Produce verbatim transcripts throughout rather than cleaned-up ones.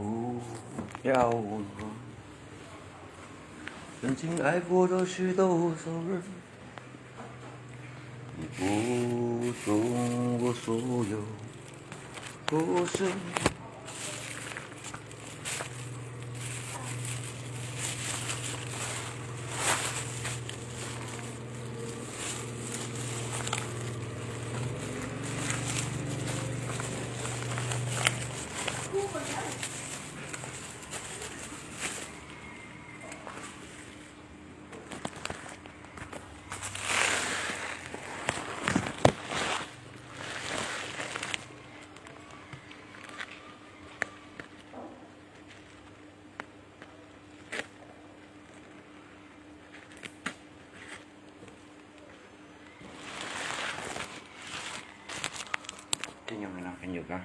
不要问我，曾经爱过的是多少人，你不懂我所有故事。这样啦，朋友啊，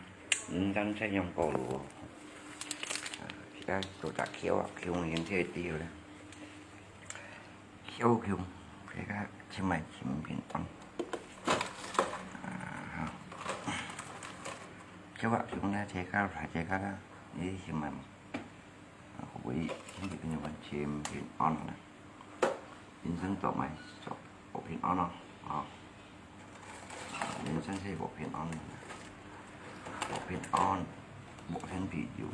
人生这样过路哦。啊，自家做只桥啊，桥人这地了。桥桥，自家请来请平安。啊，桥啊，桥呢，自家来自家啦，你请来嘛。 啊，各位兄弟朋友们，请平安啦！人生做么做，保平安咯，啊，人生是保平安，保平安，保平安比较。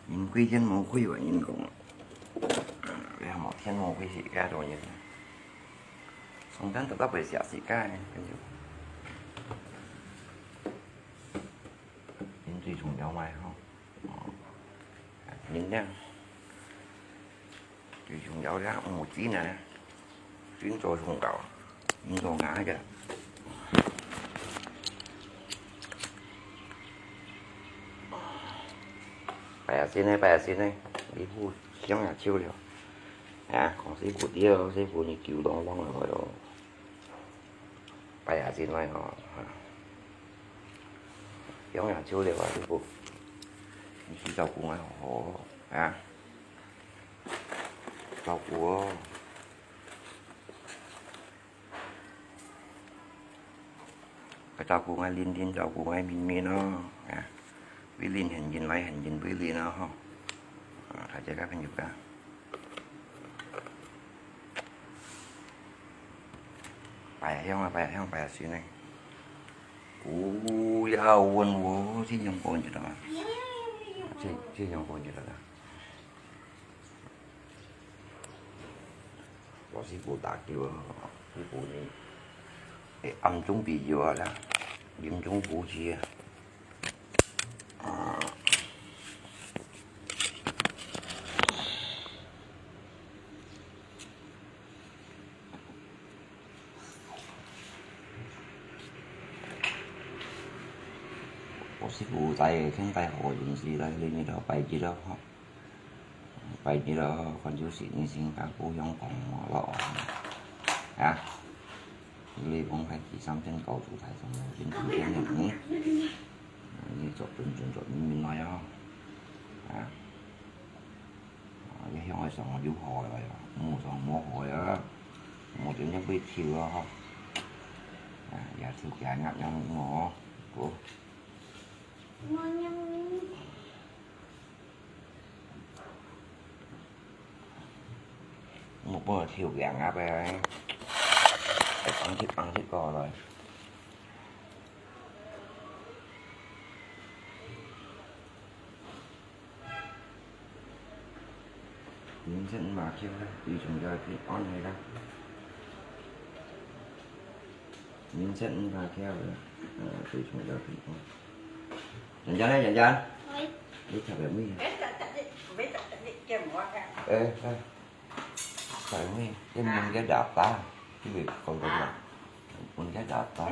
人贵天无贵，话人讲，啊，无天无贵是介多人，上天都得袂下世界呢，朋友。 人最重要嘛吼，哦，人呢，最重要个，哦，人呢，人做上高，人做下个。拜啊神呢，拜啊神呢，你不想也笑了。啊，讲师傅对，师傅你救东方了咯。 拜下神來吼，啊，養養手了啊，你不，你去照顧𠊎好好啊，照顧哦，照顧𠊎玲玲，照顧𠊎明明哦，啊，慧玲很近來很近慧玲哦吼，啊，大家个朋友啊。 拜香啊，拜香，拜神呢。不要问我，这样讲就了啦。这，这样讲就了啦。我是不打救啊，你不呢？哎，暗中比较啊啦，暗中补给啊。 我是不在天台好运势来，你那个拜几了哈？ 拜二咯，看就是你先甲故鄉講咯，啊，你講開第三天高主台上面真正的，嗯，你做準準做明明來哦，啊，啊，你向外上有好个來啊，無上無好个啊，無真正會跳啊吼，啊，也跳起來壓壓我哦，好。 我幫佢跳贏啊，佢，佢放棄，放棄過來。人生嘛，跳啦，最重要係平安个啦。人生嘛，跳啦，呃，最重要平安。 人家呢，人家？喂。你特別咩？哎，哎，哎，特別咩？你問个打打，你咪講講啦。問个打打。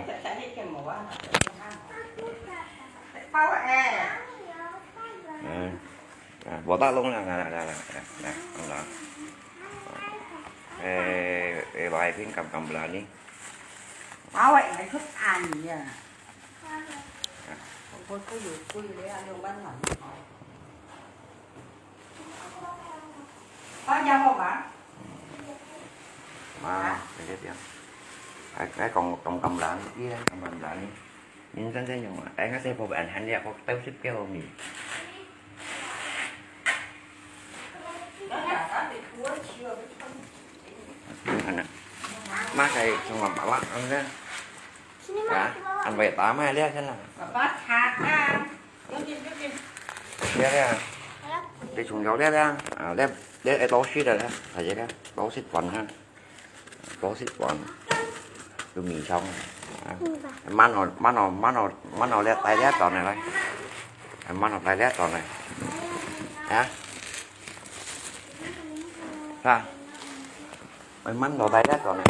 包哎。嗯，啊，無打攏啦，來來來來來來，來，來。哎，哎，來，片敢敢不啦你？包哎，來出ăn呀。 包家伙吧？嘛，在這邊。還，還講，講甘藍，你呢？講甘藍呢？人生真用啊，哎，我細婆還還了，我都是表妹。看啊，媽个，從我爸爸，嗯，啊，俺爸打嘛了，真的。爸爸擦啊，有点，有点。了了，你從了了了，啊，了，了，哎，老师的了，还有了，老师管哈。 多食飯，有米腸啊。慢哦，慢哦，慢哦，慢哦，來，來這段來，來。慢哦，來這段來。啊？啊？慢哦，來這段來。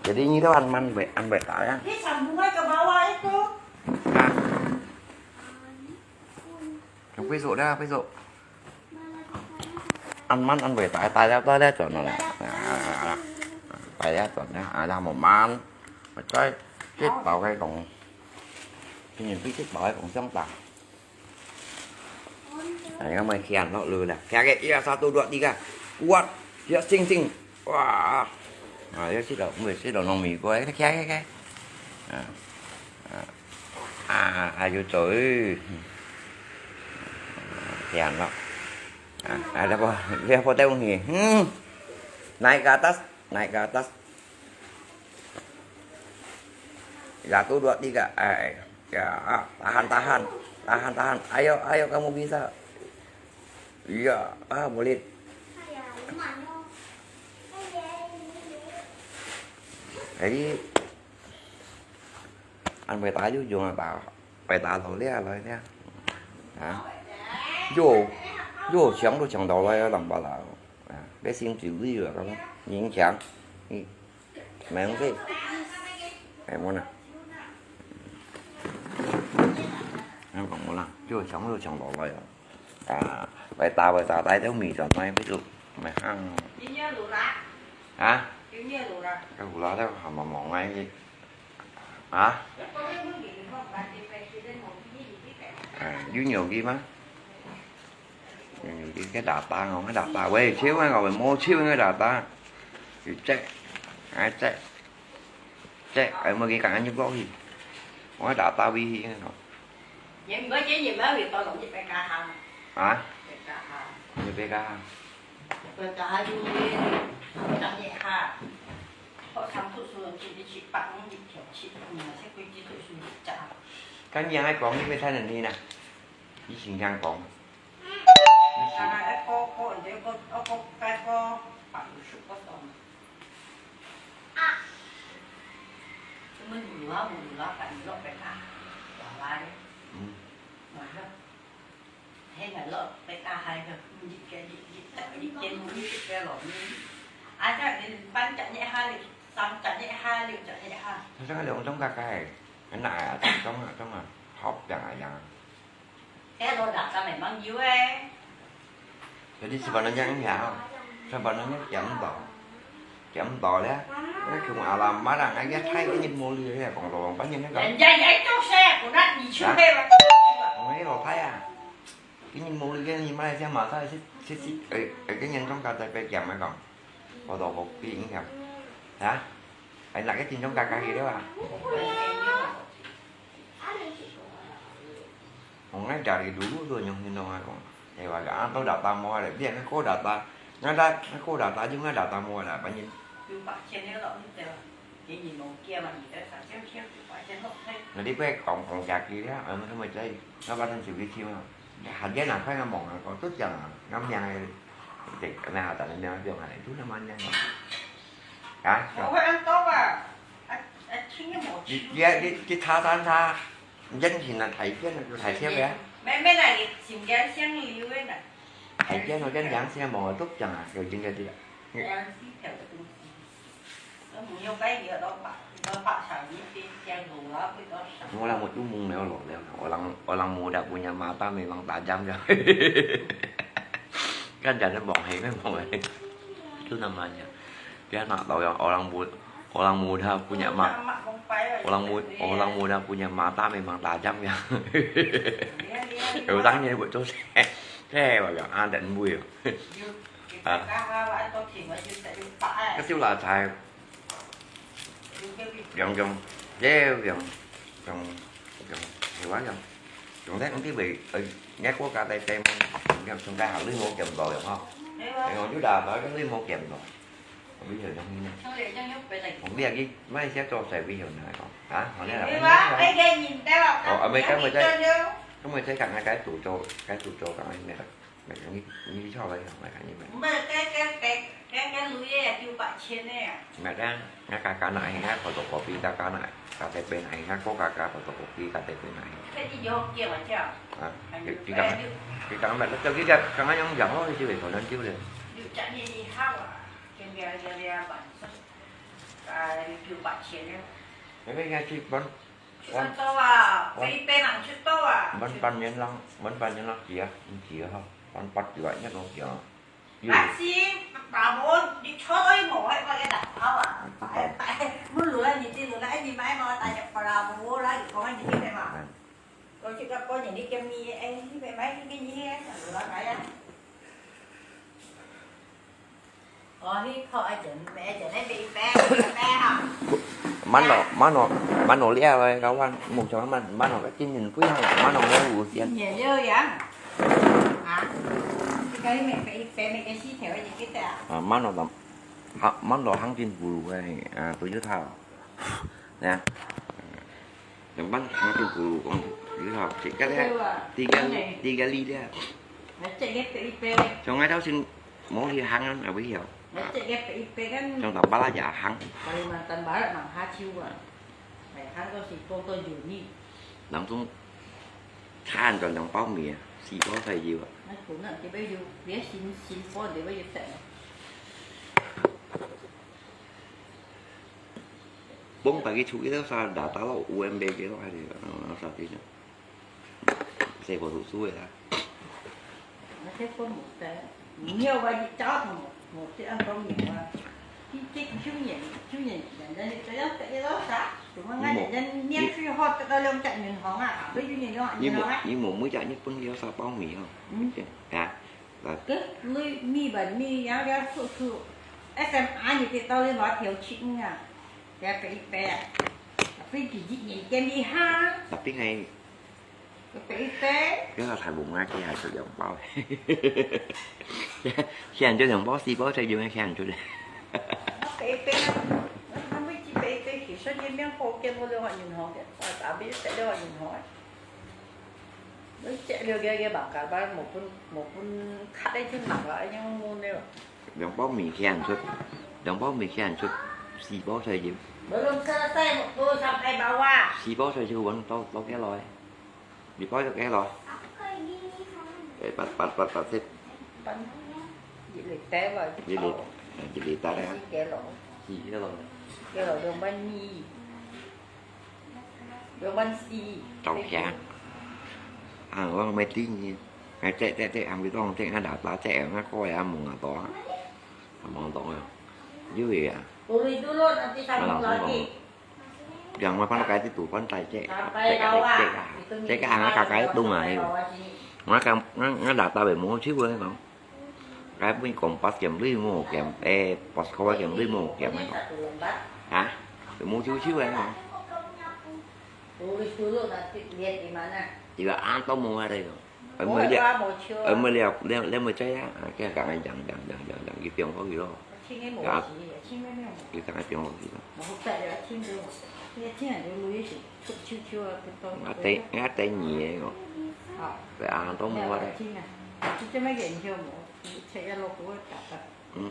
Jadi ini tuh ăn慢, ăn beta ya. Ini sambungan ke bawah itu. Ah. Yang pisau dah, pisau. Ăn mặn ăn bưởi tái, tái lép, tái lép chọn nó nè. Tái lép chọn nè, à, ra một mặn. Mà cái chết bảo cái cổng. Cái nhìn cái chết bảo cái cổng xương ta. Đấy, nó mới khen nó lư nè. Khen cái, ia, sao tôi đuổi đi cả. Quát, ia, xinh xinh. Wow. À, ia, xích đầu, người xích đầu nông mỹ của ấy, khen cái, cái. À. À. Ah, ayo coy. Yan lo. Ah, ada po, dia po tayo ni. Hmm. Naik ke atas, naik ke atas. Satu, dua, tiga. Ay, ya, ah, tahan, tahan. Tahan, tahan. Ayo, ayo, kamu bisa. Iya, ah, boleh. Jadi, ăn bưởi tái dụ dùng là táo, bưởi tái lẩu lia rồi nha. Hả? Dụ, dụ chén dụ chén đầu rồi lòng bà lẩu. À, bé xin chịu đi rồi con. Nhìn chén. Đi. Mày không thích. Mày muốn à? Em còn muốn à? Dụ chén dụ chén đầu rồi. À, bưởi tái, bưởi tái tái theo mì rồi mày ví dụ. Mày ăn. Hả? Cái hủ lá đó hả mà mỏng ngay gì? Hả? À, dưới nhiều kia má. Nhiều kia cái đà ta ngon, cái đà ta. Quê, chiếu cái ngồi mua chiếu cái đà ta. Thì chết. Ai chết. Chết, ai mua cái cẳng như gốc gì. Ủa, đà ta vì gì hả? Hả? Như bé cá hả? Bưởi tái dụ, sắm chả nhẹ ha. Họ sắm thuốc sung chỉ để chỉ bạn những dịch kiểu chị, mà sẽ quy trình thuốc sung chả. Cái gì hay có những cái thay đổi gì nè? Ý chính đang có. Ý chính. À, em có, có, em có, có, có, cái có, bạn sụp có tòng. Chúng mình đủ lá, đủ lá, bạn lọ phải cả. Quả lá đấy. Ừ. Mà hả? Thế là lọ phải cả hai cái, dịch cái, dịch, dịch, dịch cái, một cái cái lọ. Ai chắc đến bán chả nhẹ hai lượt, sắm chả nhẹ hai lượt, chả nhẹ hai. Sao cái lượt trong cái cái, cái này à, trong, trong, trong à, hộp chẳng ai chẳng. Thế rồi đặt cho mày mang dữ ấy. Jadi sebab nanya ni ya, sebab nanya kiam tau. Kiam tau le, cái khung alam mà đang ai cái Thái cái nhìn mô ly cái còn đồ bằng bánh nhìn cái. Hả? Ôi, cái đồ Thái à. Cái nhìn mô ly cái nhìn Malaysia mà sao xích, xích, xích, ê, ê, cái nhìn trong cà tây pe kiam mà còn. Có đồ hộp cái gì nhỉ? Hả? Ai là cái nhìn trong cà cà gì đó à? Ong ngai jari dulu tu nyong hino ai kong. Ai wa ga to data mo ai, biar ngai ko data. Ngai da, ngai ko data jung ngai data mo ai, banyin. Ngai di pe kong kong jaki dia, ai mo mo jai. Ngai ba tan siu ki chiu. Hạt dia nang khai ngai mong ngai kong tu jang, ngai miang ai. Dek ngai hatan miang ai biong ai, tu nama nyang. Hả? Ủa, ăn tóc à? Ăn, ăn chín cái một. Đi, đi, đi, đi tha tan tha. Dân thì là thầy chứ, thầy theo bé. Mấy, mấy này thì chìm cái xăng liu ấy nè. Thầy chứ nó dân dáng xe mò túc chẳng à, rồi chim cái gì ạ? Em xí theo cái tung. Nó mù nhau cái gì ở đó bạc, đó bạc sản những cái xe gù đó, cái đó sản. Nó là một chú mùng mèo lộn leo, orang, orang muda punya mata memang tajam ya. Kan jadi mong hei, mong hei. Itu namanya. Dia nak tahu yang orang mu-, orang muda punya ma-, orang mu-, orang muda punya mata memang tajam ya. Orang ni buat tu, saya, saya bagi ada bui. À. Cái siêu là xài 用用，用用用，係話用，用得毋知會，呃，若國家在在，用用上加下你無見到用吼，用用就打打你無見到，我們有用呢。我們去馬來西亞做生意有哪個啊？好像哦，啊，沒，剛才在，剛才在講那個賭咒，該賭咒講那個。 你，你錯了，你看你們。毋係，該，該，該，該，該鐳个九八千个啊。毋係，該，該加加拿，該photocopy加加拿，加在邊，該國家加photocopy加在邊。該你有見嘛，這樣？啊，還有，你講，你講，你講，你講，你講，用樣咯，你就會可能就了。六十年以後啊，跟別人，別人，啊，九八千个。那個應該去問 出得多啊，我，飛飛人出多啊。問半年lang，問半年lang，姐，你姐哈，問八九啊，一種姐。有。啊，是，爸母，你坐到一模，還發个大炮啊，擺，擺，問路啊，你這路啊，哎，你買嘛，大家爸母啦，你講啊，你這邊嘛。嗯。過去到過年，你跟你，哎，你買買，你跟你，路啊，買啊。 哦，你靠愛錢，愛錢，你買一杯，一杯哈。Mano, mano, mano liya lai kawan, mong chong man, mano ka kin min pui hang, mano mo u sian. 年六阳。啊？你可以买杯，杯买个四条，你记得啊？啊，mano tam, ha, mano hang kin bulu ai, ah, Toyota. Nè. Yang ban hang kin bulu kong, gitu ha, cek ka liya, tiga, tiga li liya. Ngecek ngepek ipek. Chong ngai tau sin Mong hi hang an, a wi hiao. Ngecek ngepek ipek kan. Chong tau bala ja hang. Kalimantan Barat mang ha chiu a. Mai hang ko si ko to yu ni. Langsung than chong yang bao mi a, si bao sai yu a. Mai ko na ti bai yu, bia sin, sin bao ti bai yu tek. Bông tại cái chú cái đó sao đã tao lo U M B cái đó hay là nó sao thế nhỉ? Xe của thủ xu vậy hả? Nó thế có một cái, nhiều cái gì cháu thì một, một cái ăn công nghiệp mà. Cái, cái, cái chú nhện, chú nhện, nhện ra thì cái đó, cái đó sao? Chúng nó ngay nhện ra, niêm suy hot cái đó, lông chạy nhìn hóng à, với chú nhện nó như nó á. Nhưng mà mới chạy nhất vẫn là sao bao mì không? Ừ. Hả? Là cái lưới mi bẩn mi, yáo, yáo, sụ, sụ. Ê, xem ai như thế tao lên nói thiếu chữ nha. Cái phải, phải à? Phải chỉ dị nhện kem đi ha. Tapi ngai. Cái phải, phải. Cái là thằng bụng ngai kia hài sự giọng bao. Khi anh cho giọng bao, si bao, sai giọng khi anh cho đi. Nó phải, phải. Nó, nó mới chỉ phải, phải, khi số nhân miếng khô kia mua lương họ nhìn họ, cái, họ tao biết sẽ lương họ nhìn họ. Nó chạy lương kia, kia bảo cả ba một phút, một phút khát đấy chứ nặng rồi, anh không mua nữa. Dòng bó mì khen suốt, dòng bó mì khen suốt, xì bó xoay dìm. Bữa hôm sau say một tô sắm ai bảo à? Xì bó xoay dìm vẫn tao, tao kéo lòi. Mì bó kéo lòi. Ê, bật, bật, bật, bật xếp. Bắn. Dịp lễ Tết vào. Dịp lễ, à, dịp lễ Tết đấy hả? Kéo lòi. Xì kéo lòi. Kéo lòi dòng bánh mì. Dòng bánh xì. Trong khe. À, vâng, máy tính gì. Ngai cek, cek, cek, ang bitong cek, ngai data cek, ngai koi, ah, mong ah to. Mong to, ah. Yui, ah. Uli dulu nanti. Ngai sambung langsung lagi. Mong. Yang mai pan kai ti tu pan tai cek. Sampai cek, bawah. Cek, cek, itu cek, ah, ngai ka kai tung, ah, sampai yui. Bawah sini. Ngai ka, ngai, ngai data be mong chiu, eh, kong. Cái bên còn bắt kiểm lý mù kiểm, ê, bắt có kiểm lý mù kiểm, hả? Cái mù chiu chiu, eh, hả? Uli dulu nanti lihat di mana. Thì là an tông mù ở đây rồi. Ở mới liệt, ở mới liệt, liệt, liệt mới cháy á. À, cái cả ngày dặn, dặn, dặn, dặn, dặn, cái tiếng có gì đó. Dạ. Cái thằng cái tiếng có gì đó. Ngã té, ngã té nhẹ rồi. Cái an tông mù ở đây. Ừ.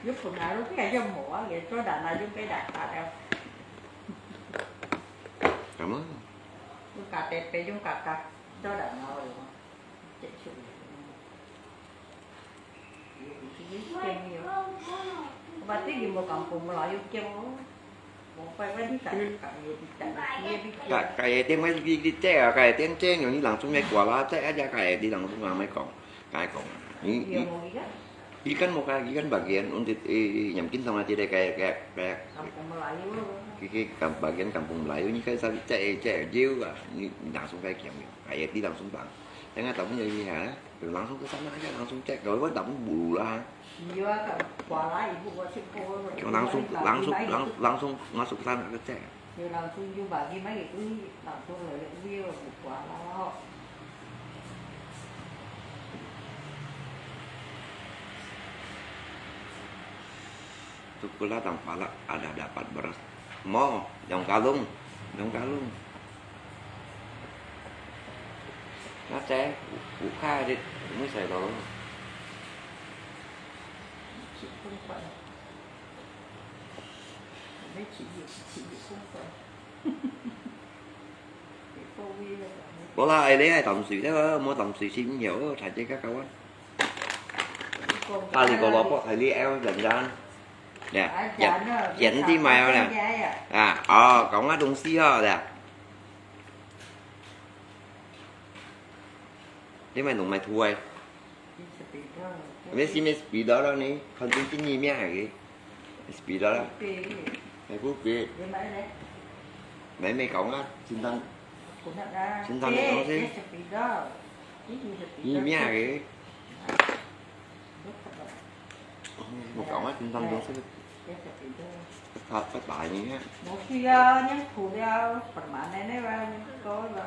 Yuk phun na lu kia yuk mo a, yuk cho đàn na yuk cái đàn ta leo. Cảm ơn. Yuk cả tết pe yuk cả cả cho đàn na rồi. Chết chịu. Và tí gì mà cảm cũng mà lo yuk kiêng. Ka, ka ye tiêm cái cái cái che à, ka ye tiêm che nhiều như lăng sung cái quả lá che à, ka ye đi lăng sung lăng mấy con, cái con. Ý, ý, ý cắn một cái, ý cắn bạc yên, ôn tịt, ý, ý, nhắm kín xong là chỉ đây cái, cái, cái, cái, cái cắm bạc yên cắm bùng lại, như cái sao che, che, dữ à, như lăng sung cái kiểm, ka ye đi lăng sung bằng. Tengah tamu jadi ha, langsung ke sana aja, langsung cek. Kalau pun tamu bulu lah. Iya, kan kuala ibu gua cek kau. Langsung, langsung, lang-, langsung masuk ke sana ke cek. Yo langsung yo bagi mai itu langsung lele uyo kuala ho. Sekolah tang palak ada dapat beras. Mo, daun kalung, daun kalung. Ngah cai, buka dit, mui sai lo. Có là ai lấy ai tắm suối đó, mua tắm suối xin nhiều, thải chế các cao á. Ta đi có lọ bọ thải đi eo dần dần. Nè, dần, dần đi mà nè. À, ờ, có ngắt đông xí hả nè. Đi mày nụ mày thu ai. Mẹ xí mẹ speed đó đó nè, còn tin tin nhì mẹ hả kì. Speed đó đó. Mẹ phú kì. Mẹ mẹ có ngắt, xin tăng. Xin tăng mẹ có xí. Nhì mẹ hả kì. Một cọng á, trung tâm luôn xí. Thật, phải tại nhỉ ha. Một khi, à, nhân thủ đeo, phần mã này này là có là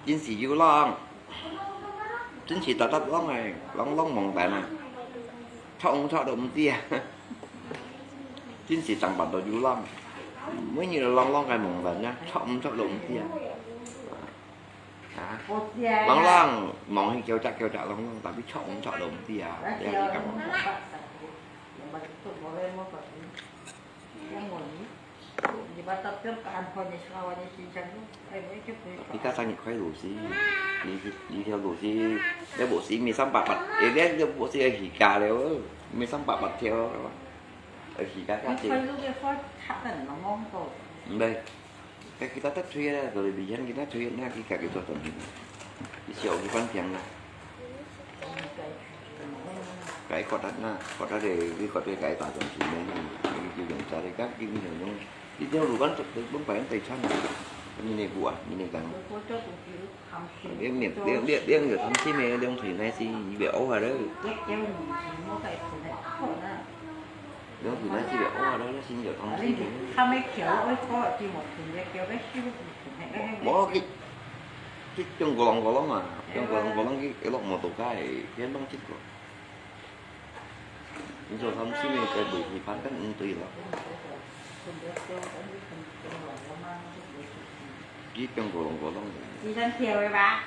Chính是有浪，真是大大浪哎，浪浪猛板啊，衝衝都毋知啊。真是上班都有浪，每日都浪浪个猛板啊，衝衝都毋知啊。啊，浪浪，望去叫隻叫隻浪浪，tapi衝衝都毋知啊，這係感覺。 你家生日快樂先，你，你條路先，你無先，你三百八，你，你無先去加了，你三百八條，去加加先。毋係，該佢兜得罪啊，就係離婚，佢兜得罪，那佢家己做東西，佢小佢半天啦。 該覺得那，覺得這，你覺得該打算是呢，你就用在這个，你用用，你就如果是本本人對唱，你那步啊，你那个。兩兩兩兩有貪心个，兩腿那是，你別屙下了。兩腿那是別屙下了，那是有貪心个。無，佢，佢中過浪過浪啊，中過浪過浪，佢，佢落摩托車，佢弄這个。 你做貪心个，該袂去判斷毋對咯。佢變過龍過龍个。你想跳个吧？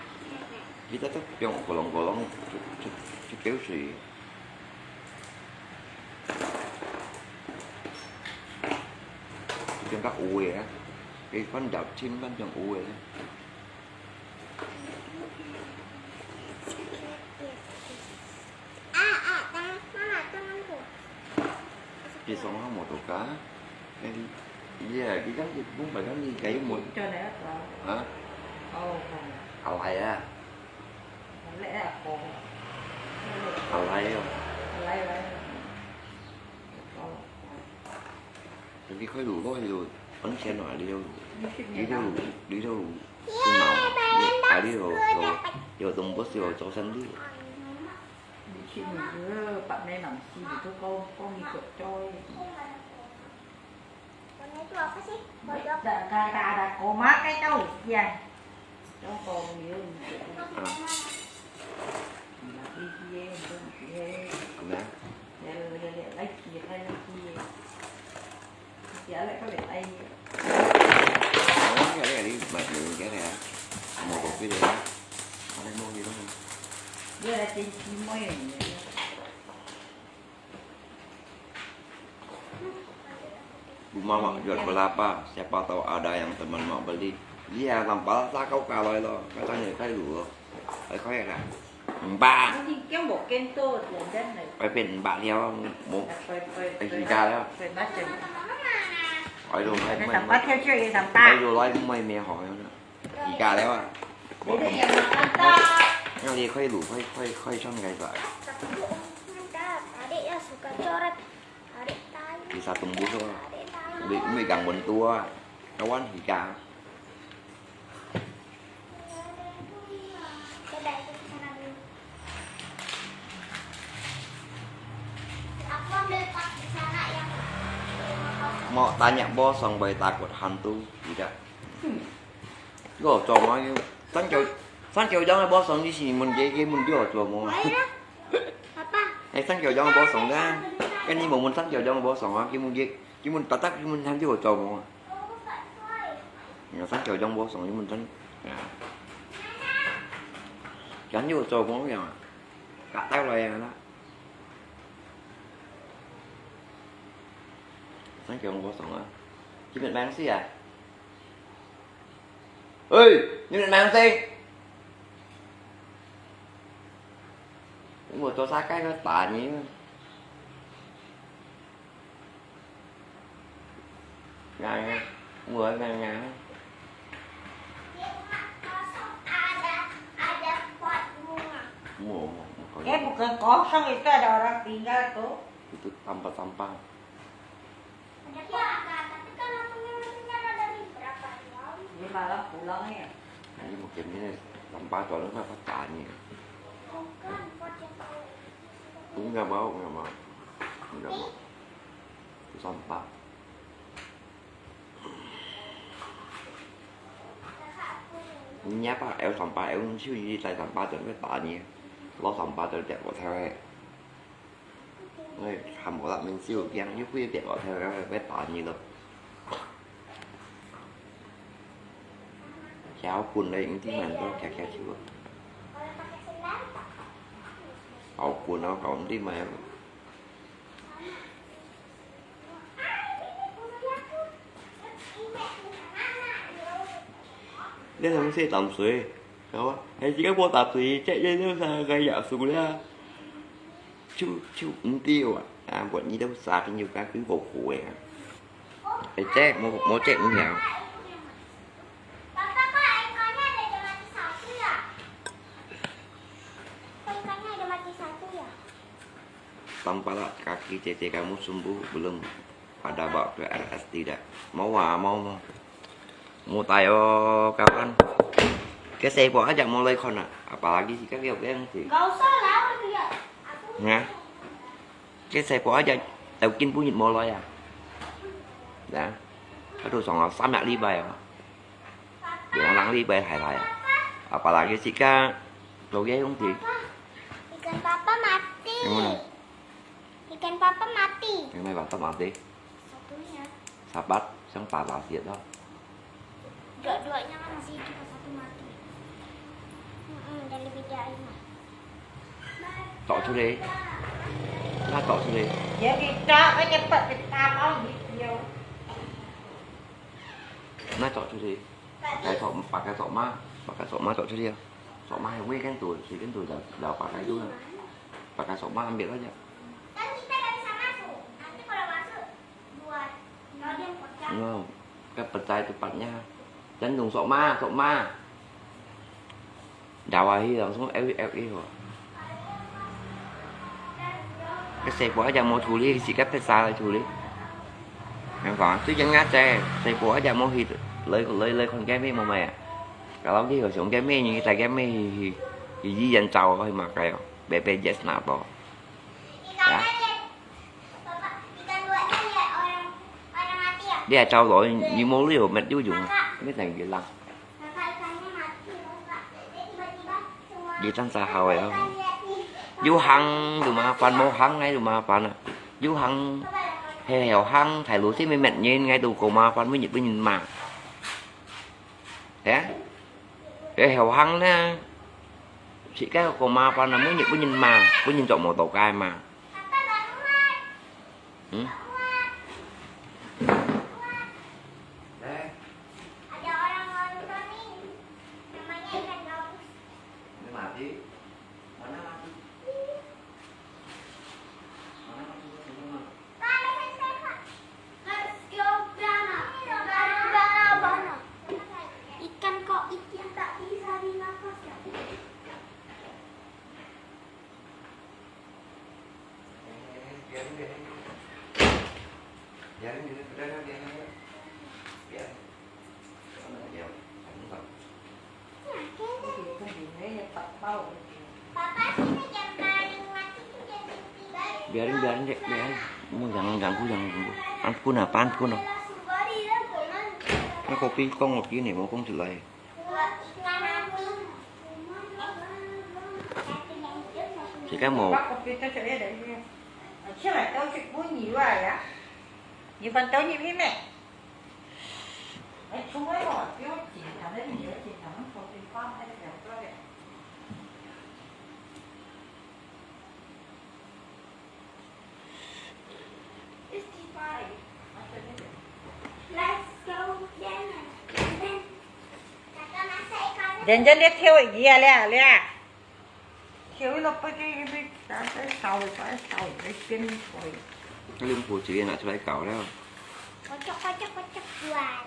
佢得得變過龍過龍，出，出，出表示。佢變較烏个啊，佢翻入侵翻變烏个啊。 Di song ha motor ka? Yang di, iya, di kan di bung badan di kayu mo. Ha? Alai ah. Alai oh. Jadi kau dulu itu, kan siapa ada yang, di dulu, di dulu, kenal, ada yang, yang, yang tembus yang jauh sendiri. 你去你个白眉毛西，你都讲讲你个嘴。大大大个狗妈该到底啊？叫狗牛你个。啊。你个，你个，你个。来，来，来，来，来。 Rumah mak jual kelapa, siapa tahu ada yang teman mak beli. Iya, tanpa takau kalau lo, katanya kayu lo. Ai, khói à? Mười ba. Phải pên mười ba theo, một. Ai, gì cả đó. Ai, đồ, ai, mười, ai, mười, mười hỏi nữa. Gì cả đó à. Nhau đi khói đủ, khói, khói, khói trong cái vậy. Kacoret, adik tai. Bisa tembus apa? Adik tai. Ambil, ambil gang bentuk ah. Kawan hika. Coba itu ke sana dulu. Aku ambil pak di sana yang. Mau tanya bosong boleh takut hantu tidak? Hmm. Yo, coba yuk. San kiau, san kiau jangan bosong di sini mun dia dia mun dia coba. Ayo lah. Apa? Eh, san kiau jangan bosong dah. Kan ni mun san kiau jangan bosong ah, kimun dia, kimun tatak kimun hantu coba. Nga san kiau jong bosong, kimun san. Ya. Kan yu cho mo ya. Ka tai lo ya na. San kiau jong bosong ah. Kimun mang si ah. Oi, kimun mang si. Mo to sa kai ko ta ni. Ngang, ngang. Mua ngang, ngang. Mua, mua, mua. Eh, bukan kosong, itu ada orang tinggal tuh. Itu sampah-sampah. Ada, tapi kalau punya ada di berapa jam? Dia malam pulang ya. Ini mungkin ini sampah soalnya apa tanya. Bukan, bukan dia tahu. Ini nggak mau, nggak mau. Nggak mau. Sampah. Ngiap ah, eu sampah, eu siu yi tai sampah, tuan ke ta ni. Lo sampah, tuan tiap ko tai. Ngai, ham ko lak min siu kiang, yu kui tiap ko tai, ke ta ni lo. Kiao kun le, ing ti man ko, kiao kiao siu. Au kun au, kau ing ti man. Nè，同事淋水，係嘛？係，自家無淋水，這這這个也輸了。就就毋對啊，啊，我你都殺朋友，該佢好苦个啊。哎，這無無這毋曉。 Tampaklah kaki cece kamu sembuh belum? Ada bawa ke R S tidak? Mau ah, mau, mau. Mau tayo kapan? Ke sepo aja mau lai kon ah. Apalagi si kaki yang si. Nggak usah lah, udah lihat. Aku Hah? Ke sepo aja tau kin punyit mau lai ah. Dah. Aduh, song ah, 三個禮拜啊。 Dua orang li bai hai lai. Apalagi si ka lo ye hong ti. Papa, ikan papa mati. Yang mana? Ikan papa mati. Yang mana papa mati? Satunya. Sapat, yang patah siat lah. Dua-duanya kan masih hidup, satu mati. Mm-mm, dan lebih dari mah. Tok tu deh. Nah, tok tu deh. Ya kita kan cepat kita mau gitu. Nah, tok tu deh. Pakai sok, pakai sok ma, pakai sok ma tok tu deh. Sok ma hai wei kan tu, si kan tu dah, dah pakai tu lah. Pakai sok ma ambil aja. Kan kita tak bisa masuk. Nanti kalau masuk, buat kalian pecah. Nah, kan pecah itu patnya. Jangan dong sok ma, sok ma. Dawa hi langsung F F A ho. Cái xe của aja mau chuli, si cái pesa chuli. Yang fang, tu yang ngã xe, xe của aja mau hi, lấy lấy lấy con cái mê mau mày à. Kalau đi rồi xuống cái mê như tai cái mê hi hi, hi hi yan chào thôi mà cái bé bé yes nạp đó. Hả? Đi à, trao đổi, như mô liu mệt dữ dụng, mấy thành gì lăng. Đi tăng xa hào vậy không? Dụ hăng, dụ mà phản mô hăng ngay, dụ mà phản à. Dụ hăng, hè hèo hăng, thải lũ xí mê mệt nhìn ngay, dụ cổ mà phản mới nhịp với nhìn mà. Hè? Hè hèo hăng nè. Xí cái cổ mà phản à, mới nhịp với nhìn mà, với nhìn chọn một tổ cái mà. Hmm? Ada orang nonton nih. Namanya ikan gabus. Ini mati. Mana mati? Mana mati? Mana mati? Let's go, Bana. Bana, Bana, Bana. Ikan kok ikan tak bisa dimakan. Biarin, biarin, Dek, biarin. Mau yang ganggu, jangan ganggu. Ampun apa, ampun apa. Nah, kopi kong, kopi ni, mau kong jelai. Jika mau. Janjan dia theo ya, Lia, Lia. Theo lo pergi ini, sampai tahu, saya tahu, saya kena koi. Kau lihat kucing nak cuba kau lah. Kocok, kocok, kocok, buat.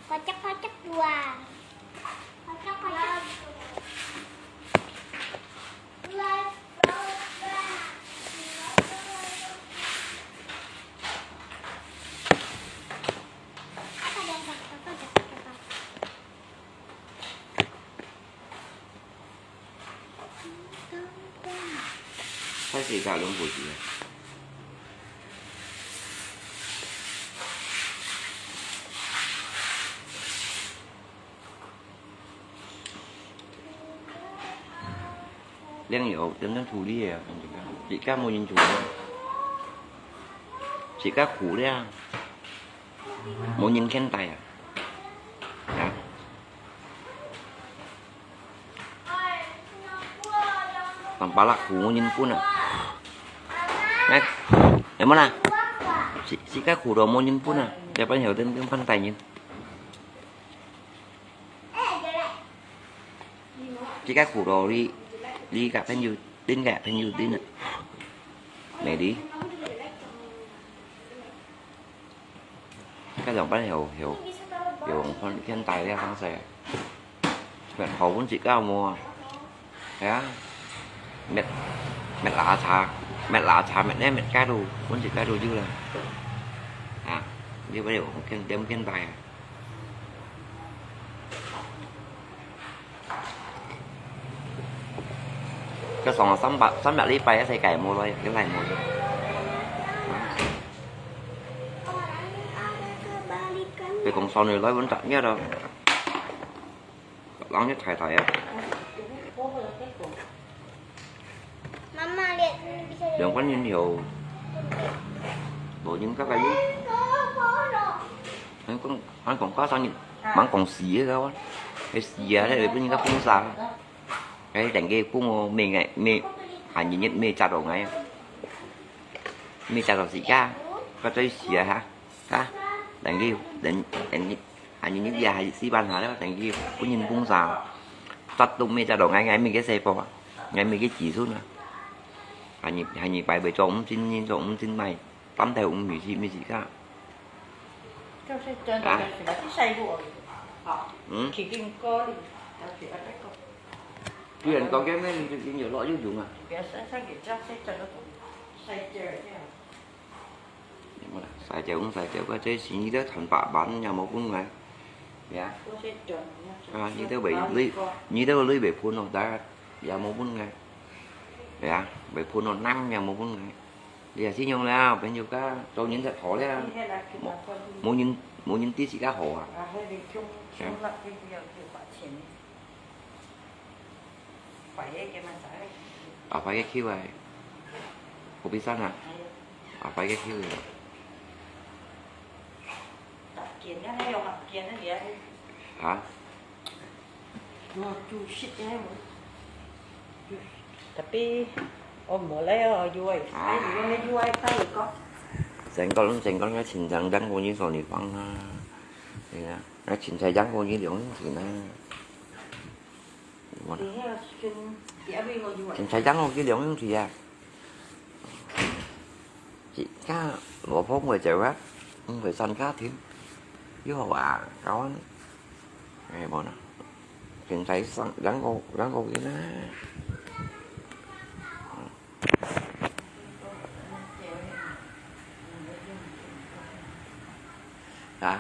Kocok, kocok, buat. Kocok, kocok. Kocok, kocok, kocok. 開始搞龍虎節。靚油，真正處理个啊，自家，自家無人處理，自家苦了啊，無人牽帶啊，啊。 當巴拉苦無人分啊。來，有無啦？自，自家苦都無人分啊，要不然有人，人分大人。自家苦都你，你个朋友，你个朋友，你呢？美麗。 該種班有，有，有分牽帶个方式，搣好分自家無啊？係啊，搣，搣拿茶，搣拿茶，搣呢搣該度，分自家度有啦。啊，你會有牽，點牽帶啊？ Kosong三百，三百禮拜一世界無來，一來無來。你講上來來搵十月咯，人一大大啊。兩個人有，無人家个有。還講，還講加上人，還講死个个，係死啊，你分人家封殺。 Cái đằng kia cũng mê ngày, mê, hai nghìn nhất mê cha đồ ngày. Mê cha đồ gì cả. Có tới xìa hả? Hả? Đằng kia, đằng, đằng kia, hai nghìn nhất giờ hai xí ban hả đó, đằng kia cũng nhìn cũng sao. Tắt tung mê cha đồ ngày, ngày mê cái xe po. Ngày mê cái chỉ số nữa. Hai nghìn, hai nghìn bảy bảy trộm chín, chín trộm chín mày. Tắm theo cũng mì gì, mì gì cả. Hả? Ừ? Tuy rằng có cái mấy cái nhiều loại ví dụ mà. Sai chiều không sai chiều, có chế sĩ đó thành bạ bản nhà một bốn ngày. Dạ. À, như thế vậy, lý, như thế lý về phun không ta, nhà một bốn ngày. Dạ, về phun nó năm nhà một bốn ngày. Dạ, xin nhung là, bên nhiều cá, trâu nhìn thật khó đấy. Một, một nhìn, một nhìn tí xí cá hổ à. À, phải cái kêu ai. Cô biết sao nè? À, phải cái kêu rồi. Hả? Tapi, oh, mulai oh, yuai. Ah. Ai, yuai, yuai, kai ko. 成個，成個个青菜，兩公斤送你放啊。對啊，那青菜兩公斤兩公斤啊。 Chính thấy trắng không chứ, liều không thì à. Chị cá, lúa bông rồi chèo á, không phải săn cá thím. Chứ không à, cáo ăn. Này, bọn nó. Chính thấy săn, trắng không, trắng không chứ nè. 啊。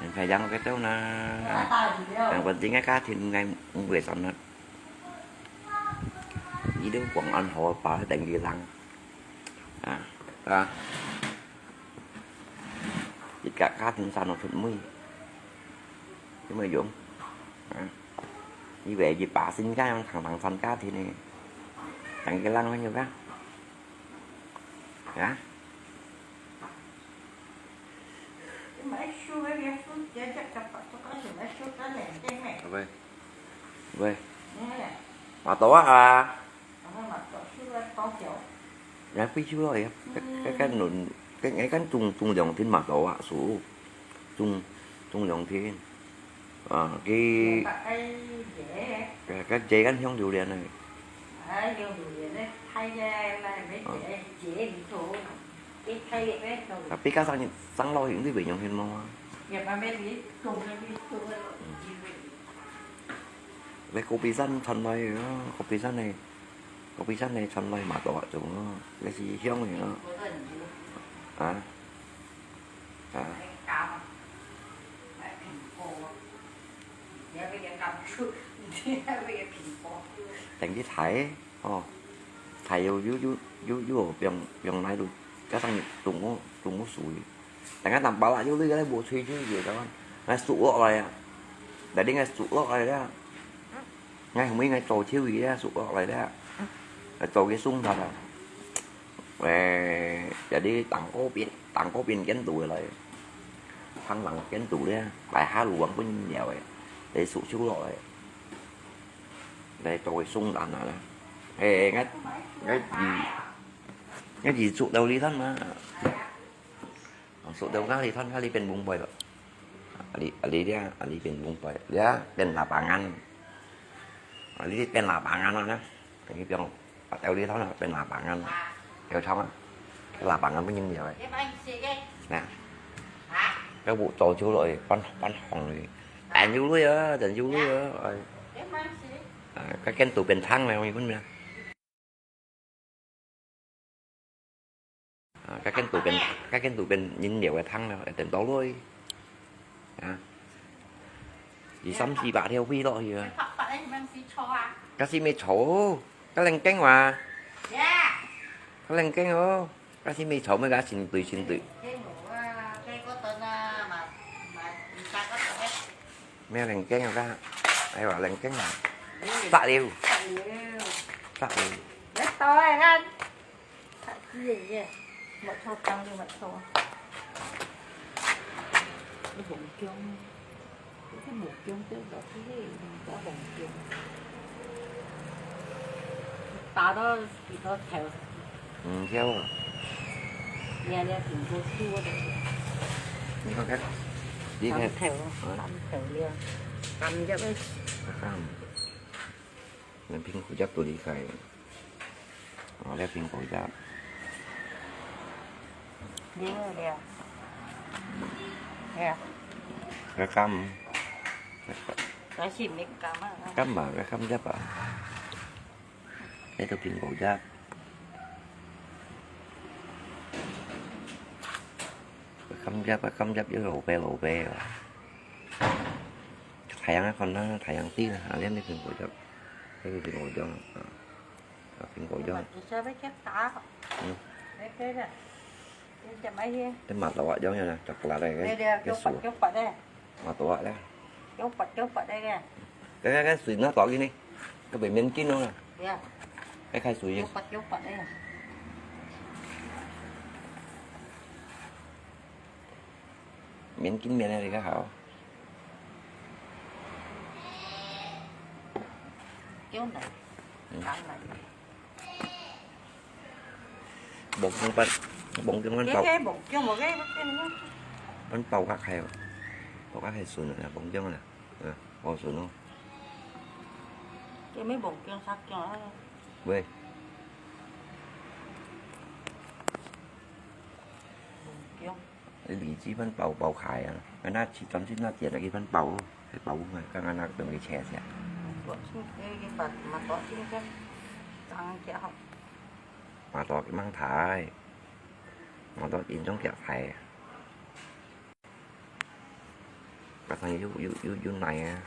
Yang sayang kita na, yang penting kan家庭ngai mung gue sana. Ini pun an ho pa deng di lang. Ah, ah. Jika ka thìn san no thìn mui. Thìn mui yong. Ah. Iwe ji pa sin ka yang thang thang san ka thìn ne. Tang ke lang ne ka. Ya. Oi. Oi. Mà tổ à. Ngai phi chu lo ya. Cái cái cái nụ cái cái cái trung trung lòng thiên mà tổ à su. Trung trung lòng thiên. À, cái cái cái dễ gắn hiông điều điện này. Tapi ka sang sang lo hiu ni bai yong hiu mo. Bai kopi san chan lai, kopi san ne, kopi san ne chan lai ma to chung, bai si hiong ni. Ha? Ha? Teng di thai. Ò, thai yô yô yô yô yô piang piang nai lu, ka sang tung ko tung ko sui. Tengah tampa la yô lu ya bo chui chui yô ta. Ngai su lok lai a. Dai ding ngai su lok lai a. Ngai hmui ngai cho chiu yi a su lok lai a. Ngai cho ke sung ta a. Ê, jadi tang ko pin tang ko pin ken tu lai. Thang lang ken tu le. Lai ha lu wang pun yau e. Dai su chiu lok lai. Dai cho ke sung ta na. Ê, ngai ngai ji ngai ji su tau li thon ma. Su tau ngai li thon ngai li pin bung boi lo. Ali ali dia ali pin bung boi. Dia pin lapangan. Ali pin lapangan lo na. Teng piang tau li thon pin lapangan. Tau thong a. Lapangan pun yin yau e. Na. Ka bu cho chiu lo e, pan pan hong li. Tan yu lui a, tan yu lui a. Ai. Ka ken tu pin thang le, mi pun mi. Ka ken tu pin ka ken tu pin yin yau e thang le, ten to lui. A. Ji sam si ba thiau phi lo hi a. Ka si me cho. Ka leng keng wa. Ka leng keng o. Ka si me cho me ka sin tui sin tui. Me leng keng ka. Ai wa leng keng a. Sa liu. Sa liu. Sa liu. Mật ong, mật ong. Cái bông kiông, cái bông kiông, cái đó cái gì, cái bông kiông. Tá đó, bị đó theo. Ừ, theo. Nè, nè, cũng có chua đấy. Đi con khác. Đi theo. Theo, theo đi. Cắm cho cái. Cắm. Nên pin của chắc tôi đi khai. Ò, liak蘋果汁。Liak, liak. Liak. Cái cam. Cái gì mới cam á? Cam mà, cái cam汁à? Cái tôi苹果汁. Cái cam汁, cái cam汁với lẩu bè, lẩu bè à. Thái Lan còn nó, Thái Lan tí là, à, liak cái苹果汁. Cái苹果汁. À. Got phim kok yong. Cái mát lò yong yong nè, chọc là đây cái cái sủi. Mát lò đấy. Cái cái cái sủi nó to cái này. Cái bị miễn kín luôn nè. Cái khai sủi gì? Miễn kín miễn này thì cái hảo. Kiểu này. Ừ. Cắn này. Bông kiông bông kiông bông kiông. Cái bông kiông một cái, cái, cái. 包較開哦，包較開順啊，放薑啊，嗯，好順哦。這乜放薑、殺薑啊？喂，放薑。你荔枝分包包開啊，恁樣切斷切那剪了一分包哦，還包啊，剛剛那東西切切。多切，哎，把，把多切切，這樣切好。 麻豆佢吂大，麻豆佢種較大。加上有有有有奶啊，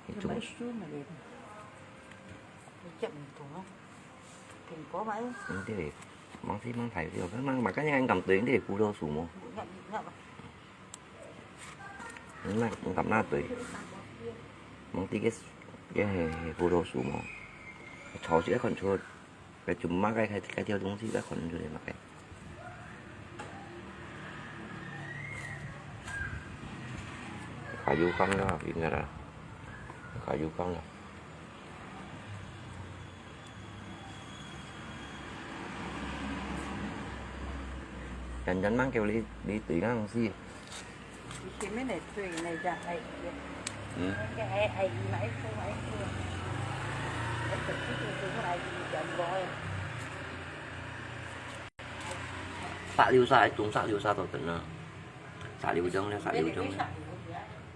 佢種。有買書嘛，你，你食毋同啊，蘋果嘛。嗯，對，吂細吂大，對，吂吂嘛，敢若恁敢對，你葡萄樹無？你看，你看吧。 你那，你敢那對？吂知个，个係，係葡萄樹無？草就愛看出，該就麼个，該，該條東西愛看出來麼个。加油缸啦，應該啦，加油缸啦。 人人吂叫你，你對那東西。以前乜來對那隻阿姨，嗯。該阿，阿姨嘛，一直嘛，一直。哎，這，這，這，這阿姨講過哎。石榴沙，種石榴沙都等啊。石榴種咧，石榴種咧。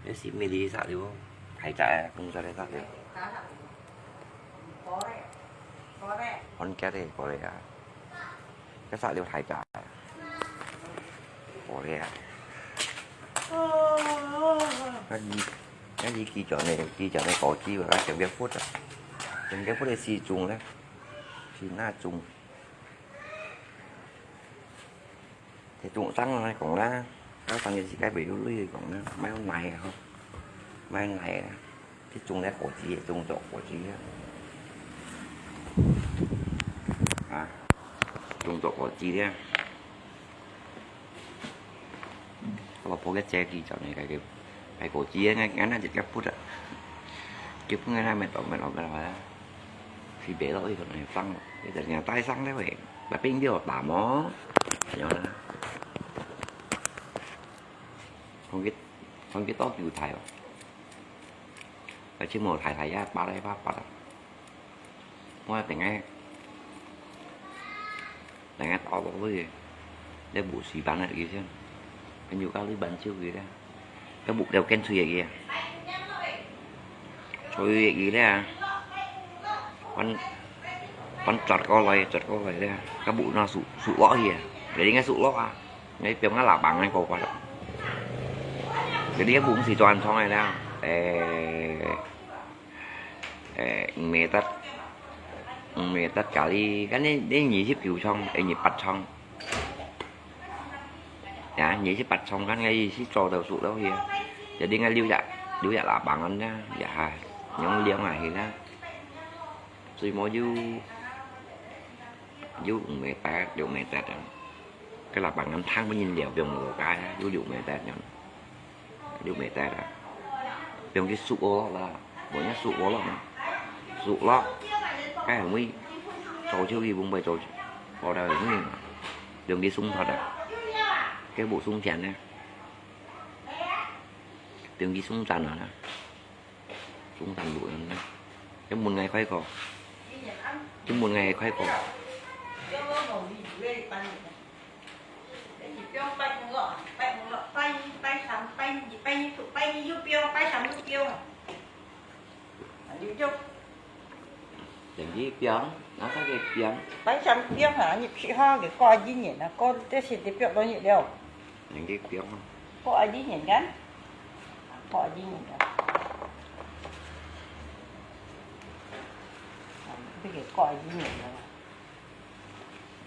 該係乜个石榴？大隻个，種出來石榴。 看起來過來啊，該石榴大隻啊，過來啊。該以，該以之前个，之前个果子，該全部窟啊，全部窟个時種咧，係那種。 這種生來講啦，到當時自家袂有鐳講啦，買奶啊，吼，買奶啊，這種來果子，這種做果子啊，啊，種做果子咧。我婆个姐弟就那個，買果子个，俺，俺那就叫不得，叫不得，那買到，買到，買到啊。 佢買落去可能會放咯，佢就成日帶生咧喂，來變叫打毛，係樣啦。看佢，看佢多久大哦，而且無大大呀，拔來拔拔啊。我等下，等下倒落去，你無水分啊，佢先，跟住加啲燜燒佢咧。 該木料件吹个，吹个咧，還，還折過來，折過來咧，該木那熟，熟落去啊，你應該熟落啊，你放个喇叭个過關。你个木是專長个啦，誒，誒，五米得，五米得加你，該你，你二十九長，誒，二八長。 呀，你係八重看个意思做到熟了去啊。Jadi ngai liu ya, liu ya lapang kan ya, ya ha, nyong liang ah hi na. Sui mo yu, yu mười tét, yu mười tét ah. Cái lapang kan thang bên nhìn liu biong mùa cái, yu yu mười tét nhon. Yu mười tét ah. Biong cái sụp ô lọ la, bộ nhá sụp ô lọ mà. Sụp lọ. Cái hông mi, trâu chiêu gì bông bày trâu, ô đào hông mi. Biong cái sung thật ah. Cái bộ sung chén nè. Biong cái sung chén nè. Sung chén bộ nè. Cái mùn ngày khoai kho. Cái mùn ngày khoai kho. Bánh gì biếng, nó có cái biếng. Bánh sắm biếng hả? Nhập sĩ ho cái có ai dính nhỉ? Nó có cái xin tiếp cận bao nhiêu đâu? Bánh gì biếng. Có ai dính nhỉ ngắn? Có ai dính nhỉ ngắn? Cái cái có ai dính nhỉ ngắn?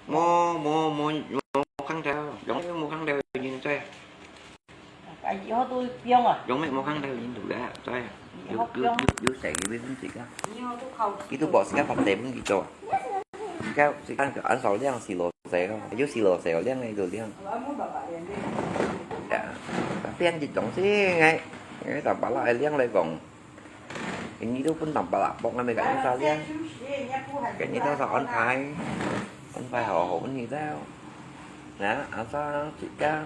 Mua, mua, mua, mua khăn thêu, giống như mua khăn thêu nhìn coi. Ai, yo tu piong à? Giống mẹ mua khăn thêu nhìn đủ đấy, coi. Yo, yo, yo, yo, sẽ cái bên chị cả. Cái tu bỏ xí cắt phạt tém không chị cho. Cái, xí cắt ăn sáu liang xí lô xé không? Yo xí lô xé liang này đồ liang. Dạ. Tiên chị chống xí ngay. Ngay tao bảo lại liang lại vòng. Cái ní lúc cũng tầm bảo lại bọc ngay mày gãy sao liang. Cái ní tao sao ăn phai. Ăn phai họ hổ ăn gì tao. Nè, ăn sao chị cả.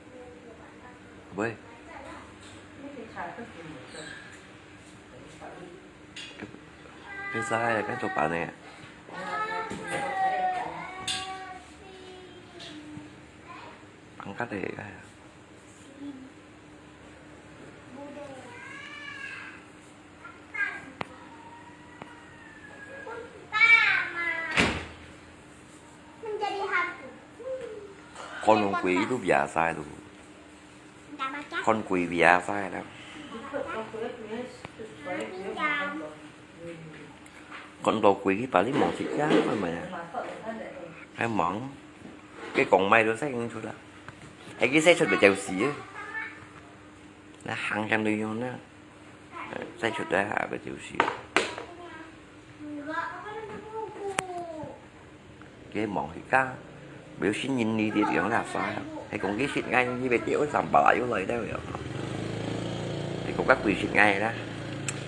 喂，你啥个，該做飯呢？放假个，哎呀。 看到鬼都biasa tu. Kon kui biasa lah. Kon to kui ki pali mong si kia kan mah ya. Hai mong. Cái con mày đó sai không chút lah. Hai cái sai chút bị chèo xì á. Là hàng trăm đôi nhau nữa. Sai chút đó hả bị chèo xì. Cái món thì cá, biểu xin nhìn đi thì tiếng là sao? Hay cũng cái xịt ngay như về tiểu tầm bả lại vô lời đâu vậy? Thì cũng các quỷ xịt ngay đó.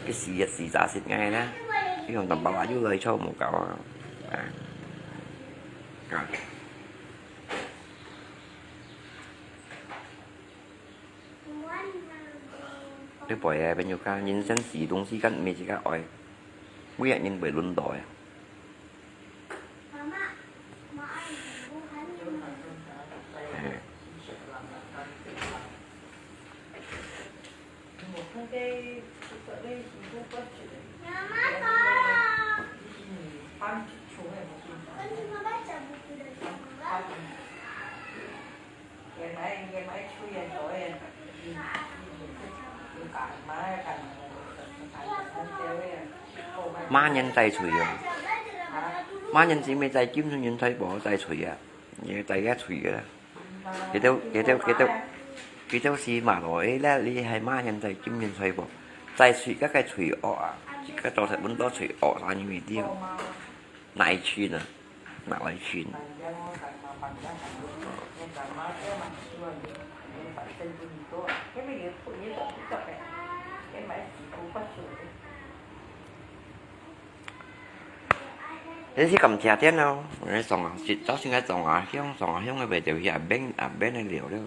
Cái xì xì giả xịt ngay đó. Cái còn tầm bả lại vô lời cho một cậu. À. Rồi. Cái buổi à, bên nhau cá nhìn sân xì đông xì cắn mì chỉ cá ỏi. Quý vị nhìn buổi luôn đòi. À. Má人在吹啊？má人姊妹在金人人在寶在吹啊？你在該吹个啦？佢兜佢兜佢兜佢兜是馬來咧，你係má人在金人在寶？在吹个个吹惡啊，个做食本多吹惡啊，你咪知哦。哪一群啊？哪一群？你是感謝天哦，我上啊，早先个上啊鄉，上啊鄉个袂就去阿Ben，阿Ben个聊了。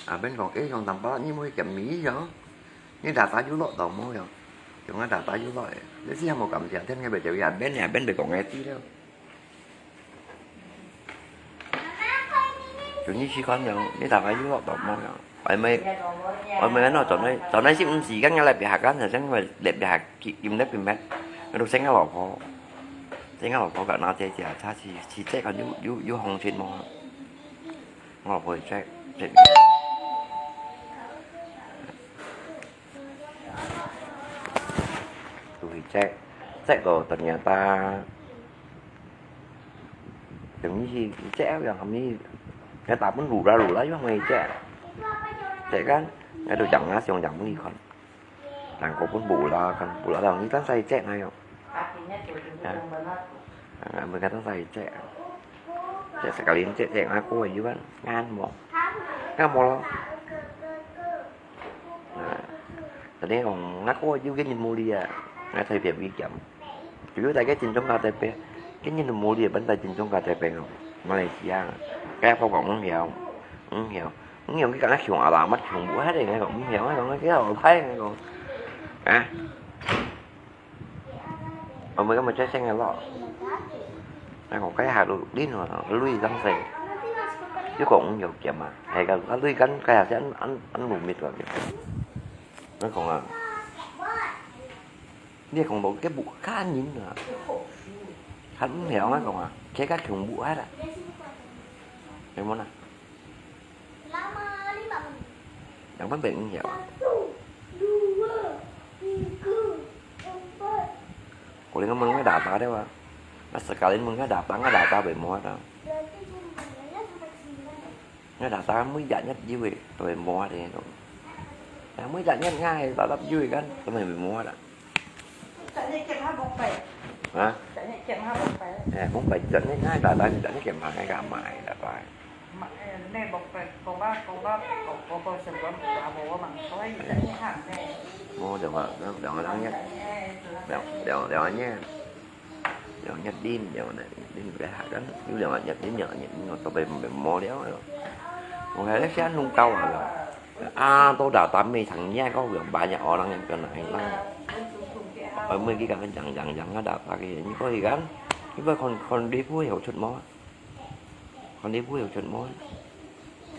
阿Ben講，誒，用淡薄，你會減米樣？你打打有落到無樣？用啊打打有落誒，你是有無感謝天个袂就去阿Ben，阿Ben袂講个知了。 就你試看樣，你大概有落到無樣？外面，外面那種的，從來是毋是，剛剛來別下，剛才先來別下，今來別買，那都生个老婆，生个老婆个那姐姐，她是是這个有有有行情無？我老婆會這這，都會這這个等下他。 等於係這樣，佢打分擼啦擼啦，又係這，這个，𠊎都講啊，想講分你看，但係分擼啦，看擼啦，等於當時這那樣，啊，啊，mereka當時這，這sekali這這，啊，過一半，啱無，啱無咯。 啊，tadi講，ngako有cái nhìn無đi啊，ngako thay phiền vi chậm. Chủ yếu tại cái trình trong ngako thay phiền, cái nhìn無đi, vấn đề trình trong ngako thay phiền không? Malaysia, cái apa kok không hiểu, không hiểu, không hiểu cái cảm giác khiủng ảo là mất khiủng bố hết rồi, ngako không hiểu, ngako cái ảo Thái ngako, à. Ôi, mới có một trái sen này lọ. Nó còn cái hạt đu-, đít rồi, nó lui răng xe. Chứ còn cũng nhiều kiểm mà. Hay là nó lui gắn cái hạt sẽ ăn, ăn, ăn mù mịt vào kìa. Nó còn là, nó còn một cái bụng khá nhín nữa. Hạt không hiểu nó còn à. Cái các trường bụng hết à. Cái món này. Yang penting ya. Kau dengar menengah data dia, Pak. Nah, sekali menengah data, nggak data, bai muat, ah. Nggak data, mui jak nyet jiwe, bai muat, ya, tu. Nah, mui jak nyet ngai, tatap jiwe kan, teman bai muat, ah. Hả? Ê, không phải giận nhé, ngay là tại vì giận nhé, kèm hàng ngay cả mãi là phải. Mua được mà, được mà, đáng nhất. Được, được, được nhé. Được nhất đin, được này, đin cái hạt đó. Nếu được nhất đin, được nhất đin, tao bị, bị mua đéo rồi. Không phải lấy xe nung tao à, rồi. À, tôi đã tám mươi thằng nhé, có việc bà nhà họ đang nhận cái này đó. Ở mười cái cặp bên chẳng, chẳng, chẳng, nó đã phá cái gì, có gì gắn. Cái bác còn, còn đi vui hiểu chuyện mó. Còn đi vui hiểu chuyện mó.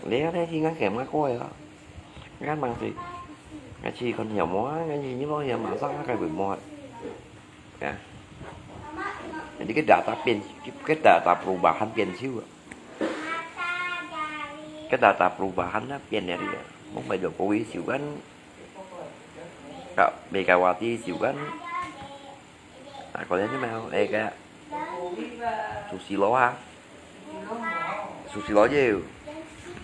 Lẽ thế thì ngắn kèm ngắn coi đó. Ngắn bằng gì? Ngắn chỉ còn hiểu mó, ngắn gì như bao giờ mà sao ngắn cái buổi mó. Kìa. Jadi cái data pin, cái data perubahan pin siu. Cái data perubahan nó pin dari. Không phải được cố ý siu kan. Kak Megawati siu kan. Nah, kalau ini mau, eh, kak Susilo ha. Susilo je.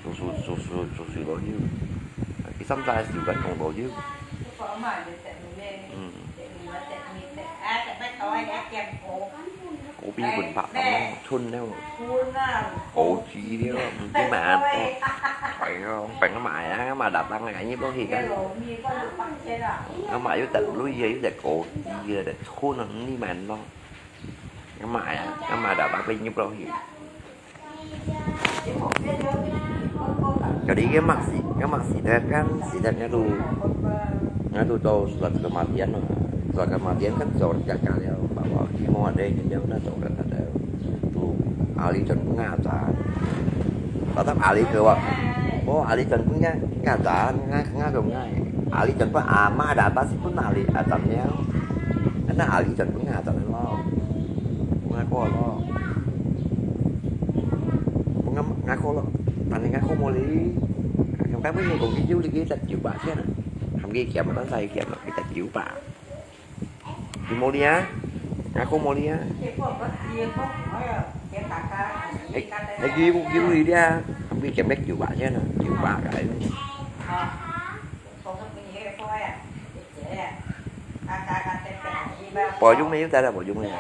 Su, su, su, su, Susilo je. Cái xăm trai siu kan không đó chứ. Ừ. Cô Bi quần phạm lắm, chun đâu. Cô Chi đi, cái mà, phải không? Phải nó mãi á, mà đã tăng cái nhiếp đó thì cái. Nó mãi với tận lui với tận cô Chi là tận chun nó đi mà nó. Nó mãi á, nó mà đã tăng cái nhiếp đó thì. Jadi cái mah si, cái mah si dah kan, si dah ngadu, ngadu tau surat kematian mah. Surat kematian kan surat gagal ya, bahwa di mau ada yang dia nak surat ada. Tu ahli Trần Phú ngã ta. Tetap ahli ke wa. Oh, ahli Trần Phú ngã, ngã ta, ngã, ngã dong ngã. 阿里轉分阿媽啦，但是分阿里阿珍了。那阿里轉分阿珍了咯，分阿哥咯，分阿阿哥咯，但係阿哥無哩，佢該本人講佢有哩，佢得九百千啊，喊佢減，但係佢減啊，佢得九百。 佢無哩啊？阿哥無哩啊？係，係佢，佢無哩啊？佢減一九百千啊，九百个。保育没有帶了，保育没有。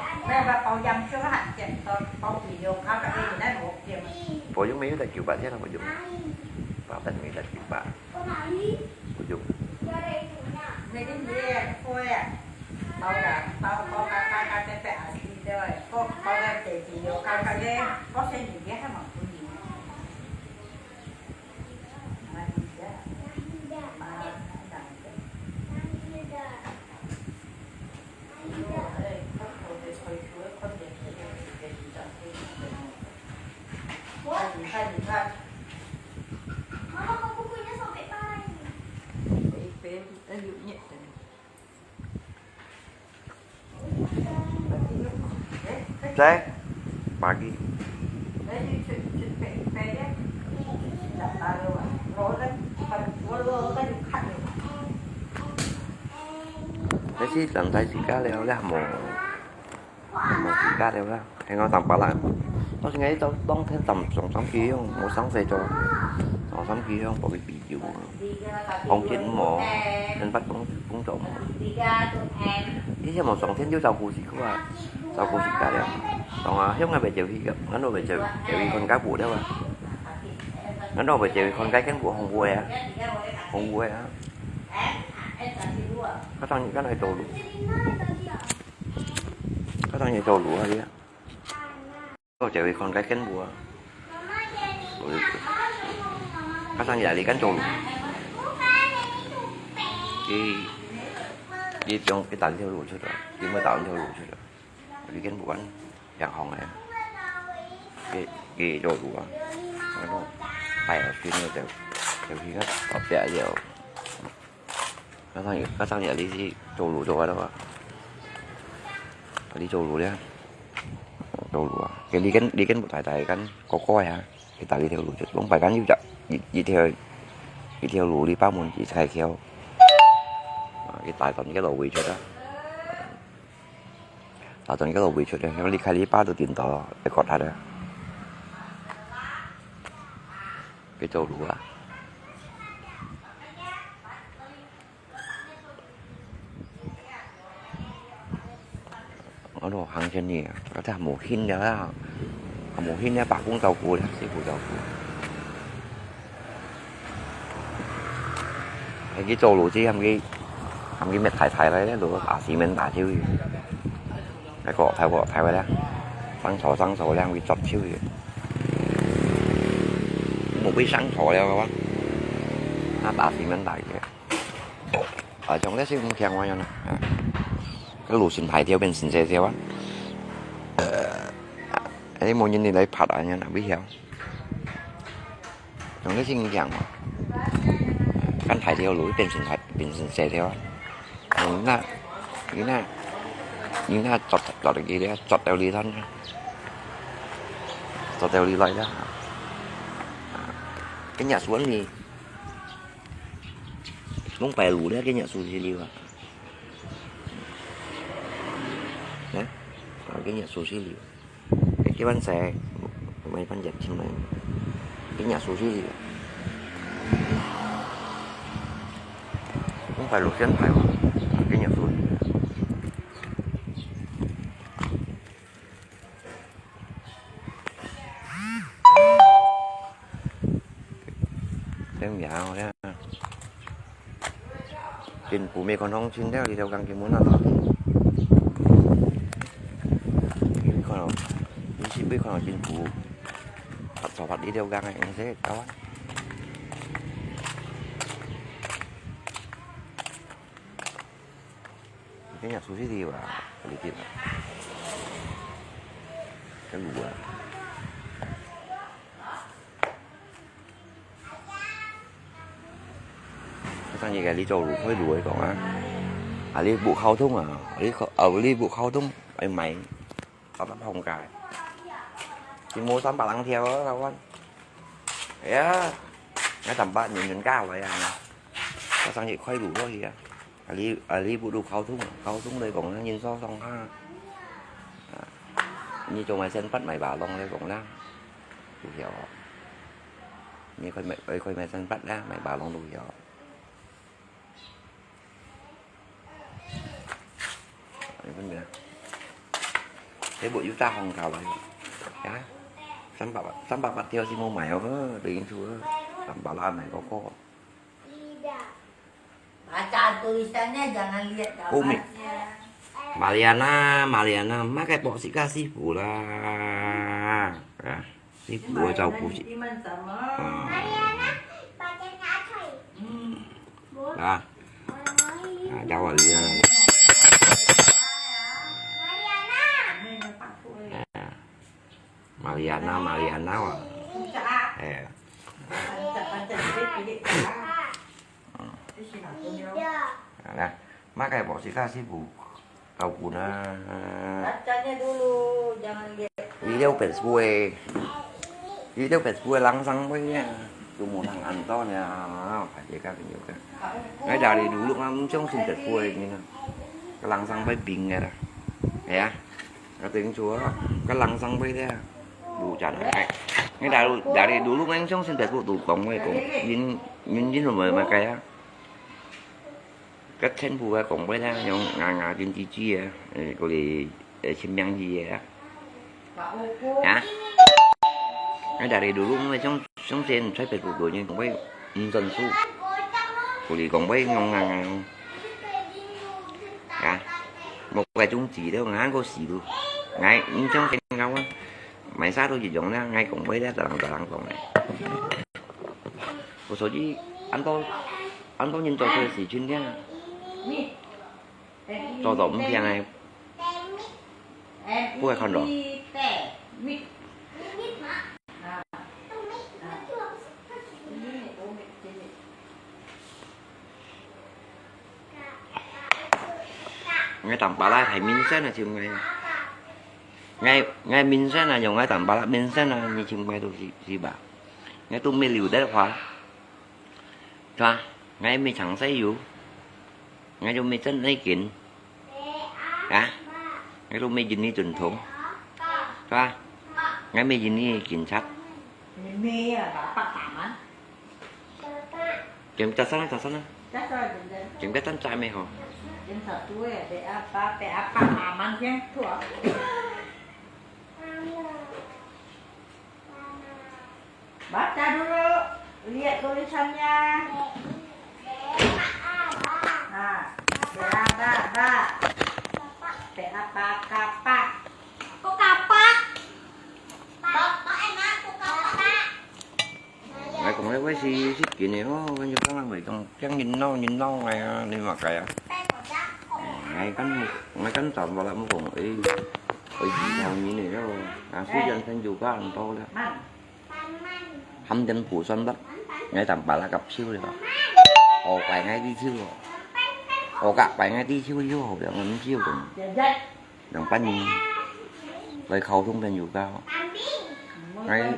保育没有帶九百千了，保育。保本没带九百。 不用。Cek, pagi. Kasi lantai tiga liao lah mo. Mo tiga liao lah. Hẹn我上班啦。到時𠊎到當天上上上去用，無上洗咗，上上去用，保佢比較。 房間無，跟發工工作無。以前無上天就照顧自家啊，照顧自家了。當啊，向外背走去个，俺都背走，走去看家婆了啊。俺都背走去看家婆，紅過啊，紅過啊。佢當然該來走路，佢當然走路啊，佢啊。 哦，這位看該更多啊。佢上夜裡間走路。佢，佢從佢打條路出來，佢沒打條路出來，佢更多啊，兩行个。佢，佢走路啊，然後，哎呀，所以呢，就，就佢个，哦，對啊，就。 Kadang, kadang ya li si Colo tu ada apa? Li Colo dia. Colo ah. Ke li kan, li kan buat tai kan koko ya. Kita li theo lu chet. Long pai kan yu jak. Yi theo, yi theo lu li pa mun ji kai theo. Kita ton ke lo wi chet ah. Ta ton ke lo wi chet. Yang li kai li pa tu tin to. Ekot ada. Ke Colo ah. Ano, hangsan ni, kata mo hin ya, mo hin ya, bakung tau ku ya, si ku tau ku. Hei ki Colo ji, ham ki, ham ki met thai thai lai, lo, a si men ta chiu. Hei ko, thai ko, thai wa ya. Sang cho, sang cho, liang ki chot chiu. Mo bi sang cho liao wa. Na ta si men ta ke. 啊，像這些毋聽話樣啊，啊，該路線大條變成細條啊。呃，哎，無人你來拍啊，樣啊，危險。像這些毋聽話，恁大條路變成大，變成細條啊。你那，你那，你那捉，捉得佢咧，捉到你thân啊，捉到你來啦。啊，跟人家說你。 Mong pai lu dia, kenya susi liu ah. Nah, kenya susi liu. Kaya ban sai, mai ban jat chim mai. Kenya susi liu. Mong pai lu sian pai, kenya susi. Tem ya, ya. Chính phủ Mỹ còn không xin theo đi theo gang cái muốn nào đó. Kau, ini sih kau chính phủ. Hạt sao hạt đi theo gang này, sẽ tao. Cái nhà sushi thì bà, cái gì vậy? Cái lùa. 上一个你做路開路个講啊，啊，你屋口通啊，你口，啊，你屋口通愛買，十粒紅戒，佢無三百零條啊，老闆。哎呀，𠊎三百年年價位啊，我上一開路過去啊，啊，你，啊，你屋路口通啊，口通來講，人數上下，啊，你做買生活買巴郎來講啦，有效哦。你開買，開買生活啦，買巴郎有效。 你分别，你無有打紅卡來？啊？三百，三百八條係無買哦，等於說，三百啦買个个。 Baca tulisannya, jangan lihat gambarnya. Maliana, Maliana, makai boksika sifu lah. Ah, sifu會照顧佢。Iman sama. Ah. Mariana, bacanya apa? Hmm. Lah. Ah, jawab dia. Mariana. Ah. Maliana, Maliana, wah. Eh. Nah, makai boksika sifu. Kau guna. Bacanya dulu, jangan lihat. Video Facebook eh. Video Facebook eh langsung pun ya. Cuma nang anton ya. Pada kan juga. Ngai dari dulu ngam cong sin Facebook eh ni. Langsung pun bing ya. Ya. Cái tiếng Chúa, cái lăng xăng bây giờ. Đủ chả nổi. Ngay đã, đã đi đủ lúc anh sống sinh tật của tụ cộng với cộng. Nhìn, nhìn, nhìn rồi mà cái á. Cái thành phố á cộng với đó, nhưng ngà ngà trên chi chi á. Ê, có đi, ê, chim miang gì á. Hả? Ngay đã đi đủ lúc anh sống, sống sinh tật của tụ nhưng cộng với, ừ, dân số. Có đi cộng với ngông ngà ngà. Hả? Một cái chung chỉ đâu, ngã có xí đâu. Ngay, nhưng trong cái ngáo á. Mày sát đâu chỉ giống nha, ngay cũng với đó, tao lăng, tao lăng còn này. Có số chứ, anh tôi, anh tôi nhìn tôi thuê xí chuyên nha. Cho dòng phiền này. Bố cái con đó. Ngai tang pala thai min sen na chim ngai. Ngai, ngai min sen na, yong ngai tang pala min sen na, ni chim ngai tu si, si ba. Ngai tu mi liu de hua. Chua, ngai mi chang sai yu. Ngai tu mi chen nai kin. Hả? Ngai tu mi jin ni truyền thống. Chua, ngai mi jin ni kin chat. Mì à, bà, bà, bà mà. Kiểm tra xem, tra xem. Kiểm tra xem trai mày hả? Kiểm tra tuổi à, bé à, bà, bé à, bà, bà, mà thiên thuộc. Baca dulu, lihat tulisannya. Nah, bé à, bà, bà. Bé à, bà, bà, bà. Kok kapak? Bapak enak kok kapak? Ngai kong leh wei si, si kin eh, oh, kan yuk kang lang wei kong, kiang yin nau, yin nau ngai ah, ni mak kai ah. Ngai kan, ngai kan tam wala mu kong, eh, oi, yi nang ni ne lo, ah, su yan kan yuk kang to le. Ham den pu san dat, ngai tam pala kap siu le. Ho pai ngai ti siu lo. Ho kak pai ngai ti siu yo, ho biang ngai siu dong. Yang pan ni, lai khâu thung pen yoga. Ngai,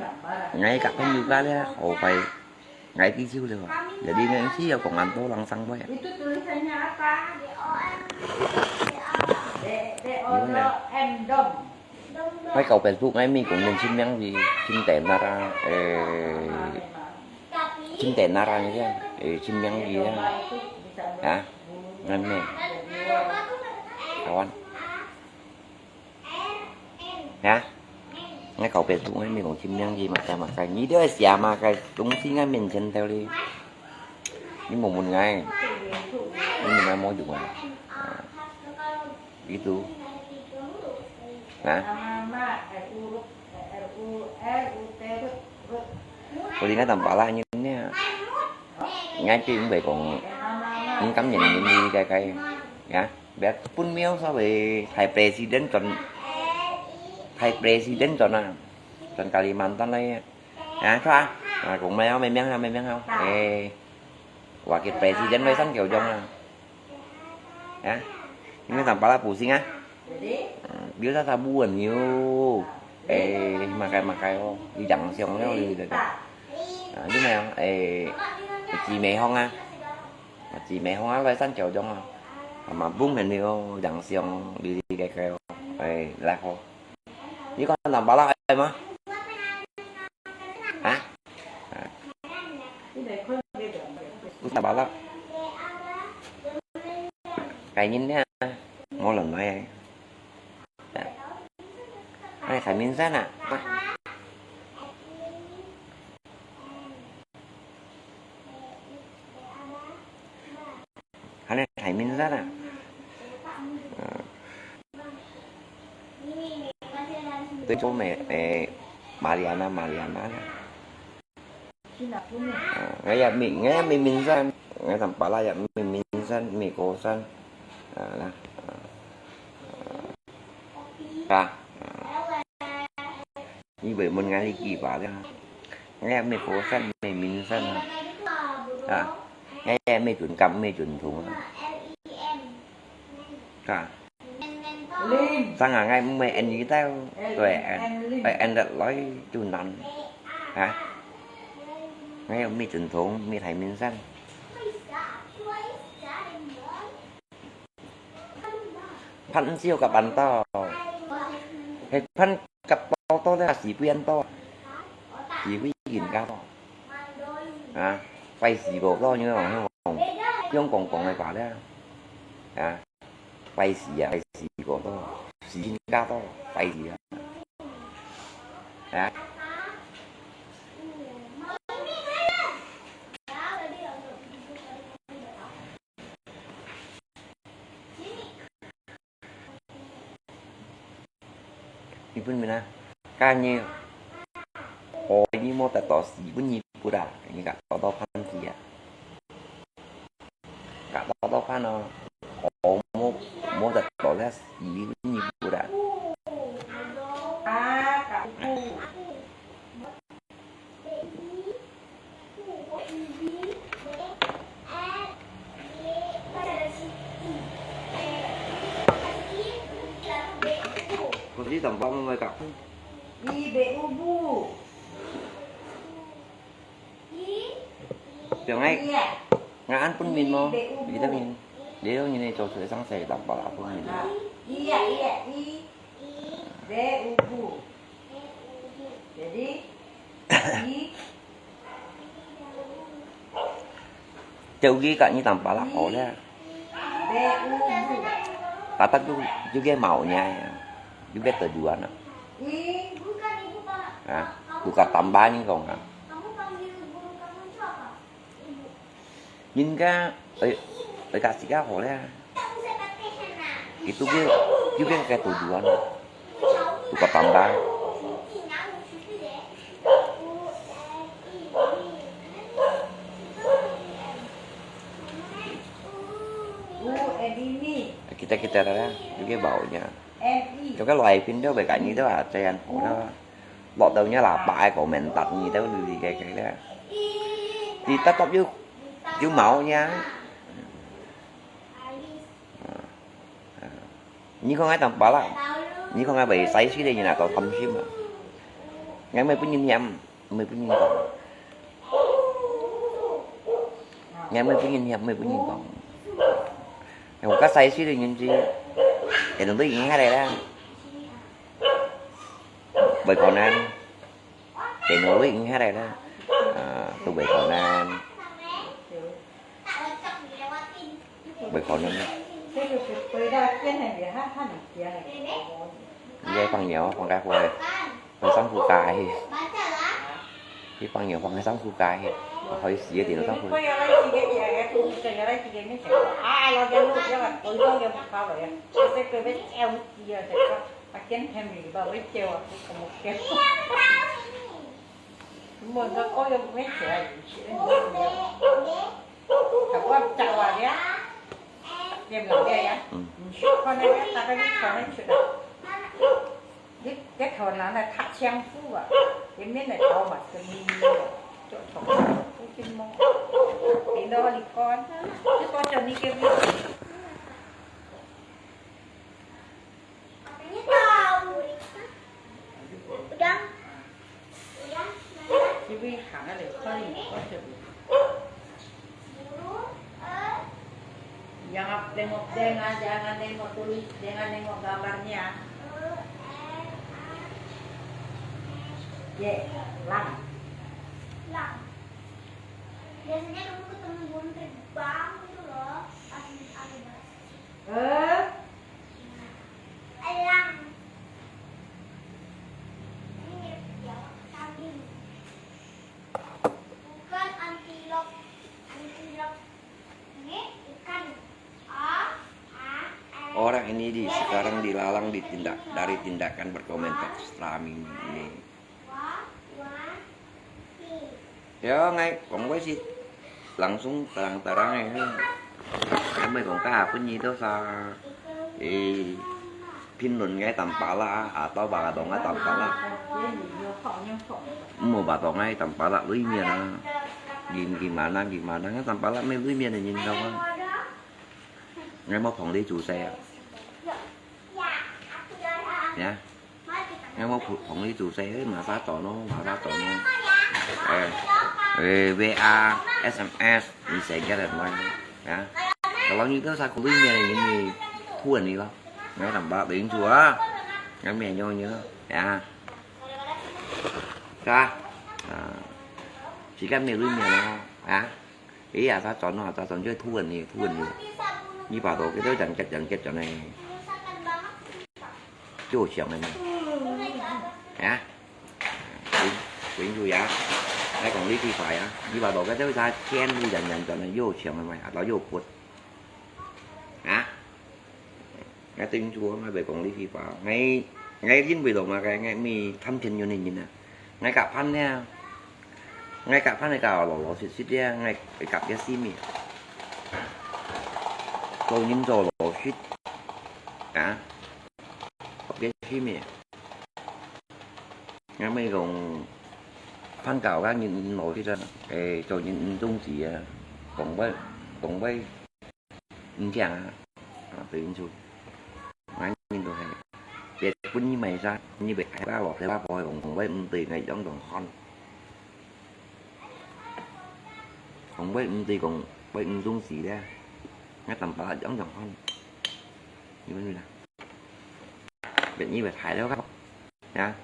ngai kak pen yoga le, ho pai, ngai ti siu le. Jadi ngai si ya kong an to lang sang pai. Itu tulisannya apa? D O M, D O M, D O M, dom. Pai kau Facebook ngai mi kong nen chim yang di, chim ten nara, eh, chim ten nara ni ya, eh, chim yang di ya. Ha? Ngai mi. Kawan. Hả? Ngai kau Facebook ngai mi kong chim yang gì mà cái mà cái. Ni dia siapa mà cái, tung si ngai min chen teo li. Ni mo mun ngai. Ni mo ngai mo yung ngai. Itu. Hả? Có đi ngai tam pala ni nè. Ngai chỉ không phải còn, không cảm nhận những gì cái cái. Hả? Biar pun miêu so với thầy president chọn, thầy president chọn à, chọn Kalimantan này à, sao à, à cũng mèo mèo mèo mèo mèo, ê, Wakil Presiden Lai San Kiaw Jong ah. Ya, ini tambah lah pusing ah. Hmm, biasa sa bulan yo. Eh, makai makai oh, di jang siang yo di di. Ah, di mana eh, di Mekong ah. Di Mekong ah, Lai San Kiaw Jong ah. Ama bung hen yo jang siang di di kai kai oh. Eh, lah ho. Ini kan tambah lah ai mah. Ha? Ku sa balak. Kainin niya. Mo lon mai. Ai, khai min san ah. Hane khai min san ah. Tôi cho mẹ, mẹ Mariana, Mariana. Ah, ngai ya mi, ngai ya mi min san, ngai tam pala ya mi min san, mi ko san. Ah, lah. Ah. Ah. Ni bai mun ngai li ki ba ya. Ngai ya mi ko san, mi min san. Ah. Ngai ya mi chun kam, mi chun thung. Ah. Sang ah ngai mui en yi tao, tuai en, tuai en dat loi chun nan. Ha? Ngai mi chun thung, mi thai min san. Phan siu ka pan to. He phan กับ โตโต้ ได้ สี่ เปลี่ยน โต สี่ ผู้หญิง เก้า โต ฮะ ไป สี่ กว่า โต อยู่ ของ ของ ของ ของ ของ ไอ้ ป่า แล้ว ฮะ ไป สี่ อ่ะ ไป สี่ กว่า โต สี่ กิน เก้า โต ไป สี่ อ่ะ ฮะ Ni pun mina. Ka ni, o ni mo ta to si pun ni pura. Ni ka to to pan si ya. Ka to to pan no. O mo, mo ta to la si pun ni pura. Ah, ka pu. 嗰啲就唔幫佢㗎。Ibe ubu. Yang ai, ngan pun min mo. Ibe ubu. Kita min. Dia ni ni cocok sang saya tak apa apa min. Iya, iya, i. Be ubu. Jadi, i. Cau gi kat ni tampak lah kau lah. Be ubu. Kata tu juga maunya ya. Juga tujuan lah. I. Ha, bukan tambah ni kau kan. Kamu panggil guru kamu itu apa? Ibu. Yun ka, ơi, ơi ka sika hổ le. Itu ke, itu ke ke tujuan. Tukar tambah. Kita kita lah, juga baunya. Juga lai pin tu, baik ni tu, ada yang hổ lah. Lọt tau nya lapa ai kau mentat ni tau lu li kai kai le. Ti ta top yu, yu mau nya. Ni kong ai tam pala. Ni kong ai bai sai si le ni na tau tham sim. Ngai mai pun yin hiam, mai pun yin kong. Ngai mai pun yin hiam, mai pun yin kong. Ngai ka sai si le ni ji. Ai dong tu yin hai le la. Bai kau nan. Cái nồi ring hết đây đó. À, tụi bảy khẩu nan. Bảy khẩu nan đó. Vậy bằng nhiều, bằng cái khoai. Nó sống khu cài. Cái bằng nhiều, bằng sống khu cài. Hơi xía thì nó sống khu. Mungkin mau pindah likan. Dia kau macam ni ke. Udang. Udang. Cibi hang ada kali kau cibi. Jangan tengok, jangan, jangan tengok tulis, jangan tengok gambarnya. Ye, lang. Lang. Biasanya kamu ketemu burung terbang gitu loh, pas ada bahasa. Eh? Elang. Ini mirip biawak kambing. Bukan antilop. Antilop ini ikan. A, A, L. Orang ini di, sekarang dilarang ditindak, dari tindakan berkomentar setelah ini. Yo, ngai kong wai sit langsung terang-terang eh. Ngai mai kong ka pun nyi to sa eh, 評論 ngai tampala atau bakatong ngai tampala. Mo batong ngai tampala lui mian ah. Gim gimana gimana ngai tampala mai lui mian nyin kau kan. Ngai mo phong li chu sai ah. Ya. Ngai mo phong li chu sai eh, masa tono, masa tono. Eh, eh, W A, S M S, ni sai kira mai. Ya. Kalau ni tu sa kui mian ni ni, kuan ni lo. Ngai tampala ting chu ah. Ngai mian yo ni lo. Ya. Ka. Ah. Sikan mai lui mian lo. Ya. Ê, ata chọn, ata chọn, chứ thu anh đi, thu anh đi. Như bà đồ cái đó dần chết, dần chết chọn này. Chứ hồi chiều này mà. Hả? Quyến, quyến rũ ya. Ai còn lý phi phải á. Như bà đồ cái đó ra chen bu dần dần chọn này, vô chiều này mày, ata vô quật. Hả? Ngai tính chúa, ngai về còn lý phi phải. Ngai, ngai liên về đồ mà cái, ngai mi thăm thiên nhiên này nhìn nè. Ngai cả phán nè. Ngai kak phan ngai kak lò lò sit sit ya, ngai kak ya si mi. Lò nyin lò lò sit. Hả? Kak ya si mi. Ngai mai kong phan kak ka nyin lò sit ya. Ê, cho nyin tung gì ya. Kong bai, kong bai. Ǹ chang ah, tự nhiên su. Ngai nhìn đồ hay. Biết bún như mày sao, như biết hai ba lọt, hai ba bòi, cũng, cũng với ung tì ngày giống đồng hon. Cũng với ung tì, cũng với ung dung xì đấy. Ngai tầm ba giống đồng hon. Như vậy là. Biết như vậy thái đâu các. Nha.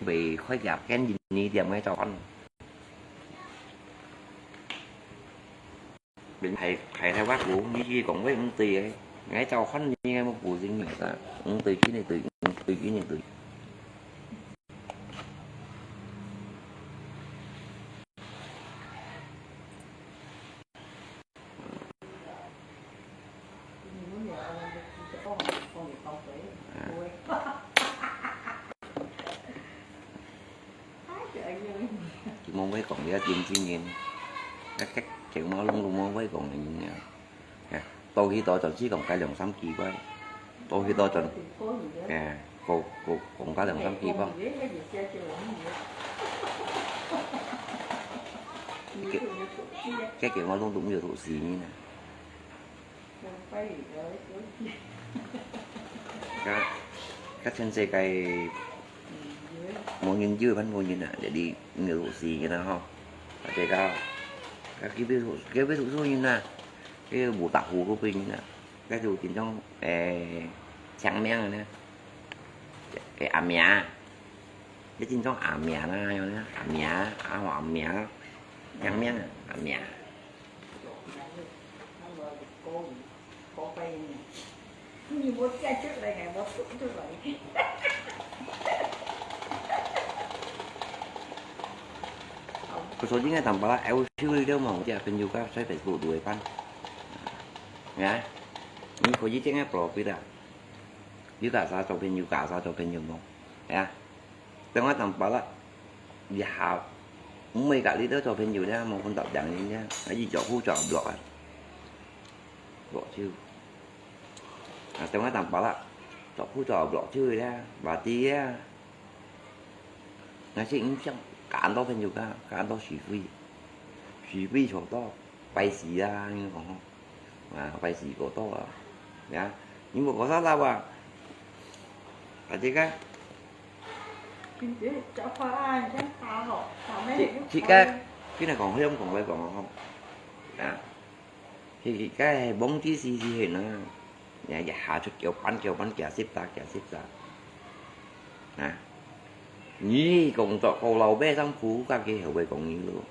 Vì khói gạp kén nhìn đi tiệm ngay cho hon. Bên thầy, thầy theo bác Vũ, như chi cũng với ung tì ấy. Ngay châu khăn như ngay một Vũ dính mình ta. Ung tì chi này tì, ung tì chi này tì. À. Chỉ mong với cổng đi tìm chi nhìn. Các, các kiểu mong lung lung mong với cổng này nhìn nè. Nè, tôi khi đó chọn chỉ còn cái lòng sắm kỳ quay. Tôi khi đó chọn. Nè, cô, cô, cũng có lòng sắm kỳ không? Cái kiểu, cái kiểu mong lung đúng nhiều thụ gì như nè. Các, các trên xe cày mua nghiên cứu vẫn mua nghiên à, để đi nhiều thụ gì như nè ho. Ở đây cao. Các cái ví dụ, cái ví dụ như nè. Cái bộ tạc hồ của Bình nè. Cái dù chính trong, ê, sáng miếng nè. Cái à mía. Cái chính trong à mía nè, à mía, à hoa mía. Sáng miếng à mía. Cái số chính là tầm bala eo siu đi đâu mà không chịu, bên Yuka xoay Facebook đuổi pan. Nha. Ni ko yi jeng ai pro pi da. Yuka sa cho bên Yuka sa cho bên Yumo. Ya. Tengok tang pala. Ya. Mui ka li to cho bên Yu da mo kun tap dang ni da. Ai cho hu cho block ai. Block siu. Ah, tengok tang pala. Cho hu cho block siu da. Ba ti ya. Ngai si ing siang kan to bên Yuka, kan to si fui. 水位坐到，拜四啊，你講吼，啊，拜四過到啊，呀，你無講啥啦哇？啊，這個，今天講話啊，你先打吼，打咩？這，這個，今日講，香港來講吼，啊，這個係忘記時間啊。 呀，一下就攪拌攪拌，攪十隻，攪十隻。啊，你講做高老百姓苦，甲佢後尾講你咯。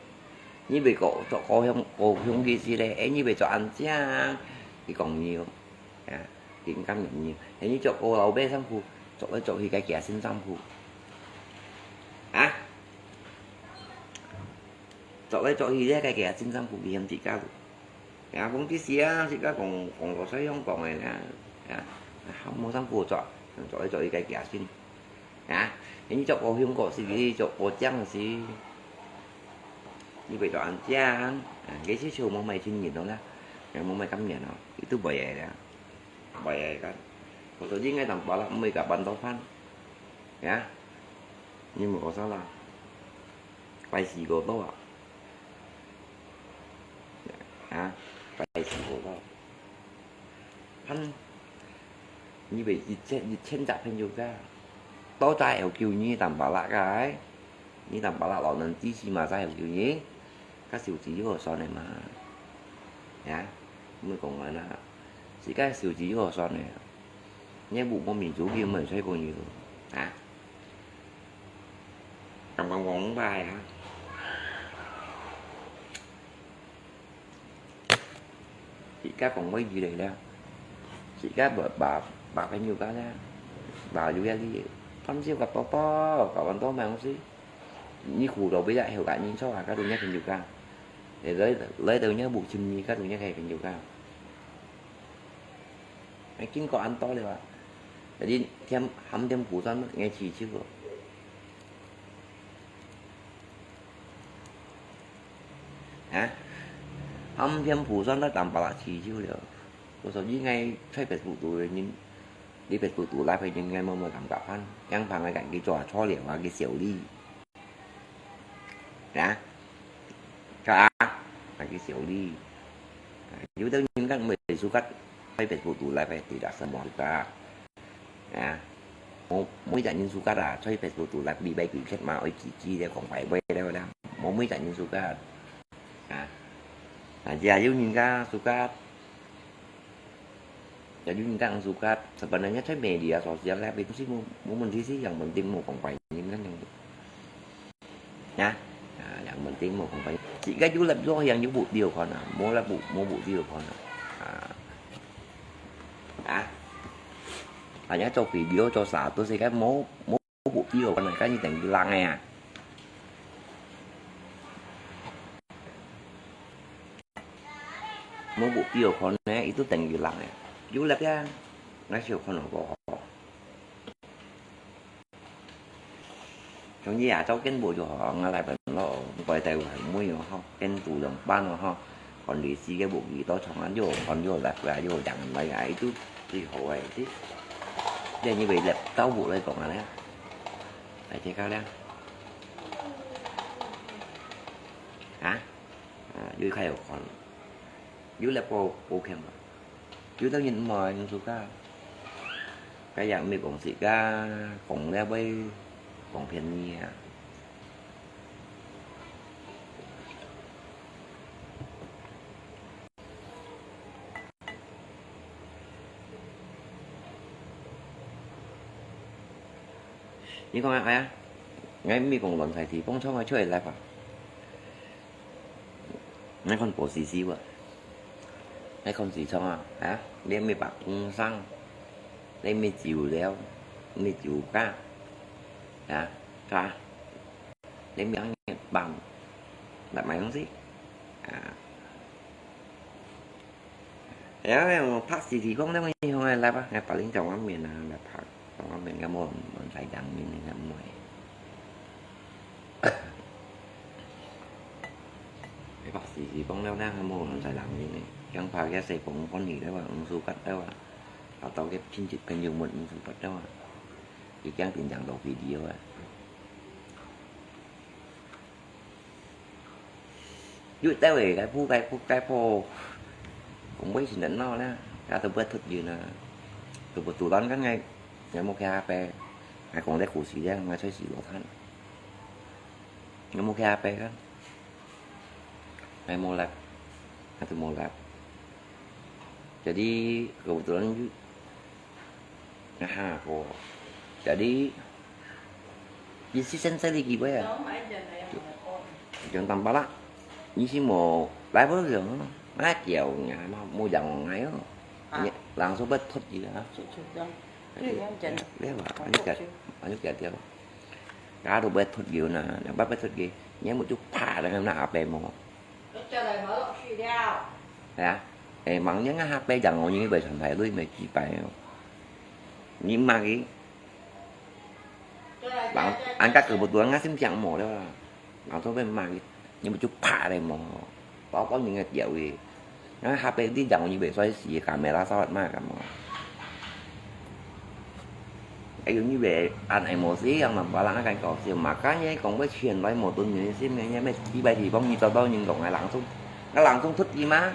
你袂講做高雄，高雄个事咧，哎，你袂做安正，佢講你哦。啊，佢毋甘願你。哎，你做高老百姓苦，做來做去，該幾下先生苦。啊？做來做去咧，該幾下先生苦，佢嫌自家咯。 呀，講這時啊，自家講，講老實用講个啦，呀，啊，無啥好做，做一做一個家庭，呀，你做高雄个事，你做高雄个事，你袂做安正，啊，這時就無麼个親人咯啦，也無麼个感人咯，佢都袂愛啦，袂愛个。我說應該當巴拉，毋會甲辦到飯，呀，你無講啥啦，拜四過到啊。 啊，拜四過到。看，你袂一千，一千隻朋友个，到底有救你淡薄仔个，你淡薄仔老人之時嘛，才有救你，甲手指又好算个嘛，啊，毋會講安啦，自家手指又好算个。 你無，無民主，你毋會吹過你，啊？剛剛講白啊，自家講話以來了，自家把，把，把朋友家啦，把有壓力，放手个包包，搞完多忙事，你苦到尾啊，後个人錯啊，甲人家朋友家，來，來到你無情義，甲人家个朋友家。 哎，經過恁多了啊，你添，含添苦酸，愛祈求哦。啊？含添苦酸，那淡薄仔祈求了。我說你愛在Facebook肚个人，你Facebook肚live个人，應該無麼感覺，反正放个感覺做錯了啊，去修理。 啊？啊？啊，去修理。啊，有兜人講毋會suka，在Facebook肚live个，tidak semua suka。啊？無，無一隻人suka啊，在Facebook肚live，你愛拒絕嘛，愛拒絕了，講拜拜了啦，無每隻人suka。啊？啊，也有人家suka。 Jadi你講suka，sebenarnya在media sosial live itu sih無，無問題，係yang penting無講壞人kan yang，ya，啊，yang penting無講壞人。自家有live做，yang有目標看啊，無live無，無目標看啊，啊，啊，hanya做video做status，自家無，無 目標看啊，該你等於人个啊。無目標看呢，佢都等於人个。有力啊，𠊎少看好過吼。像你啊，早間無就好，𠊎來問咯，怪台灣妹哦吼，跟主人班哦吼。 看歷史个無幾多場啊，又看又來啊，又講來啊，佢都最好个，這，這你會來到屋來講啊咧，來這個咧，啊，啊，又開始看，又來報，報警啊，有兜人毋愛，毋suka，該樣毋係講自家，講了會講便宜啊。 你講啊，哎呀，𠊎毋係講亂晒地方，創啊出來live啊。𠊎看報時事啊，𠊎看時常啊，啊，你毋係白工商，你毋係酒樓，毋係酒家，啊，係吧？ 你毋係日本，來買東西。啊。哎呀，拍時事講了，你向來來吧，來把你講方面啊，來拍，講方面，𠊎無，無在當面，𠊎毋會。你拍時事講了，𠊎無，無在當面呢。像拍个西方講你了啊，毋suka了啊，啊，到个親戚朋友們毋suka了啊，佢驚變成做video啊。有兜个該鋪該鋪該鋪，講話先得鬧啦，該都毋會脫人啊。都毋做人，該𠊎𠊎無去阿伯，𠊎講這故事咧，𠊎出去落攤。𠊎無去阿伯个，𠊎無力，𠊎都無力。Jadi kebetulan 啊哈，哦，jadi，你是先生你幾位啊？Yang tambah lah，你是無來不了，那掉你嘛，無養我哦。你人說不脫的啊。你話，你講，你講掉，大家都不脫的呢，兩百不脫的，你還不就怕那個那阿伯麼？ 係啊，誒，吂人啊，下背人哦，你會傳大鐳，乜幾擺哦。你罵佢，人，人家kebetulan啊，心想無了啦。人都會罵佢，你們就怕了無？包括人个鳥个，那下背你人哦，你會衰死，kamera燒嘛，感覺。 哎喲，你會恁樣無事，樣嘛，別人還講笑嘛，今日講話全來無對人心个，你乜幾擺地方你找到人講，哎，人送，那人送出去嘛？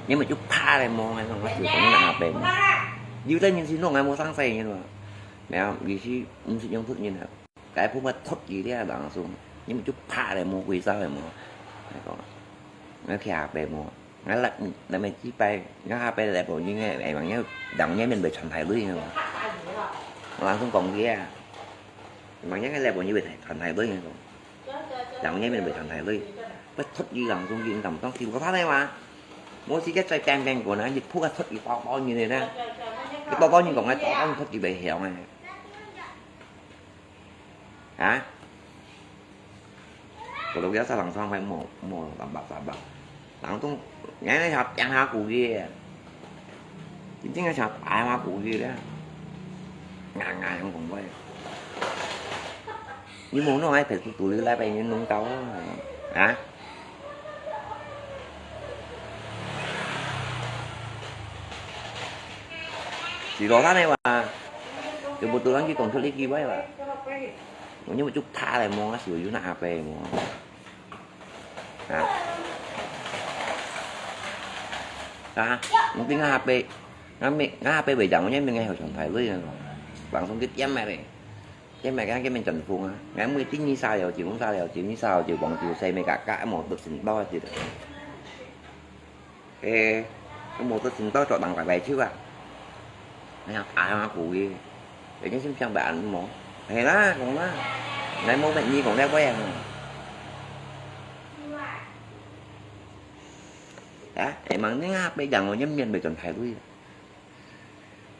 你們就怕了無？哎，我就講那邊，有的人是弄，哎，無上世人嘛，沒有，你是，毋是用出人啊。 該部分脫離了當中，你們就怕了魔鬼招了魔。來講，𠊎去下背魔，𠊎來，那麼幾擺，𠊎下背來無人个，哎，人家，人家面被傳太累了嘛。我當中講个啊，人家來無人被傳太累了，人家面被傳太累，不脫離當中，你敢當時我他的嘛？我是个最干干过呢，你扑个脱离包包你的呢，你包包你讲个包包你脱离袂响哎。 啊？Kalau biasa langsung sampai mau, mau tambah-tambah. Langsung, yang ni siapa yang aku dia? Ini kan siapa yang aku dia? Ngang-ngang yang kong gue. Ini mau nong ai pet tu tuli lai pa ini nong kau. Ha? 是羅生个話，就無多人去講出呢句話啦。我因為就怕來望啊，就有那阿伯望。啊？啊？我跟阿伯，阿伯，阿伯會講，我因為𠊎好像太累了，放鬆个點嘛嘞。 因為該个面真風啊，𠊎每日日曬了就風曬了就日曬了就黃就曬，每个个無得先到啊，知道。誒，該無得先到，做人拜拜手啊。哎呀，哎呀，故意，人家先想白安無？係啦，講啦，𠊎無問你講了會啊。啊，誒，望你啊，被人我面面被准太累啊。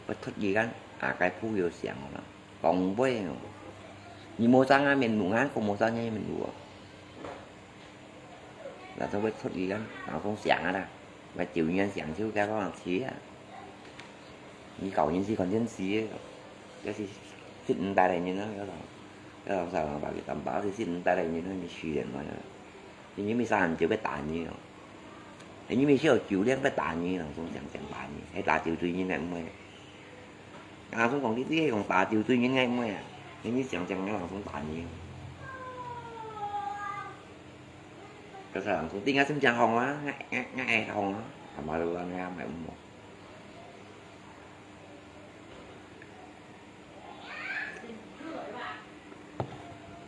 不出去間，啊，該鋪有想啦，講話哦。你無生啊，面目啊，講無生啊，面目哦。那就會出去間，然後講想啊啦，那九年想就該講去啊。你九年是看電視个，這是十五代个人啊，要講，要講啥人把佢擔保，是十五代个人啊，你輸人嘛。 因為啥人就會打你哦。因為小酒量會打你，人講想想打你，係打酒醉人个妹。人講講你這係講打酒醉人个妹啊，因為想想人講打你。可是人講，你應該先講好啊，𠊎𠊎𠊎愛好啊，他媽的，𠊎𠊎買毋好。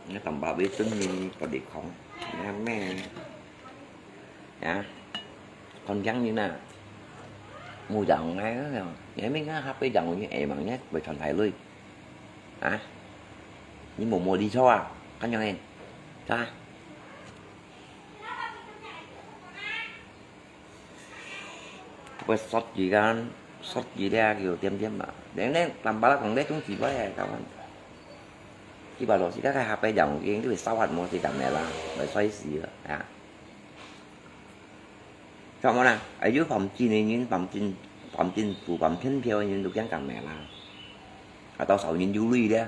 你tambah微信你不得空，你看咩？啊？看樣你呐，無養𠊎啊，你明啊，下輩養你，哎，望你會傳大鐳。啊？你無無理錯啊？看樣呢？啊？ 會煞佢間，煞佢咧，佢有點點嘛。你你tambah啦，講這種奇怪个，kawan。佢把老師該個下背養，佢會燒下無事咁樣啦，會摔死了啊。做麼啦？哎，有旁邊个人，旁邊，旁邊，旁邊票个人都驚咁樣啦。啊，到少人有鐳咧，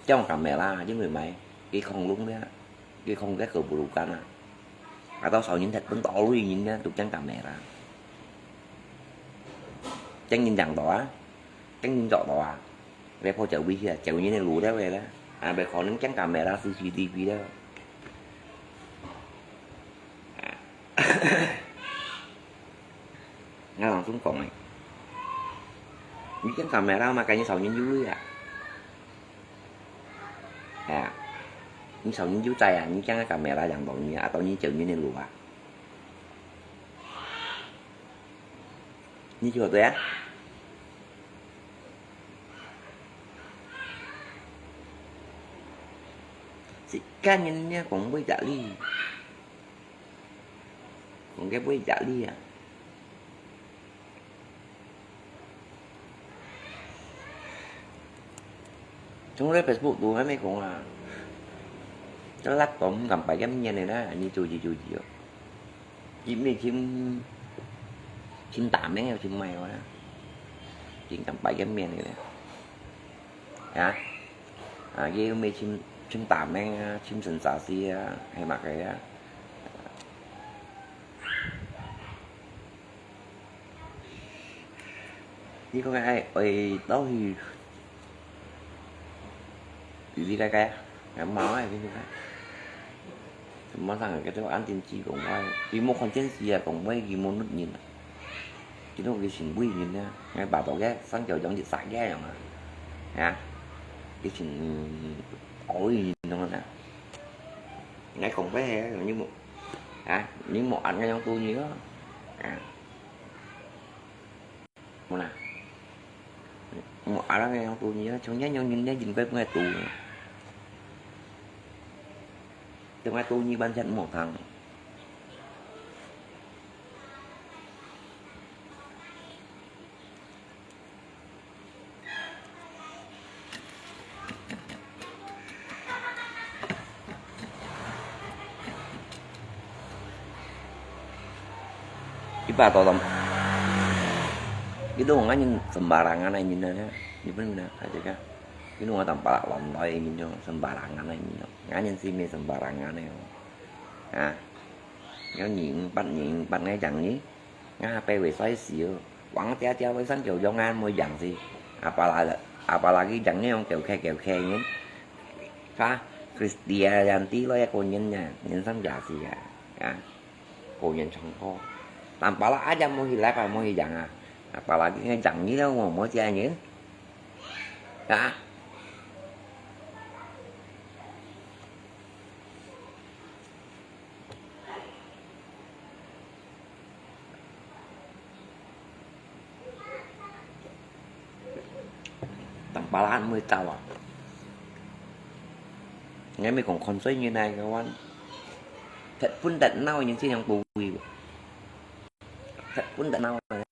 驚咁樣啦，因為買，佢恐龍咧，佢恐該個不如干啊。 啊，到少人忒分到鐳人呢，都驚咁樣啦。驚人養到啊，驚人捉到啊，你破走危險，走人个路了个啦，啊，不可能驚咁樣啦，C C T V了。中講个。你驚camera嘛，該你少人有啊？哎呀，你少人有在啊，你驚camera影到你啊，到你救人个路啊？你就對啊？自家人呢，講會得哩，講个會得哩啊！ 從這Facebook肚還沒講啊，這laptop毋敢擺个面个啦，你注意注意哦。佢毋係尋，尋打名，尋麼个啦，佢敢擺个面个啦。啊？啊，佢又毋係尋，尋打名啊，尋sensasi啊，係麼个啊？ 你講个愛，愛到去，你，你該該，該毛啊，你該。麼生个，這安定機講話，佢無看電視啊，講話佢無錄音啊。佢都佢先會人啊，𠊎爸爸个上交兩日三日樣啊，啊，佢先會人啊。𠊎講話係，你無，啊，你無按該樣對你咯，啊。 Muna. Mo alang yang tu ni, chong yan yang ni, yan jin koi pun tu. Tengah tu ni ban chat mo thang. Iba to tom. Itu nganyun sembarangan ai nyin na. Ni pun mina aja ka. Inu ngatan palak lom toi nyin sembarangan ai nyin. Nganyun si me sembarangan ai. Ha. Yang nyin empat nyin empat ngai jang ni. Nga pe wei sai siu. Wang tia tia wei sang kiu yong an mo yang si. Apalagi, apalagi jang ni yong kiu khe kiu khe nyin. Ka Kristianti lo ya ko nyin nya. Nyin sang ja si ya. Ya. Ko nyin chang ko. Tampala aja mo hi lai pa mo hi jang a. Apalagi ngai jang ni lo mo mo tia nyin. Ya. Tampala an mo tau a. Ngai mi kong kon soi nyin nai ka wan. Thet pun thet nau nyin si yang pui. Thet pun thet nau nai.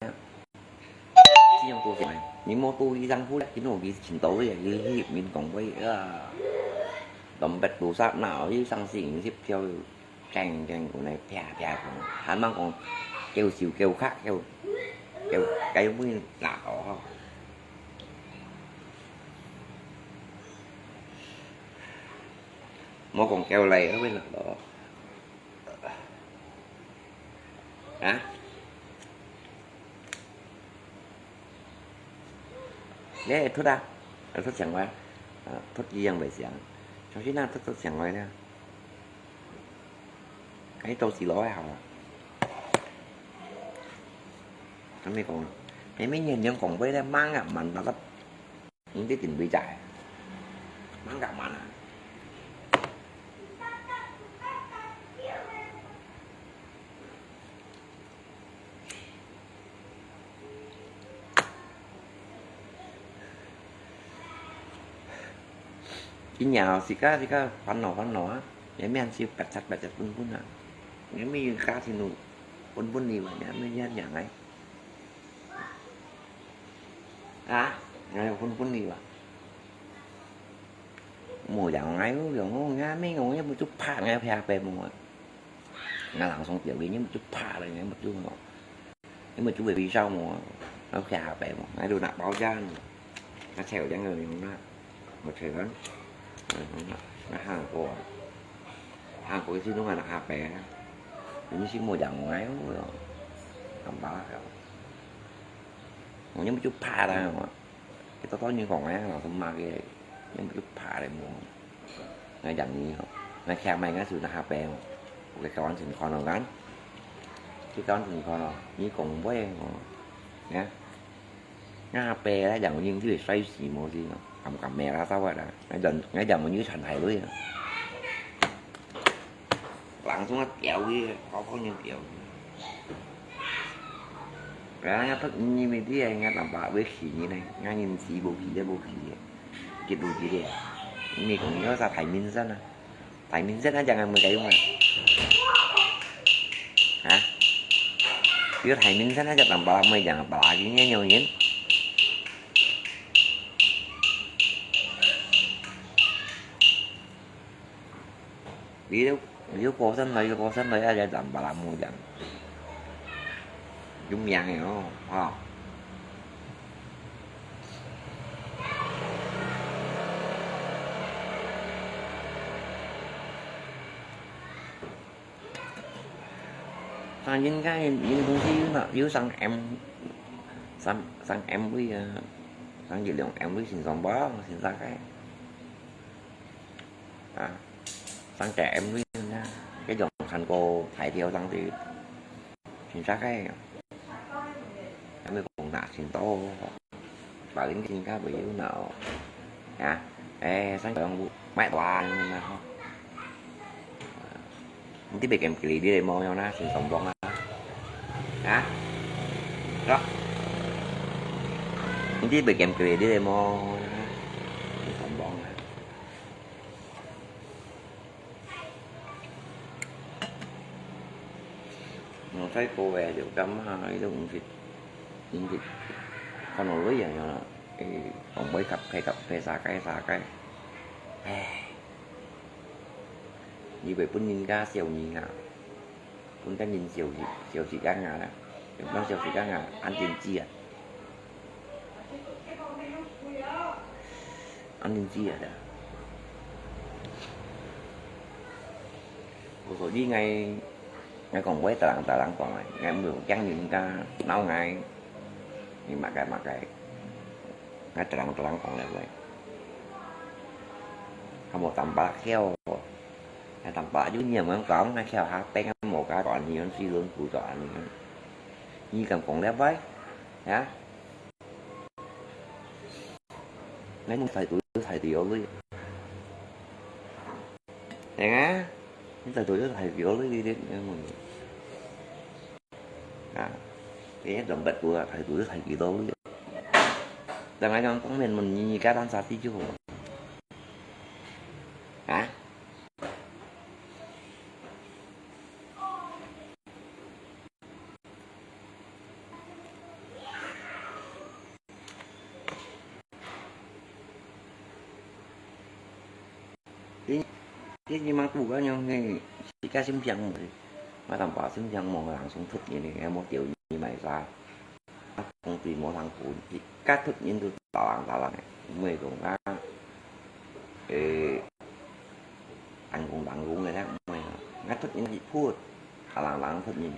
Chỉ trong tủ lạnh. Mình mua tủ đi răng hút, cái nồi đi chỉnh tấu đi, đi hít mình còn quay, à. Đóng bẹt tủ sáp nào, đi sang xịn, xếp theo, keng, keng, của này, pia, pia, của này. Hàn mang còn kêu xìu, kêu khác, kêu, kêu cái mũi lạ đó. Mua còn kêu lầy ở bên đó. Hả? Nè, thốt à? Thốt sàng ngoài. Thốt gì yang vậy sàng. Cho xin à, thốt, thốt sàng ngoài nè. Cái tô xì lỗi hả? Cái mấy con, cái mấy nhân nhân còn với đấy mang à, mà nó rất Hindi tin bi jai. Mangga mana? Inya sika sika panno panno ha. Ya mian si pechat pechat pun pun ha. Ya mi ka sinu pun pun ni ba ya mi yan yang ai. Hả? Ngai phun phun đi ba. Mùa dạo ngai ú dòng ú ngai mi ngô ngai một chút phạt ngai phe phe mùa. Ngai lăng sông tiểu đi ngai một chút phạt rồi ngai một chút ngô. Ngai một chút về vì sao mùa. Nó phe phe mùa. Ngai đồ nạp báo chan. Ngai theo chan người mùa nè. Một thời gian. Ngai hàng của. Hàng của cái xin nó ngai là phe phe. Ngai xin mùa dạo ngai ú. Không báo đâu. Ngô ngai một chút phạt rồi. Cái tao tao như còn ngai là không mà cái ngai một chút phạt rồi mùa. Ngai dặn ni hả? Ngai khen mày ngai sự là hạp bèo. Cái con xin con nó gắn. Cái con xin con nó. Như còn với nó. 啊，𠊎阿伯啦，養人就會衰死無事咯，敢敢咩啦，走啊啦，𠊎養，𠊎養人就傳大類啊。人總愛屌个，好好人屌个。啊，𠊎讀你咪知啊，𠊎淡薄會氣你呢，𠊎人死無氣咧，無氣个，激怒佢咧。你咪講你有啥大名聲啊？ 大名聲啊，講啊，無該用啊。啊？有大名聲啊，講淡薄妹講，巴拉吉个牛人。你都，你都過身來，又過身來，啊，講淡薄妹講。有名个哦，吼。 上人家人，人公司有哪，有上M，上，上M位啊，上一兩M位先上榜，先上个。啊，上个M位啊，該種看過大條上去，先上个。 還沒講哪先到，白人更加會有腦。啊，哎，上講買大嘛吼。你知別間佢哋啲無樣啦，先上網啊。啊？咯？你知別間佢哋啲無樣啦，先上網啊。 我細個个就感覺，佢都毋識，毋識，看到女人啊，誒，講話合拍合拍，啥个啥个，唉，以為分人家笑你啊，分个人笑死，笑死个啊啦，用笑死个啊，安靜止啊。 恁樣子啊，所以𠊎，𠊎講話逐人逐人講个，𠊎毋會驚人家鬧𠊎，你麼个麼个，𠊎逐人逐人講个話，還無淡薄曉，𠊎淡薄有你毋講，𠊎曉下等無該講你，水輪不轉你，你敢講了喂，啊？ 你態度有態度个，係啊，你態度有態度个，你，你，啊，你一種不過啊，態度有態度个。但係講當面問你，你該當啥地就好。啊？ 你，你，你嘛顧个樣，你自家心情無，嘛淡薄心情無，人送出去呢，還無掉你買啥，啊，工資無通分，自家出人都打人打人个，毋會講啊，誒，打工打工个啦，毋會啊，啊，出人一鋪，打人打人出人个。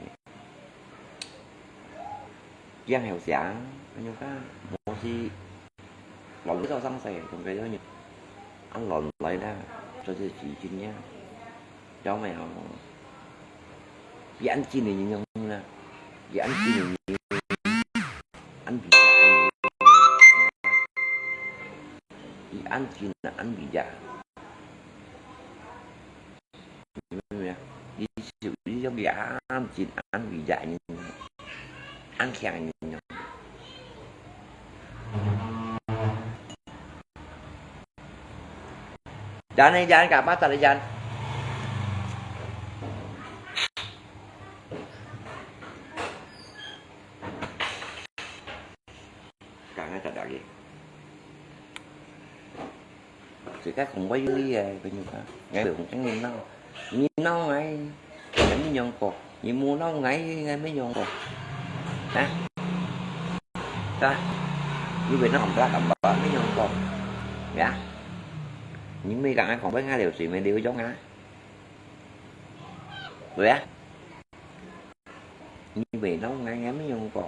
驚後生，朋友家，無事，老早上世，同佢樣，啊，老來啦，就是幾斤呀，有沒有？佢安靜个人用啦，佢安靜个人，安靜个人，佢安靜个安靜个。 你明白？你就，你就比較安靜、安穩个人，安詳个人。Jangan, jangan kat mata dia, jangan. Jangan tak ada lagi. 自家講話有理个，朋友家，𠊎毋驚你鬧，你鬧𠊎，𠊎乜樣講，你無鬧𠊎，𠊎乜樣講，啊？係吧？你會鬧毋得，毋得，乜樣講，呀？你毋係講𠊎講話，𠊎流水毋流用啊？會啊？ 你會鬧𠊎，𠊎乜樣講？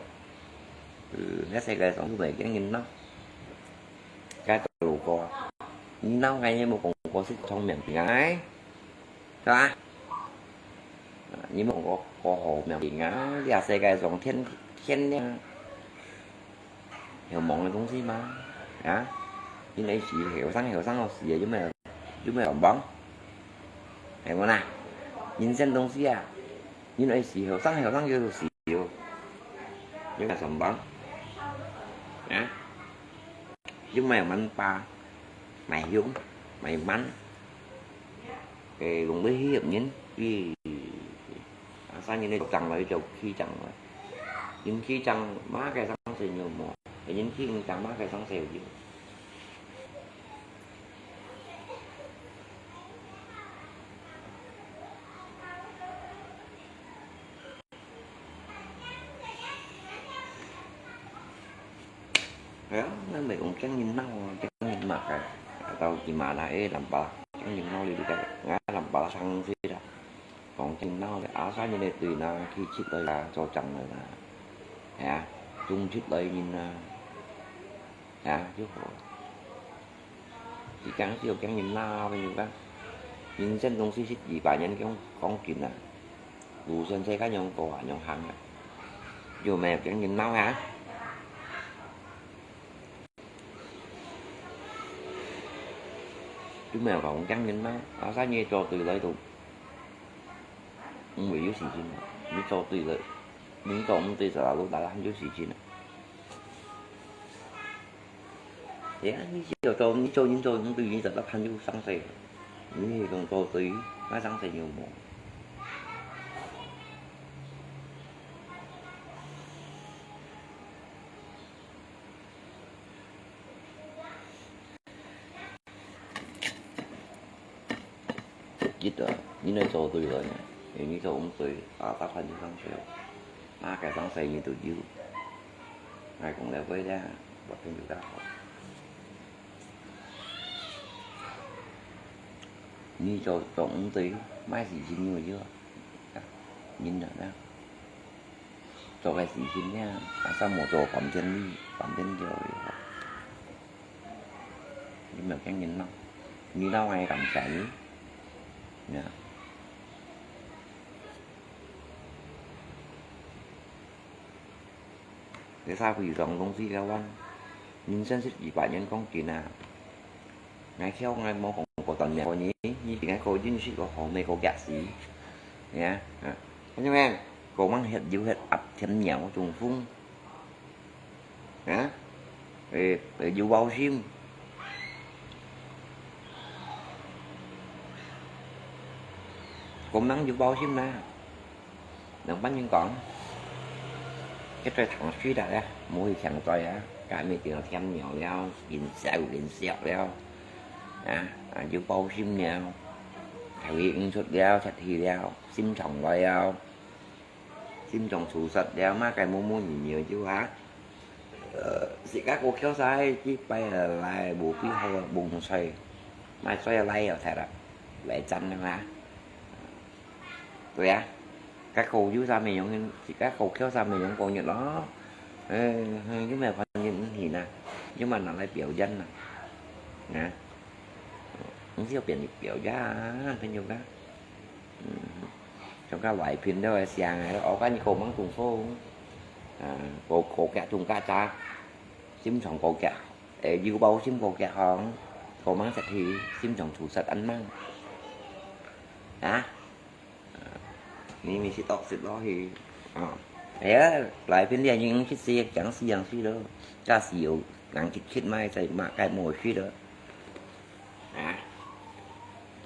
呃，該世界上有無驚人鬧？該路過，你鬧𠊎也無講過識聰明个，係吧？啊，你無講過好命个，這世界上天，天亮，有忙个東西嘛，啊，因為係後生後生个事啊，有無有，有無有忙？係無啦？人生東西啊，因為係後生後生个事，有無上班？啊，有無有問爸？ 買香、買饅，誒，用來去人，去，啊，生人个做正來就去正來，人去正，麼个生事有無？人去人正，麼个生事有？ 係啊，𠊎毋係講驚人惱啊，驚人罵个。到今嘛啦，誒，南北驚人惱哩，你看，𠊎南北生死啦，講驚人惱咧，啊，生人个對啦，去出來啦，做正來啦，係啊，中出來人啦，係啊，就好。 你講係有驚人罵，𠊎跟你講，人生東西係幾百年講，講緊啊，路線世界樣過啊，樣行啊，有無驚人鬧啊？有無講驚人鬧？啊，生意做對來都，毋會有時間啊，你做對了，你做毋對，十六大還有時間啊。 呀，你只要做，你做，你做，你對你自家還有生事，你係講做對，麼生事有無？記得，你來做對了呢，因為你做毋對，啊，大家還有生事，麼个生事你都有。 𠊎講了會啦，我朋友較好。你做，做毋對，麼事情有有啊？人啊，做个事情呢，啊，啥無做半天你，半天就有啊。你毋好驚人鬧，你鬧𠊎感謝你，呀。 這社會上東西个話，人生係幾百年講緊啊。𠊎曉𠊎無講過當年過年，你比𠊎過認識過好，無過激死。你看，啊，看見沒？過吂歇有歇鴨添鳥中風。啊？誒，誒，有包心。 講人有包心啦。兩班人講，一再聽書啦，無去聽罪啊，該每天都添尿了，連笑連笑了，啊，啊，有包心了，頭已經出了，出去了，心腸來了。 心中舒適了，麼个無無人要就哈。呃，自家過橋晒，幾擺來無必要啊，無趣。買水來要忒啦，來站了哈。對啊，該過有啥無用，自家過橋晒無用過日咯。呃，有麼个反正毋去啦，有麼拿來表演啦。啊，毋係要表演，表演，朋友啊。 嗯，像該來賓了个聲个，我感覺過吂中風，啊，過，過激中較差，心腸過激，誒，有包心過激吼，過吂出去，心腸舒適恁猛。啊？你咪識多識多去，啊。哎呀，來賓了已經去食，講死樣事咯，假使有人去去買，再買，該無去咯。 啊，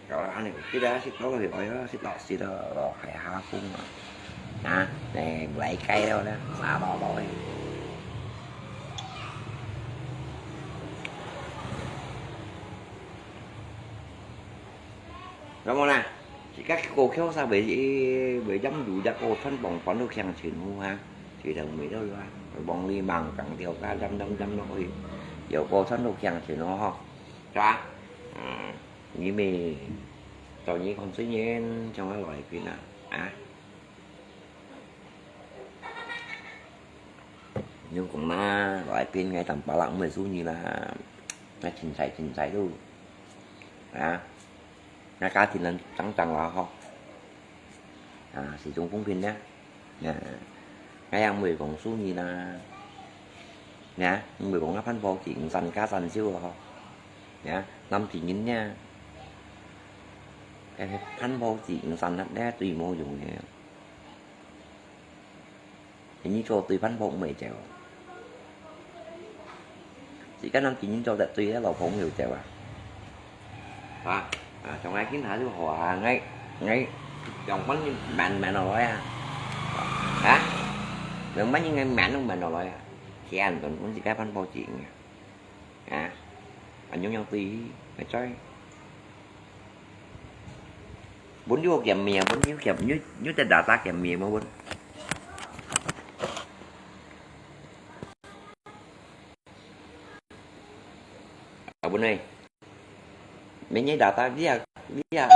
搞到恁樣，食啊，食到去，哎呀，食到食到，落海下風啊！啊，誒，來街了咧，沙包包个。有無啦？自家過橋晒，袂，袂飲油，只過穿磅，磅到強全乎哈，就同味道了啊！磅你猛講掉，加飲飲飲落去，又過穿到強全乎吼。 係吧？嗯，你咪做你講雖然像个來賓啊，啊。你講嘛，來賓𠊎淡薄仔毋會輸你啦，𠊎凊彩凊彩都，啊，𠊎家庭人正正話吼，啊，始終公平个，啊，𠊎也毋會講輸你啦。呀，毋會講啊，辦伙計毋散家散手哦。呀，南京人呢，該係辦伙計毋散，該對無用个。你做對辦伙毋會走。自家南京人做得對个老朋友走啊。啊，啊，從來今下就好啊，𠊎，𠊎，兩萬人慢慢落來啊。啊，兩萬人个慢都慢落來啊。天安門，阮自家辦伙計啊。 啊，恁樣樣對，會在。分有減免啊，分有減，有，有得打打減免無分？啊，分呢？免你打打，你也，你也，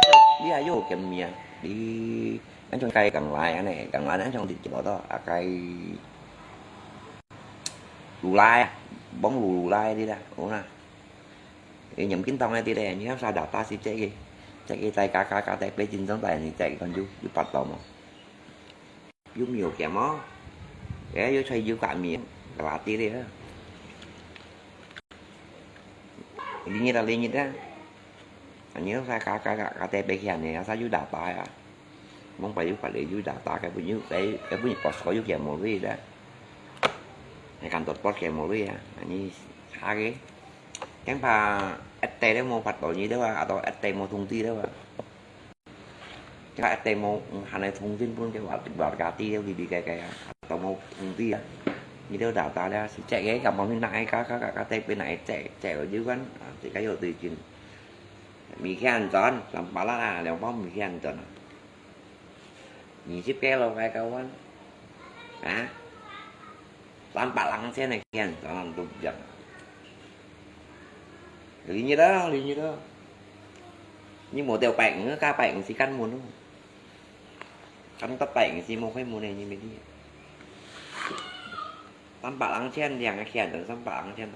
你也有減免啊。你，恁樣該講來恁呢，講來恁樣直接到，啊，該 Lulai啊，幫Lu-，Lulai đi啦，有啦。Ê, nhắm kín tông ai đi leh, nhắm sa đảo ta xí chạy kì. Chạy kì tại cá, cá, cá tại bê chín sống tại này chạy còn du, du bắt tàu mà. Du miêu kìa mà. Ê, du chạy du cả miêu, cả lạt đi đi á. Đi nhịt à, đi nhịt á. Anh nhớ sa cá, cá, cá, cá tại bê kìa này, sa du đảo ta à. Mong phải du phải đi du đảo ta, cái bún du, cái, cái bún du có sói du kìa mà đi đó. Hay cần tuột bớt kìa mà đi à. Anh nhớ xa kì. Chẳng phải ếch tê đấy mô phạt tổ nhi đấy à, à tổ ếch tê mô thông tin đấy à. Chẳng phải ếch tê mô, hẳn này thông tin bún cái vạt, vạt cá ti đấy đi đi cái cái à. À tổ mô thông tin à. Nhi đấy đảo ta đấy à, xí chạy cái, cảm ơn nãy cá, cá, cá, cá tê bên này chạy, chạy ở dưới quán, à, thì cái vô tư chín. Mì khen chọn, làm bà lá là, nếu bóng mì khen chọn. 二十幾路个交關，啊？三百零千个錢，當然都毋得。你日啊，你日啊，你無到拜五，加拜五時間滿咯。咁到拜五時無開門个，你咪知。三百零千，兩個錢，三百零千，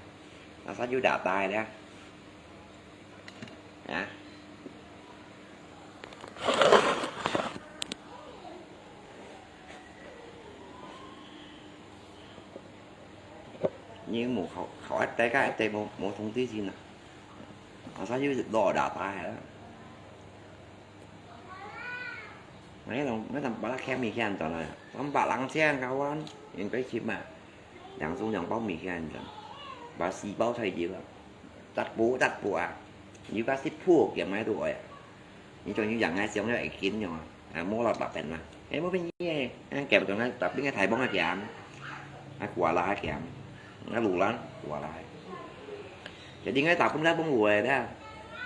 那啥就打大了。啊？ 你無考，考一代甲一代無，無通知先啊。啊，啥就落大大海了。那種，那種把它看明显转來，三百零千交關，應該起碼兩種兩包米線轉，把四包菜就了，十步，十步啊，你把十步给買到啊。 你終於養下想要會緊用啊，啊，無落白等啊。哎，無變異个，啊，夾到那，tapi ngai大幫啊夾，啊，kuala夾，啊，lulan kuala。Jadi ngai大本來幫路个啦，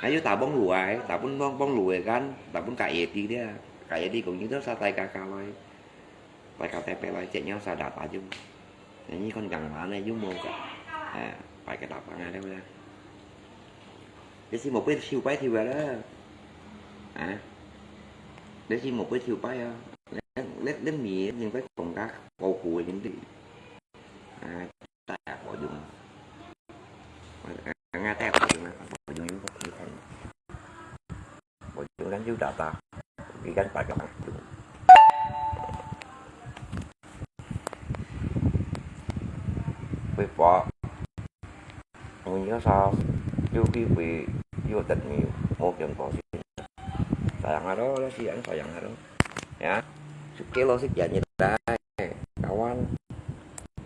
啊，又大幫路个，大本幫，幫路个kan，大本ka edi dia，ka edi講你都啥大家家來。 大家台北來接nhau sa data就，你看講完了又無个，哎，擺个大房啊，對不對？你是無被抽牌抽了，啊？你是無被抽牌啊？你，你，你米應該講較高估个，對不對？啊，大家好用，啊，大家好用啊，好用有，有看。 Ujung kan juga ta, ikan pada mati. Ui po, ui yo sa, yo ki ui yo tet ni, mo kian po si. Sayang aro, lo si an sayang aro. Ya, suke lo si kian ni dai, kawan.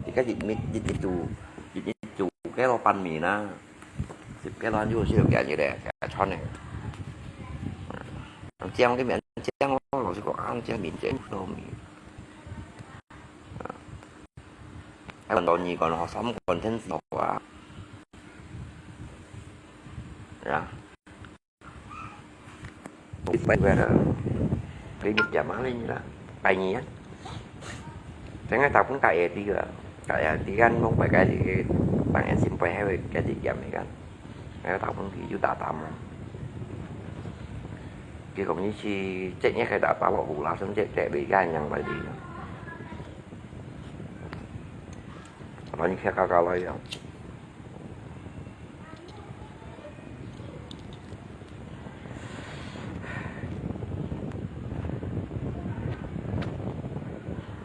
Ika jit mit, jit itu, jit itu, ke lo pan mi na. 十幾萬就係有幾日咧，幾川咧。紅椒个面紅椒哦，老實講，紅椒面真好味。啊，還有很多你講咯，三觀真好啊。啊。 Limit jamaah ni lah. Pai nian. Tengah tahun ka edi lah. Ka edi kan mong pai ka edi, bang en sim pai hai ka edi jam ni kan. Tengah tahun ki ju ta tam. Ki kom ni si cek ni ka ta tam, hula sen cek cek di kan yang pai di. Apa ni ka ka lai yang.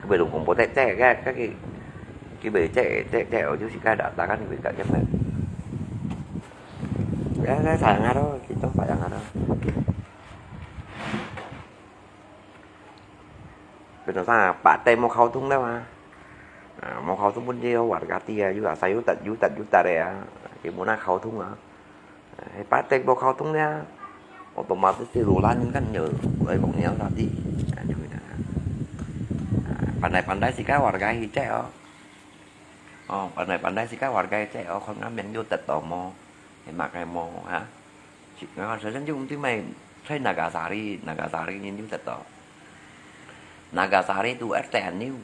Cái về đồng cũng có tệ tệ cái, cái, cái, 佢會借借借，就係該打打緊佢个，因為，哎，該sayang啊咯，其中sayang啊咯。Betul sana, pate mau khâu thung leo ah. Ah, mau khâu thung pun dia warga dia juga sayutat yutat yutat ya. Dia mau nak khâu thung ah. Eh, pate mau khâu thung dia. Otomatis di lulan kan yo, ai bong neo tadi. Ah, pandai-pandai sika warga hijai oh. Oh, pandai-pandai sika warga hijai oh, kon ngameng yutat to mo. Hemak mo ha. Ngā sāsān yung ti mai sai Nagasari, Nagasari ngin yung tato. Nagasari tu R T N yung.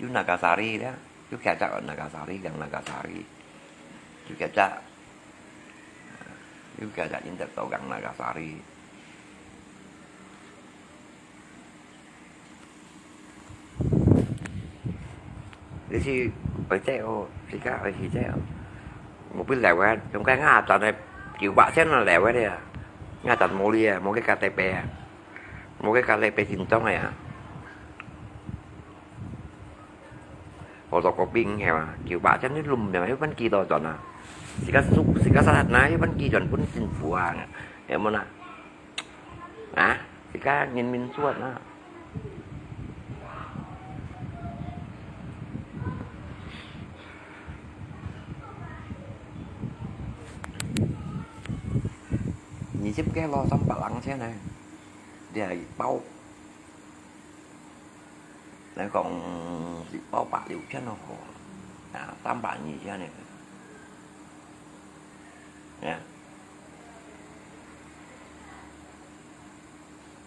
Yung Nagasari ya, yung kaya Nagasari, gang Nagasari. Yung kaya, yung kaya yung tato gang Nagasari. Ni si oi cek o, sika oi si cek o. Mobil lewat, yung kaya ngatan ay kiwa siya na lewat ya. Ngatan muli ya, muli kate pe ya. Muli kate pe sintong ya. Foto koping ya, kiwa siya ni lum ya, yung pan kito to na. Sika suk, sika salat na, yung pan kiton pun sinfuang. Ya mo na. 啊，自家人民做啊。二十幾咯，三百零錢呢，你係包，你講係包百六千咯，啊，三百二千呢，啊。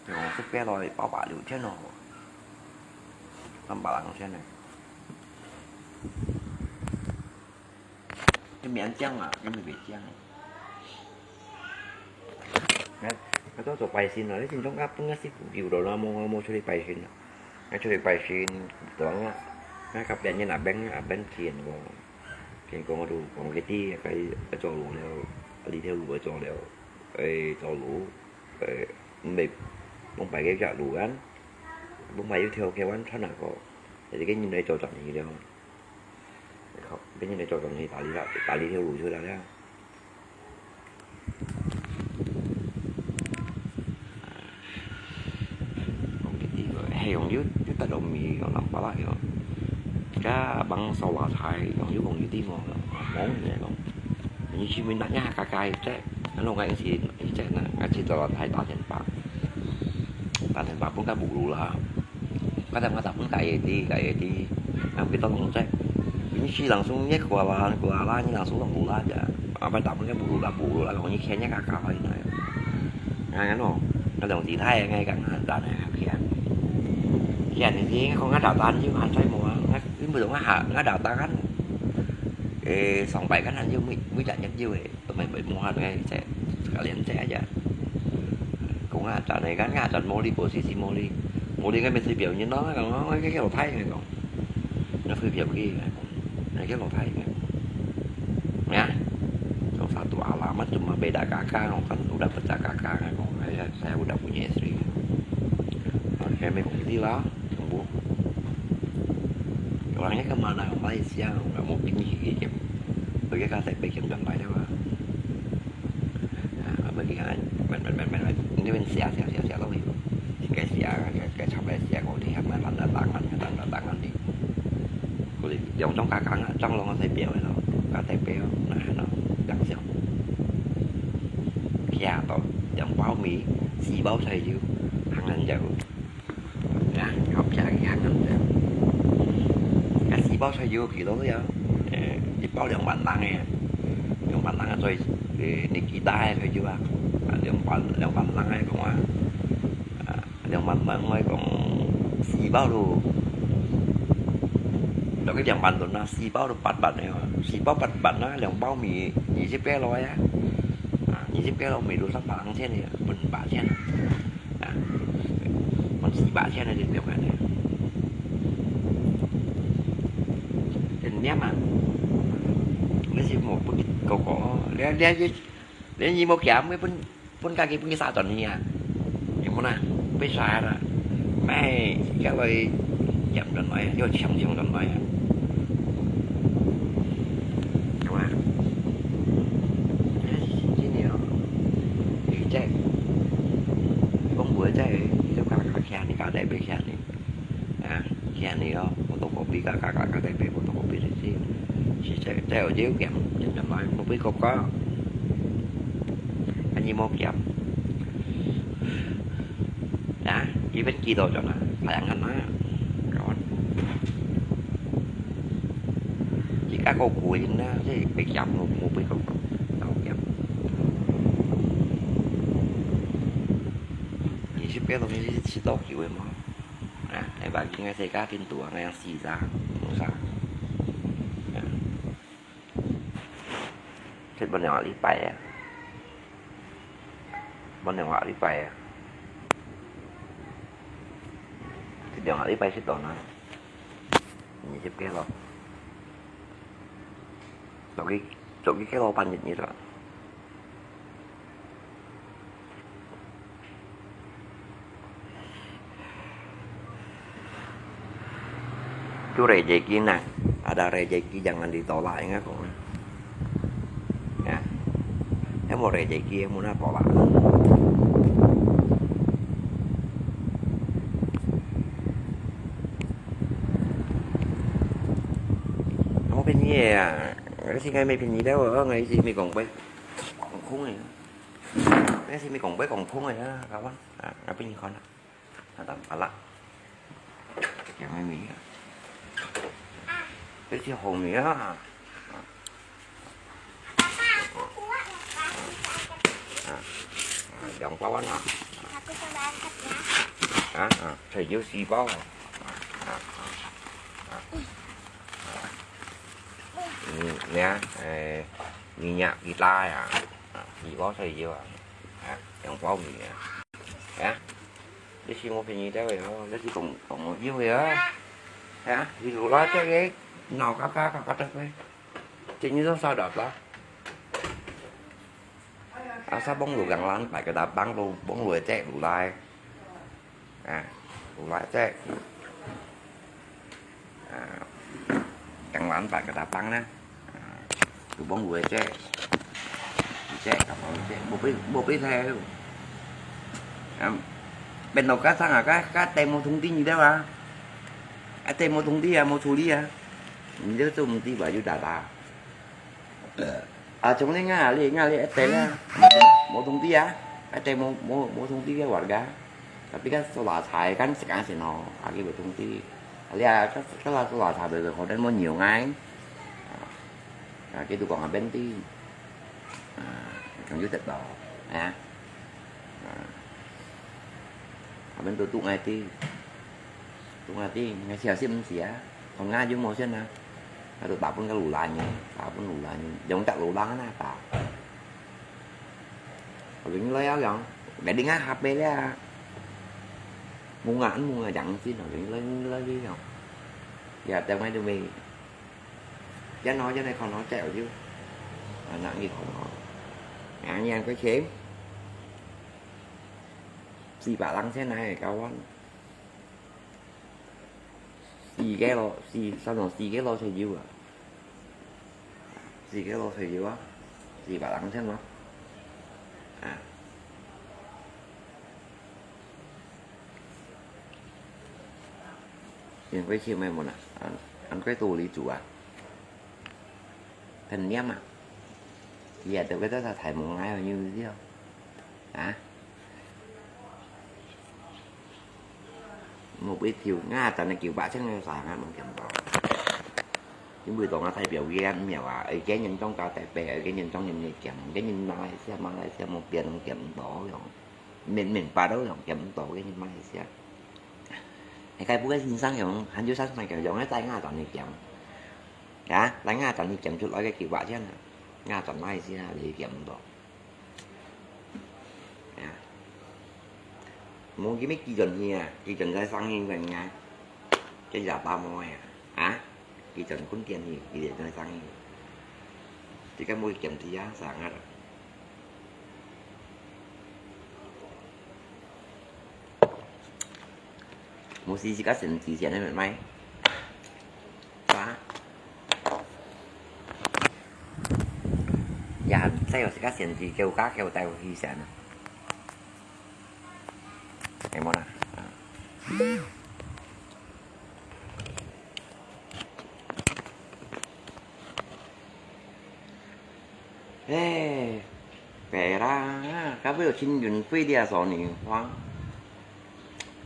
用十八來包八六千咯，三百零錢呢。你免獎啊，你咪免獎。那，那到做拜神啊，你心中啊，本來是有了啦，無，無出去拜神啊。那出去拜神，當啊，那个別人啊，別人啊，別人錢哦。 Kaya kung ano, kung kiti, kay, kay Cholo liao, ali theo lu kay Cholo liao, kay Cholo, kay, may, mong pai kay Cholo kan, mong pai yung theo kay wan chan ako, jadi kay yun ay Cholo chan hi liao, kay yun ay Cholo chan hi, tali, tali theo lu chui liao. Kong kiti ko, hey, kong yu, yu ta dong mi, kong lam pala yo. Ka bang so wa chai, kong yu kong yu ti mo, mong ni kong. Ni si mi nak nya ka kai che. Ano ngai si, i che na, ngai si to thai ta chen pa. Ta chen pa pun ka bu lu la. Kadang ngā tāpun ka edi, ka edi. Nang pito ngong cek. Ini si langsung nye kuala, kuala, ini langsung ngong bula aja. Apa tāpun ka bula, bula, ngong ini kenya ka ka ini. Ngan ano, kadang di thai ngai ka ngan dan ya, kian. Kian ini kong ngā datan yung han sai mo, ngā, ini belum ngā, ngā datan kan. Eh, song pai kan han yung mi, mi dan yak yung eh. Tụi mình bị mua hàng ngày sẽ cả liền sẽ aja. Cũng ngã tràn này gắn ngã tràn mua đi, bộ xí xí mua đi. Mua đi cái mình thuê biểu như nó, nó cái cái lỗ thay này còn. Nó thuê biểu kia này. Này cái lỗ thay này. Nha. Trong sao tụi ala mất tụi mà bị đã cả ca, không cần tụi đã bật đã cả ca này còn. Hay là xe tụi đã cũng nhẹ xí. Còn cái mình cũng đi đó, không buồn. Orang yang kemana Malaysia, nggak mau pergi. Pergi kan saya pergi dengan baik dah. Nah, bagi kan, men, men, men, men, men. Ini men sia, sia, sia, sia, tahu itu. Jika sia, kayak, kayak sampai sia, kalau dia, men, tanda tangan, tanda tangan di. Kalau yang trong kakak nggak, trong lòng saya biar, no. Kata biar, nah, no, yang siap. Kia to, yang bao mi, si bao saya ju, hangan jauh. Nah, học trả cái hàng năm giờ. Cái xí bao xoay vô kỳ đó thôi à. Ê, cái bao 兩萬零 à. 兩萬零 à, rồi, ê, nị kỳ tai xoay vô à. À, 兩萬, 兩萬零 à, còn à. À, 兩萬零 rồi còn xí bao luôn. Đó cái 兩萬 đó là xí bao được 八萬 này à. Xí bao 八萬 đó, 兩包米 二十幾來 à. À, 二十幾來 米都三百零錢 này à. 分八千 à. À, còn xí bả xe này thì được rồi này. Thì nhắm mà. Nó chỉ một bữa cầu có, lẽ, lẽ, lẽ gì một kia mới bún, bún cái kia bún cái sao tuần nè. Nhưng mà nè, bây giờ là, mày, cái lời, chậm tuần nói, rồi chậm chậm tuần nói. 你哦，photocopy，嘎嘎嘎嘎，在背photocopy的是，是这，这有这有讲，真的吗？我不会搞搞，啊，你莫讲。啊，一边祈祷着呢，太阳很大，然后，这个够苦的呢，这被讲，我，我不会搞搞，搞讲。你是别东西是吃到久的吗？ 啊，哎，bagi ngai saya pintu, ngai yang sisa, musa. Ya. Sip, 半兩個禮拜啊。半兩個禮拜啊。一兩個禮拜食到哪？二十幾咯。做幾，做幾個老闆日日啦。 Itu rezeki nah, ada rezeki jangan ditolak, ingat kok. Ya. Yang mau rezeki, yang mau nak tolak. Kamu pin ye ya? Cái gì ngay mày pin gì đâu, ngay gì mày còn bơi còn khung này. Ngay gì mày còn bơi còn khung này, kawan. À, ngay pin gì con. Nó tắm phá lạ. Cái này mì á. Cái chiếc hồng mì á. À, à, dòng quá quá nè. À, à, thầy giáo sư bao. À, à, à. Ừ, nè, ê, mì nhạc guitar à. À, mì bao thầy giáo à. À, dòng bao mì à. Hả? Cái gì mua phải gì đâu rồi, cái gì cũng, cũng mua nhiều rồi á. Hả? Thì đủ lá chắc cái, nào cá cá cá cá chắc cái. Chỉ như sao sao đợt đó. À, sao bông lụa găng lan, phải cái đá băng lụa, bông lụa chạy đủ lai. À, đủ lai chạy. À, găng lan phải cái đá băng nè. À, đủ bông lụa chạy. Chạy, cả bông chạy, bộ bê, bộ bê theo. À, bên đó cá sang à, cá, cá tem một thông tin gì đâu à? À, tem một thông tin à, một số đi à? Mình cứ tụm đi vàoอยู่đà đà. À, chúng lên ngã đi, ngã đi, té là. Một thông tin à? À, té một, một, một thông tin cái warga. Tapi kan sekolah saya kan sekarang sih no, lagi berhenti. Alia kan sekolah sekolah saya berhenti, kau dan mau nyium ai. À, cái tụi còn ở bên đi. À, còn dưới tết đó. À. À. Ở bên tôi tụi ngay đi. Tụi ngay đi, ngay xìa xí không xìa. Còn ngay dưới mua xuyên nè. Ngay tụi tao pun cái lũ lành nhỉ, tao pun lũ lành nhỉ. Giống chắc lũ lành nè, tao. Ở bên lấy áo dòng. Bé đi ngay hạp bé lẹ. Mua ngã ăn mua ngã chẳng xin ở bên lấy, lấy đi dòng. Giờ tao ngay tụi mình. Cho nó, cho này còn nó chạy ở dưới. À, nặng gì còn nó. Ngã nhàng cái chém. Xì bả lăng thế này, cao anh. Xì cái lô, xì, sao nó xì cái lô thầy dữ à? Xì cái lô thầy dữ á? Xì bả lăng thế nó. À. Yên quay chiều mày một à? Ăn, ăn quay tù lý chủ à? Thần niệm à? Giờ tụi cái đó là thầy một ngày bao nhiêu tiêu? Hả? Một ít thiếu, ngã tao này kiểu bả chân nó sáng á, bằng kiểm đó. Chứ buổi tối nó thay biểu diễn nhiều à, ấy cái nhân trong cao tài bè, ấy cái nhân trong nhân này kiểm, cái nhân Malaysia, Malaysia một tiền nó kiểm đó rồi. Mình, mình ba đâu rồi kiểm đó cái nhân Malaysia. Hay cái bữa cái sinh sang rồi, hẳn chứ sang sang kiểu giống cái tay ngã tao này kiểm. Hả? Tay ngã tao này kiểm chút nói cái kiểu bả chân à. Ngã tao Malaysia để kiểm đó. À. Mua cái mấy kỳ chuẩn gì à? Kỳ chuẩn ra sang hình vậy nha. Cái giả ba mươi à? Hả? Kỳ chuẩn khốn tiền gì? Kỳ chuẩn ra sang hình. Thì cái mua kiểm thì giá sang hết rồi. Mua xí xí cá sấu xí xí này mệt mỏi. Xóa. Giờ hẳn sai rồi cá sấu xí kêu cá kêu tao xí xí nè. Em mua nè. À. 青雲飛這少女花，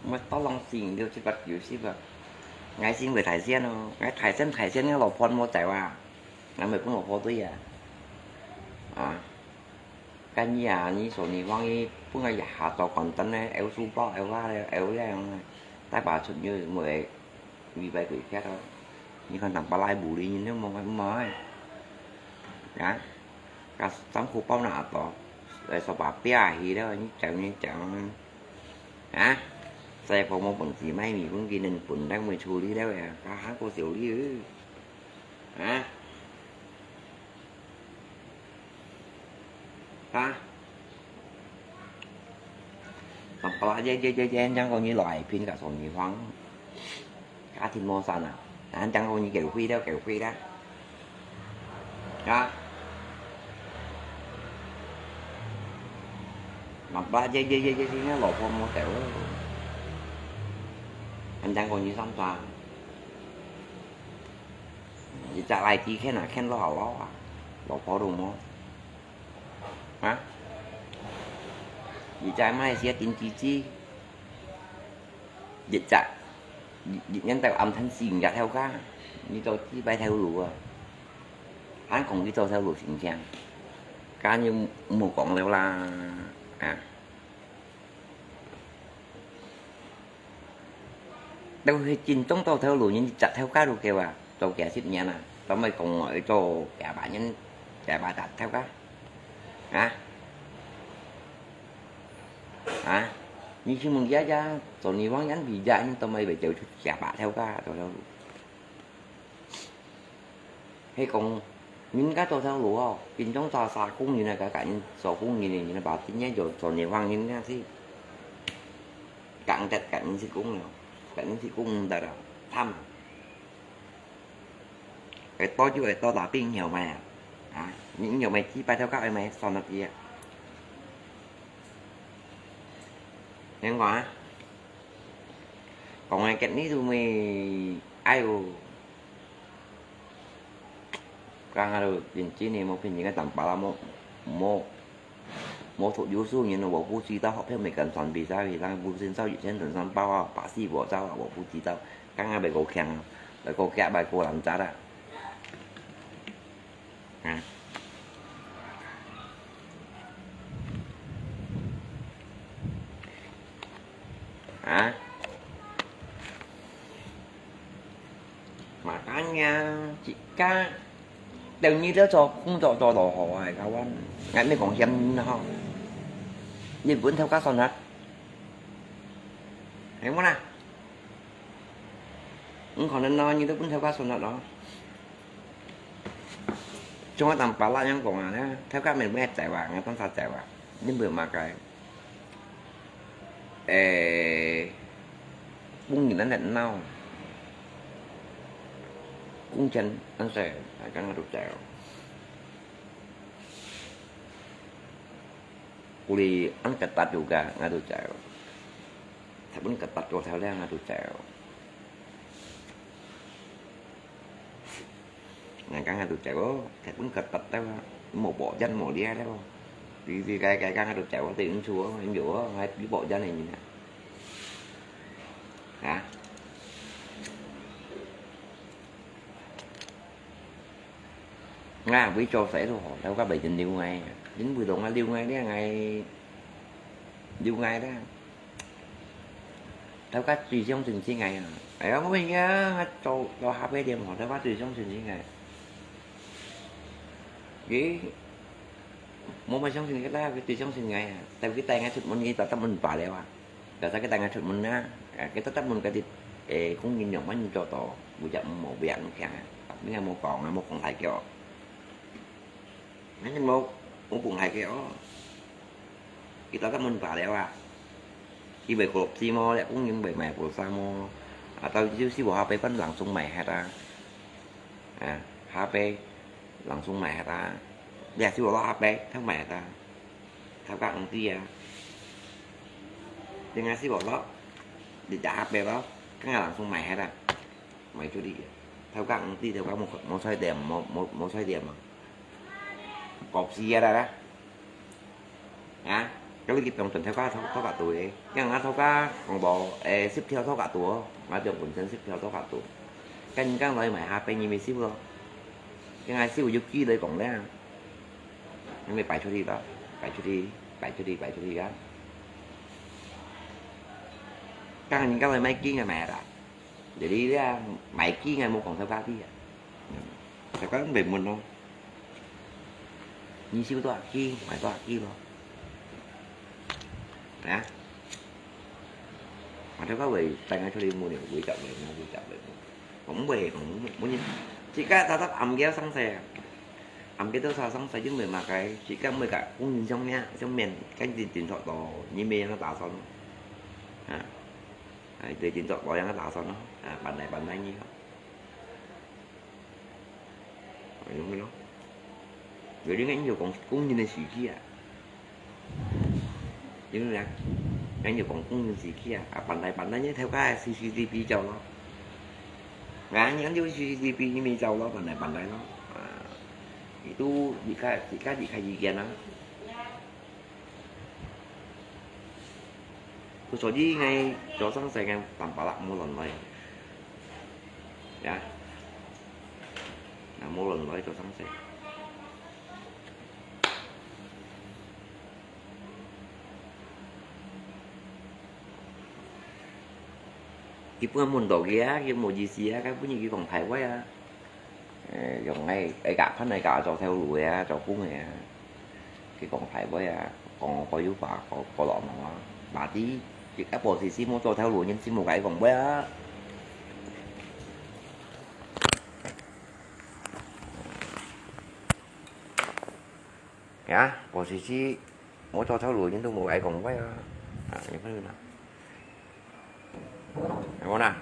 我多浪費六七八九十啊！𠊎先會大仙哦，𠊎大仙大仙，𠊎老婆無走啊，𠊎會分老婆追啊！啊！該你啊，你少女花，你分𠊎一下做簡單呢，摎書包，摎襪，摎這樣呢，帶把出去，會 你白鬼忒哦！你看，當巴拉無理人都無無啊！啊，甲衫褲包拿到，來手把表去了，你講你講啊！再講無本事，買米粉給人本來會處理了呀，他還過小理啊！ 啊！啊，巴拉耶耶耶耶，人講你來拼个少女花，家庭無散啊！人講你夠會了，夠會了！啊！啊，巴拉耶耶耶耶，人老婆無走，人講你上床。 一隻來幾天啊，看落好老啊，老婆都無。啊？一隻馬來西亞頂級機，一隻，一，一年到暗天四五日頭家，你做幾擺頭路啊？還講你做頭路形象，今日無講了啦，啊！ 都係真正做頭路人，一隻頭家都夠啊，做幾十年啊，做麼講愛做幾百年、幾百隻頭家？啊？啊？你去問佢啊，做你王人比人，做麼會走出幾百頭家做頭路？ 係講，人家做頭路哦，平常做手工人啊，甲甲人做工人个人啊，把今年就做你王人啊，是，講得甲人是工了，甲人是工得了，慘。會多就會多打病有咩啊？啊，你有咩幾百條个有咩算得去啊？聽講啊，講个甲你都咩，哎呦！ Kang aduh, cincin ni mau pinjam kat tempat lah, mau, mau, mau tok yusu ni, 我不知道，好像没跟上比赛，让不知道以前等上报啊，把戏我照啊，我不知道。Kang ah bai ko kiang, bai ko kiak, bai ko lancat ah. Ha. Ha? Makanya, jika 等你都做工作做到好啊，kawan，𠊎毋係講嫌你吼，你分頭家算下，係無啦？你可能咯，你都分頭家算下咯。像我同巴拉樣講啊，頭家明明走啊，𠊎當時走啊，你毋係嘛該？ 誒，工人恁熱鬧，工錢恁細，還講𠊎都走。Uli恁ketat juga，𠊎都走。Tapi ketat過頭了，𠊎都走。 人講啊，都走哦，根本ketat了啊，無保障無了了哦。Vì vì cái cái講啊，都走哦，tự nhiên chua, em hiểu không? Hay bị bỏ chân này nhìn à? Hả? Nga với cho phải thôi, đâu có bị tình điều ngày, đến buổi tối ngày điều ngày đấy ngày, điều ngày đó. Thâu cát tùy sống sinh sinh ngày à. Ai ông mình á, cho cho hấp cái điểm hổ thâu cát tùy sống sinh sinh ngày. Cái, mau mà sống sinh cái ta cái tùy sống sinh ngày à. Tại vì cái tay ngay sụt muốn đi, ta tâm mình phải leo à. Tại sao cái tay ngay sụt muốn á? À, cái ta tâm mình cái thịt, ê, cũng nhìn nhận mà nhìn cho to, buổi chậm một việc nó khen à. Tập những ngày một còn, một còn lại kiểu. Nè, nhưng mà, cũng cũng hay cái ó. Kita kan mun pare wa. Ki bai kop si mo, lek kung yung bai mai pul sa mo. Atau ju si wa hape kan langsung mai hata. À, hape langsung mai hata. Lek si wa lo hape, thang mai hata. Thao ka ang ti à. Dengan si wa lo. Di ja hape lo, kan langsung mai hata. Mai tu di. Thao ka ang ti, thao ka mo, mo sai dem, mo, mo, mo sai dem à. Kop si ya da da. Hả? 該你去放轉頭家討，討較多个，驚𠊎討價講無，誒，十條討較多，𠊎放本身十條討較多。該人講來買下，分你咪收咯。該𠊎收有幾來講咧，你咪擺出去咯，擺出去，擺出去，擺出去啊！講人講來買金个買啦，這裡咧買金个無講討價个啊，嗯，就講袂問咯。 你收多少支，買多少支咯。啊？啊，頭家會帶𠊎出去摸了，會夾會摸，會夾會摸。講毋會，講毋會，無人。自家早早暗个上勢啊，暗个都上上勢，因為麼个？自家每个工人上面，上面，趕緊定著咯，你乜讓佢打算咯。啊，哎，對，定著咯，讓佢打算咯，啊，搬來搬來你咯。 用个咯。有啲人就講工人个時期啊，因為啊，人就講工人時期啊，啊，搬來搬來，你頭家个C C T V照咯。啊，你就C C T V你咪照咯，搬來搬來咯。啊，佢都離開，自家離開意見啊。 所以𠊎做生意个坦白啦，無亂來。呀，啊，無亂來做生意。佢本問到佢啊，佢無意思啊，該本人佢講大話啊。 誒，用該，該个，番个个做頭路个啊，做工个啊，佢講大話啊，講過有話，過，過落毛啊，嘛知，一個保時師無做頭路，人師無該講話啊。呀，保時師無做頭路，人都無該講話啊。啊，你看啦。 有無啦？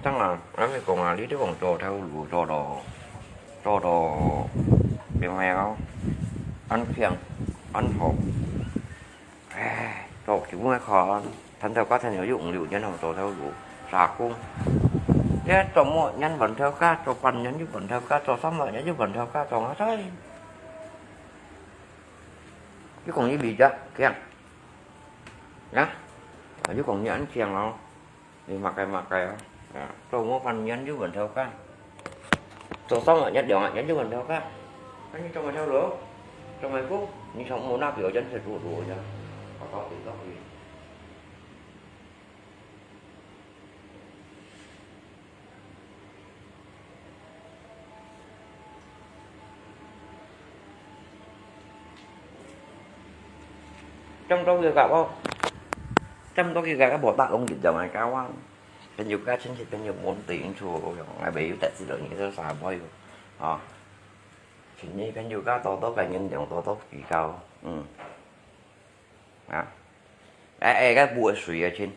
當然，𠊎咪講啊，你都講做頭路做到，做到，變咩哦？恁強，恁好。 唉，做基本个看，賺頭家賺了有五六年，做頭路，打工。這做麼人還頭家，做半年又還頭家，做三個月又還頭家，做下去。你講你理解，這樣。啊？啊，你講你恁強哦。 你麼个麼个啊？啊，做麼半年就還頭家，做三個月、兩個月就還頭家。恁樣做麼个頭路？做麼个工？你想無拿標準去做路呀？搞搞搞搞。 這樣到佢个哦，這樣到佢个無打工一樣个交往，朋友家親戚朋友無對應處，𠊎袂有得罪到你，這啥會哦？啊，親戚朋友家多多个原諒，多多指教，嗯。 啊。哎，哎，該補个水个錢。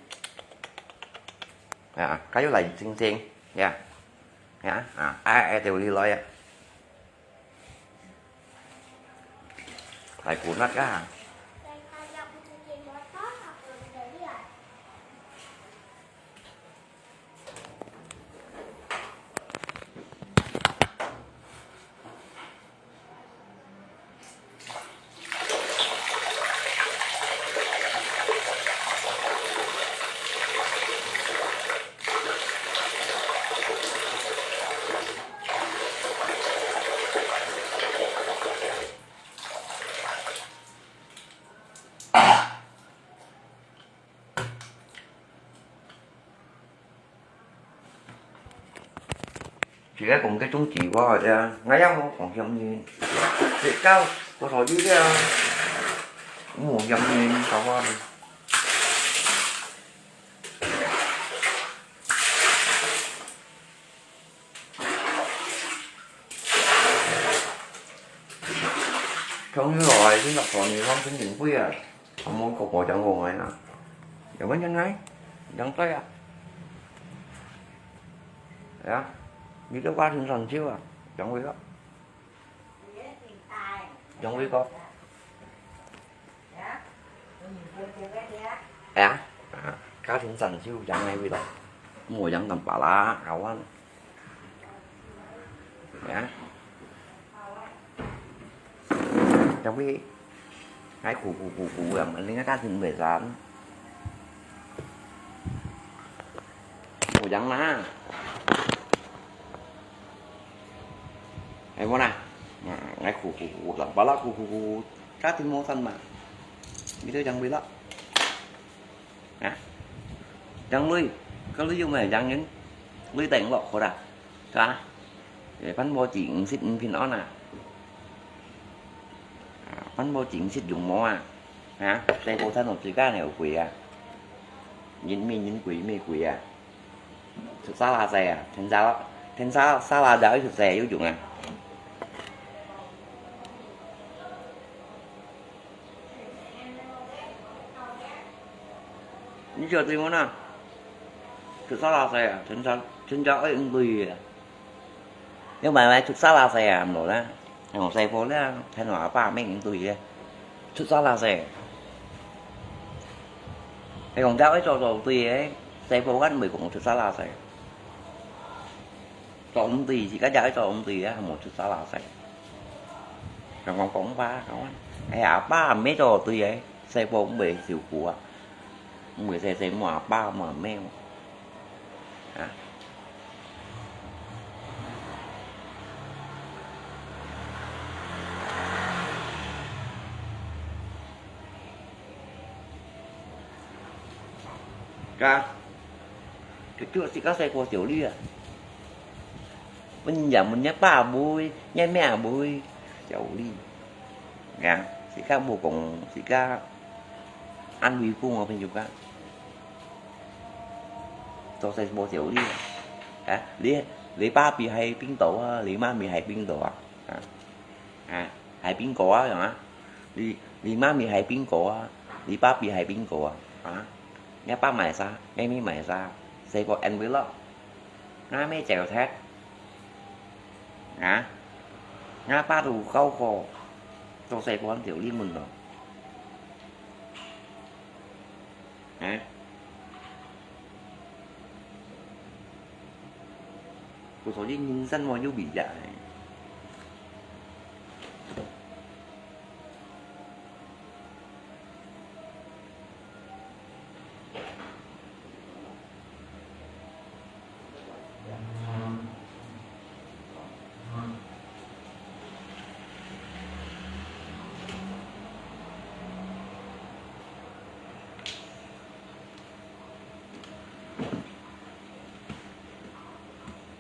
啊，該又來星星，呀。呀，啊，哎，哎，對你來呀。來補那個啊。 自家講个種植物个，𠊎也無講嫌人。自家，我所有个啊，無嫌人，搞啊。 像你來，你落雨，你放心，真貴啊。啊，無，無，無講講个啊。有問題啊？兩歲啊。哎呀，你都花錢上手啊，兩位了。兩位哥。 哎呀，啊，家庭成就養那位咯，莫養等巴拉，搞完。啊。 Tapi，𠊎苦苦苦苦啊，你看他真悲傷。有人啦。哎，我啦，啊，𠊎苦苦苦苦，bala苦苦苦，家庭无三嘛，你都讲不了。啊，讲累，讲累又没讲人，累等了，好啦。 Ka, eh，搬屋子毋識毋平安啊。啊，搬屋子毋識用無啊。啊，細部生到自家了鬼啊。人咩人鬼咩鬼啊。出沙拉西啊，天沙，天沙沙拉就出西有用啊。 你就對我啦，出沙拉西啊，全家，全家愛五對啊。要買買出沙拉西啊，無啦。用細部啦，聽話阿爸咩五對啊，出沙拉西。係講家愛做做對个，細部間毋會講出沙拉西。 做毋對，自家也愛做毋對啊，無出沙拉西。人講講吧，講啊，哎呀，阿爸毋係做對个，細部毋會受苦啊，毋會細細罵阿爸罵阿姆啊。 Ka, cucuk自家細部小力啊。問人問若爸會，若姆會，小力。啊，自家無講，自家安慰過我朋友个。做細部小力啊。啊，你，你爸比還冰島啊，你媽咪還冰島啊。啊。 啊，還邊個啊，樣啊？你，你媽咪還邊個啊？你爸比還邊個啊？啊？若爸買啥？若姆買啥？細部envelope，若姆走忒。啊？若爸都高科，做細部條理問咯。啊？ 故所以人生嘛有味啊。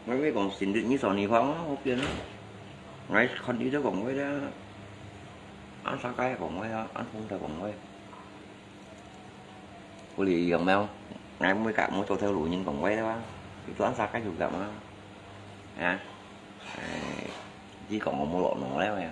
𠊎會講新曆二十二號啊，好變啊。𠊎看你都講話啦，恁沙街講話啊，恁風都講話。屋裡有無？𠊎每個每做頭路人講話啦，你做恁沙街有幹嘛？啊？哎，你講我無落腦了呀。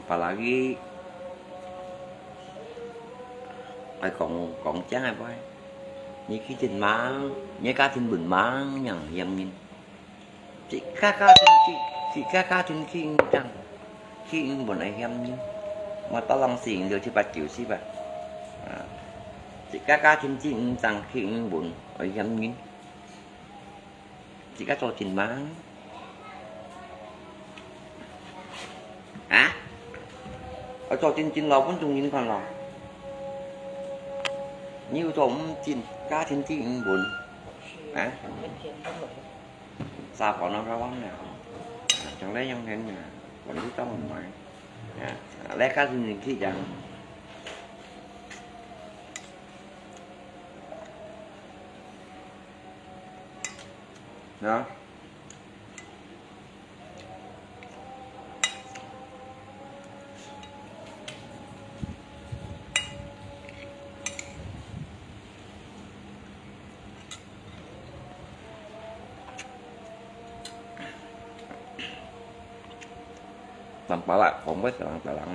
Apalagi愛講，講真个話，你去真忙，你家庭分忙，人嫌人。自家家庭去，自家家庭去爭，去分愛嫌人。Matalang sing就七八九十啊。啊，自家家庭去爭，去分愛嫌人。 自家做真忙。啊？愛做真真老分眾人看咯。你又做毋真，家庭只有分。啊？沙盤啊，沙盤啊。啊，將來樣人啊，管理到毋來。啊，來家庭去講。 喏。Tang palak, kong bớt tang palak.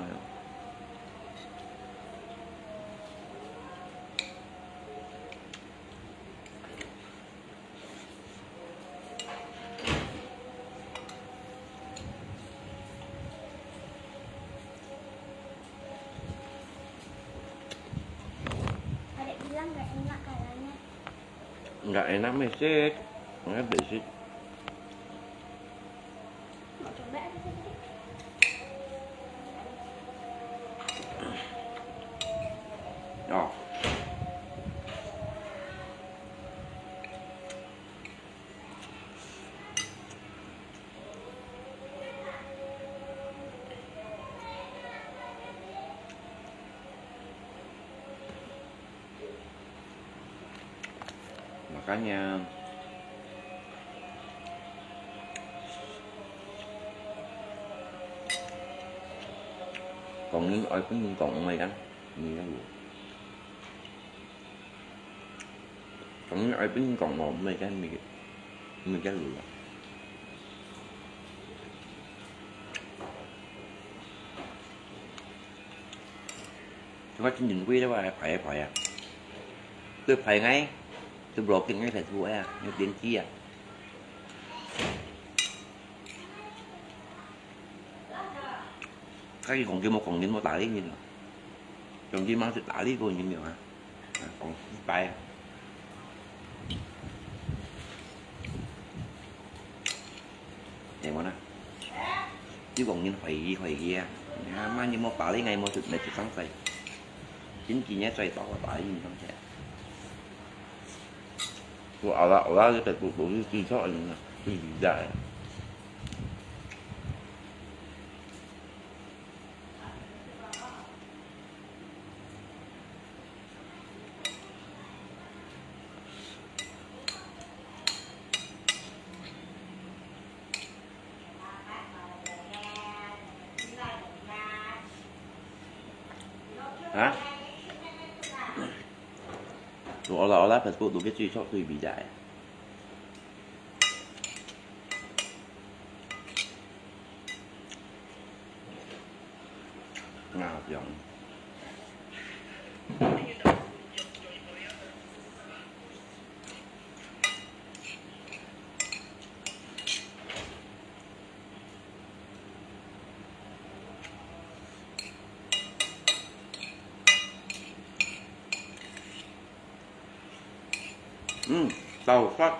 Adek bilang nggak enak katanya. Nggak enak mesek, nggak besik. Mau coba apa sih tadi? Oh. Makanya, kong ngin oi pun ngin kong mai kan, ngin kan lu. Kong ngin oi pun ngin kong mai kan mi, mi kan lu. Chúng ta chính mình quy đó là phải phải à. Tôi phải ngay, tôi block ngay Facebook à, như tiến chi à. Cái gì còn kia một còn nhìn một tải nhìn à. Còn kia mang sự tải đi cô nhìn nhiều hả? À, còn phải. Để mà nè. Chứ còn nhìn phải gì phải gì à. Mà như một tải đi ngày một sự mệt sự sáng say. Chính chị nhé xoay tỏ và tải nhìn trong xe. Ua ala ala cái tụi tụi cái chi thoát này nè, cái gì dài. Hả? Tụi ala ala Facebook tụi cái chi thoát tụi bị dài. Ngao dưỡng. Ừm, tàu sắt.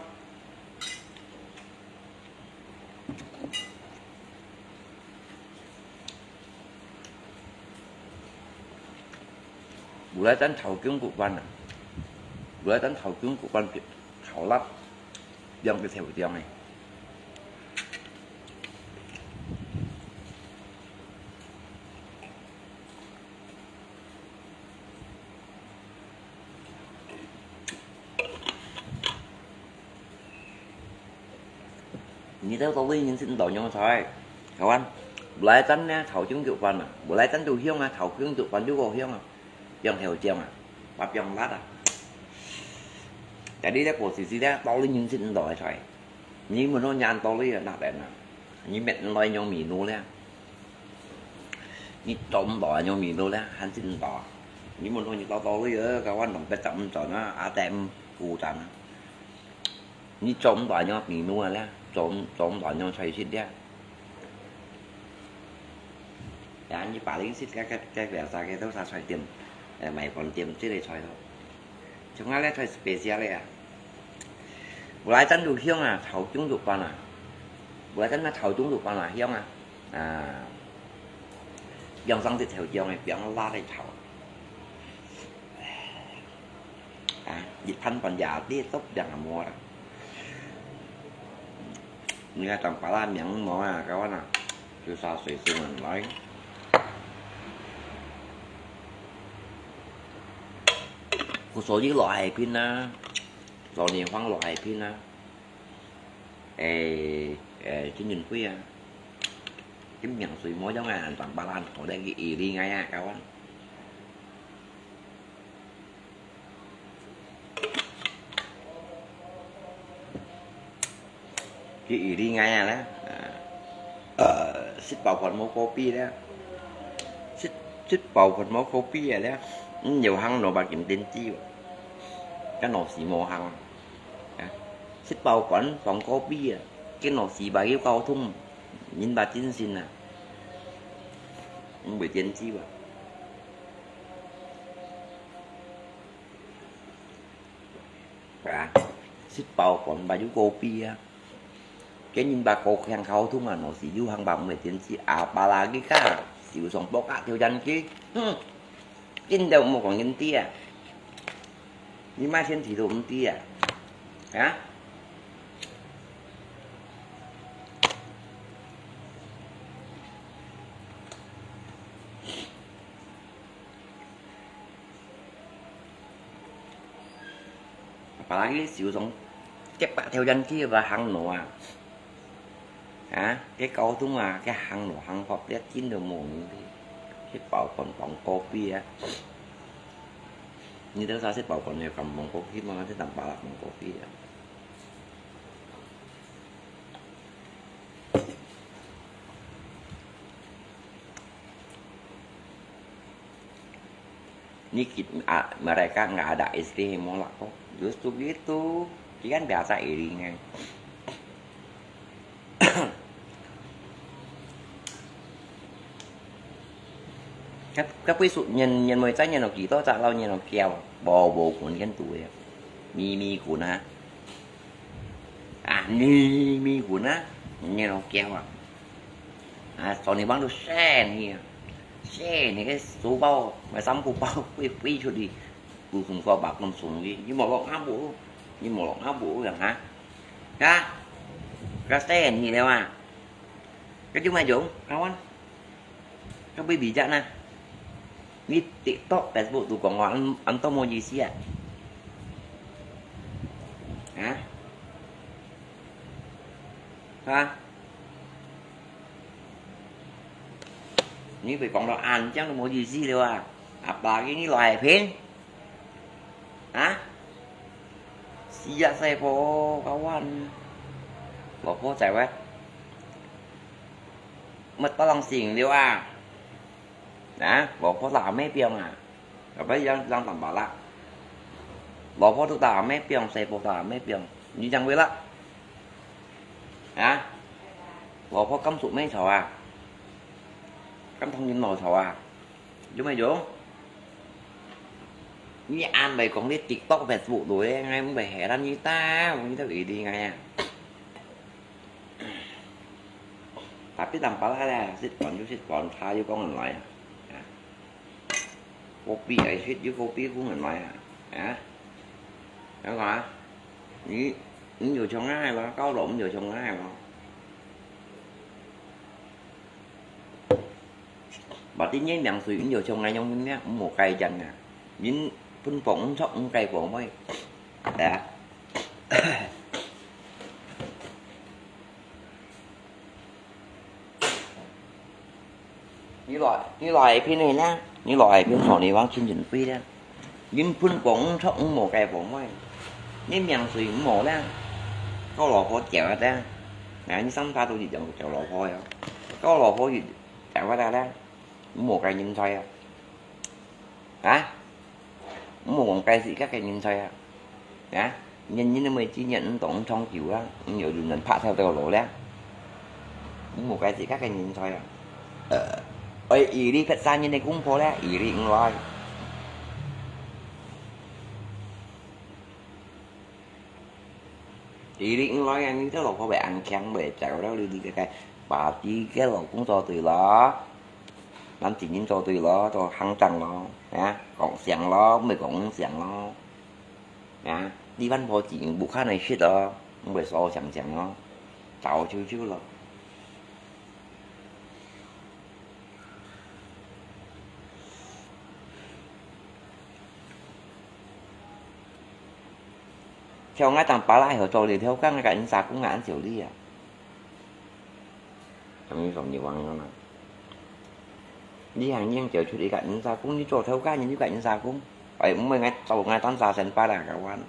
Bù lai tan thảo kiông cục văn à. Bù lai tan thảo kiông cục văn thảo lắp. Yang cái theo cái tiếng này. Nyi tau tau li nyin sit ndo nyong choi. Kawan, bulai tan ne thau chung tiu pan a. Bulai tan tu hiong a, thau chung tiu pan tu ko hiong a. Piang hiu chiang a. Ba piang lat a. Jadi dia posisi dia tau li nyin sit ndo choi. Nyi mun no nyan tau li na den a. Nyi met ndo nyong mi nu le. Nyi chom ndo nyong mi nu le, han sit ndo. Nyi mun no nyi tau tau li, kawan dong pet cham chon a, a tem u chan a. Nyi chom ndo nyong mi nu le, chom, chom ndo nyong choi sit dia. Ya, nyi pa ling sit ka, ka, ka, ka, sa ke to sa choi tiêm, eh, mai pon tiêm sit le choi to. Chúng ta le choi special le a. Bulai tan tu hiong a, thau chung tu pan a. Bulai tan na thau chung tu pan a, hiong a. À, yang sang sit theo chiang e, piang la le thau. À, yit pan pan ya ti tốc yang a mo a. Nyi ka tang pa la miang mo a, kawan a. Chu sa sui sui man lai. Ku so yi lo hai pin a. Lo ni huang lo hai pin a. Ê, ê, chính mình quý à. Chính nhận sự mối giống ai anh tặng ba lan, còn đây cái ý đi ngay à, kawan. Cái ý đi ngay à, đó. À. Ờ, 食飽飯無可比咧，食，食飽飯無可比啊咧，嗯，有行路把緊電子，該腦屎無行啊。啊，食飽飯放可比啊，該腦屎把有交通，人把精神啊，毋會電子啊。啊，食飽飯把有可比啊。 今日把高強溝通啊，老師有行把毋會電子啊，巴拉佢家，受傷博客條件佢，哼，今朝莫講人知啊，你買先知都毋知啊，啊？ Apalagi受傷，結巴條件佢个行路啊，啊，該交通啊，該行路行法，一點都無問題，去包飯放可比啊。你等下去包飯，你敢放可比嘛？你等巴拉放可比啊。 Ni kit-, ah, mereka nggak ada istri mau laku. Justru gitu. Dia kan biasa iri kan. Kap-, kapi su-, nyen, nyen moi cai nyen lo kito, cak lau nyen lo kiau. Bo, bo kun kan tu ya. Mi, mi kun ha. Ah, mi, mi kun ha. Nyen lo kiau ah. 啊，昨日晚都晒你啊，晒你个书包，买衫裤包，飞，飞出去，乌松瓜白咁松去，你莫落阿婆，你莫落阿婆人哈，啊，个晒你了啊，个就买种，kawan，个被比较呢，你TikTok、Facebook都讲话，安，安多么意思啊？啊？啊？ 你被讲到恁样都无意思了啊！阿爸给你来骗，啊？死啊，衰婆，kawan，老婆在喂，没得人信了啊！啊，老婆打没病啊？ Apa yang, yang tambah lah. Law pho tu ta me piang, sai pho ta me piang. Ni chang wei lah. Ha? Law pho cam suk me chau ah. Cam thong yin law chau ah. Yung me yung. Ni an bai kong di TikTok, Facebook tu eh, ngai mong bai heran ni ta, mong ni ta ui di ngai ah. Tapi tanpa lah, sit pon ju sit pon, cha ju kong ngan lai ah. Kopi ai sit ju kopi kong ngan lai ah. Ha? Yang hả? Ni, ni nhiều chồng ai mà, cao độ nhiều chồng ai mà. Bà tin nhé miệng suy nhiều chồng ai nhung nhé, một cái chân à. Nhìn phun phồng, sốc, cái phồng mới. Đã. 你來，你來片个呢？你來片好，你往前前飛呢？你分工錯，無該方位，你名水無呢？高老婆叫个呢？啊，你上他都一樣叫老婆呀，高老婆一叫个呢？無該人才啊？啊？ Mô kong cái gì các cái nhìn sai à. Hả? Nhìn nhìn mới chỉ nhận tổng trong kiểu á, nhiều dù nhận phạt theo theo lỗ lẽ. Mô cái gì các cái nhìn sai à. Ờ. Ơi, ý đi phép xa nhìn này cũng phô lẽ, ý đi cũng lòi. Ý đi cũng lòi, anh cứ lỗ có bé ăn khéng bé chạy vào đó đi đi cái cái. Bà tí cái lỗ cũng cho tùy lắm. Làm chỉ nhìn cho tùy lắm, cho hăng trăng lắm. Hả? Cộng xiang lắm, mới cộng xiang lắm. Hả? Đi văn phòng chỉ bù khá này shit đó, không phải so xiang xiang đó. Cháu chiêu chiêu lắm. 像𠊎當巴拉後做了頭家，𠊎个人社工啊，恁少哩啊。 Kami suami orang sana. Ni hàng nhân chở出đi cả nhân gia cũng như cho theo cá nhân như cả nhân gia cũng. Phải mới ngay sau ngay tán xa sen pa là cả quan.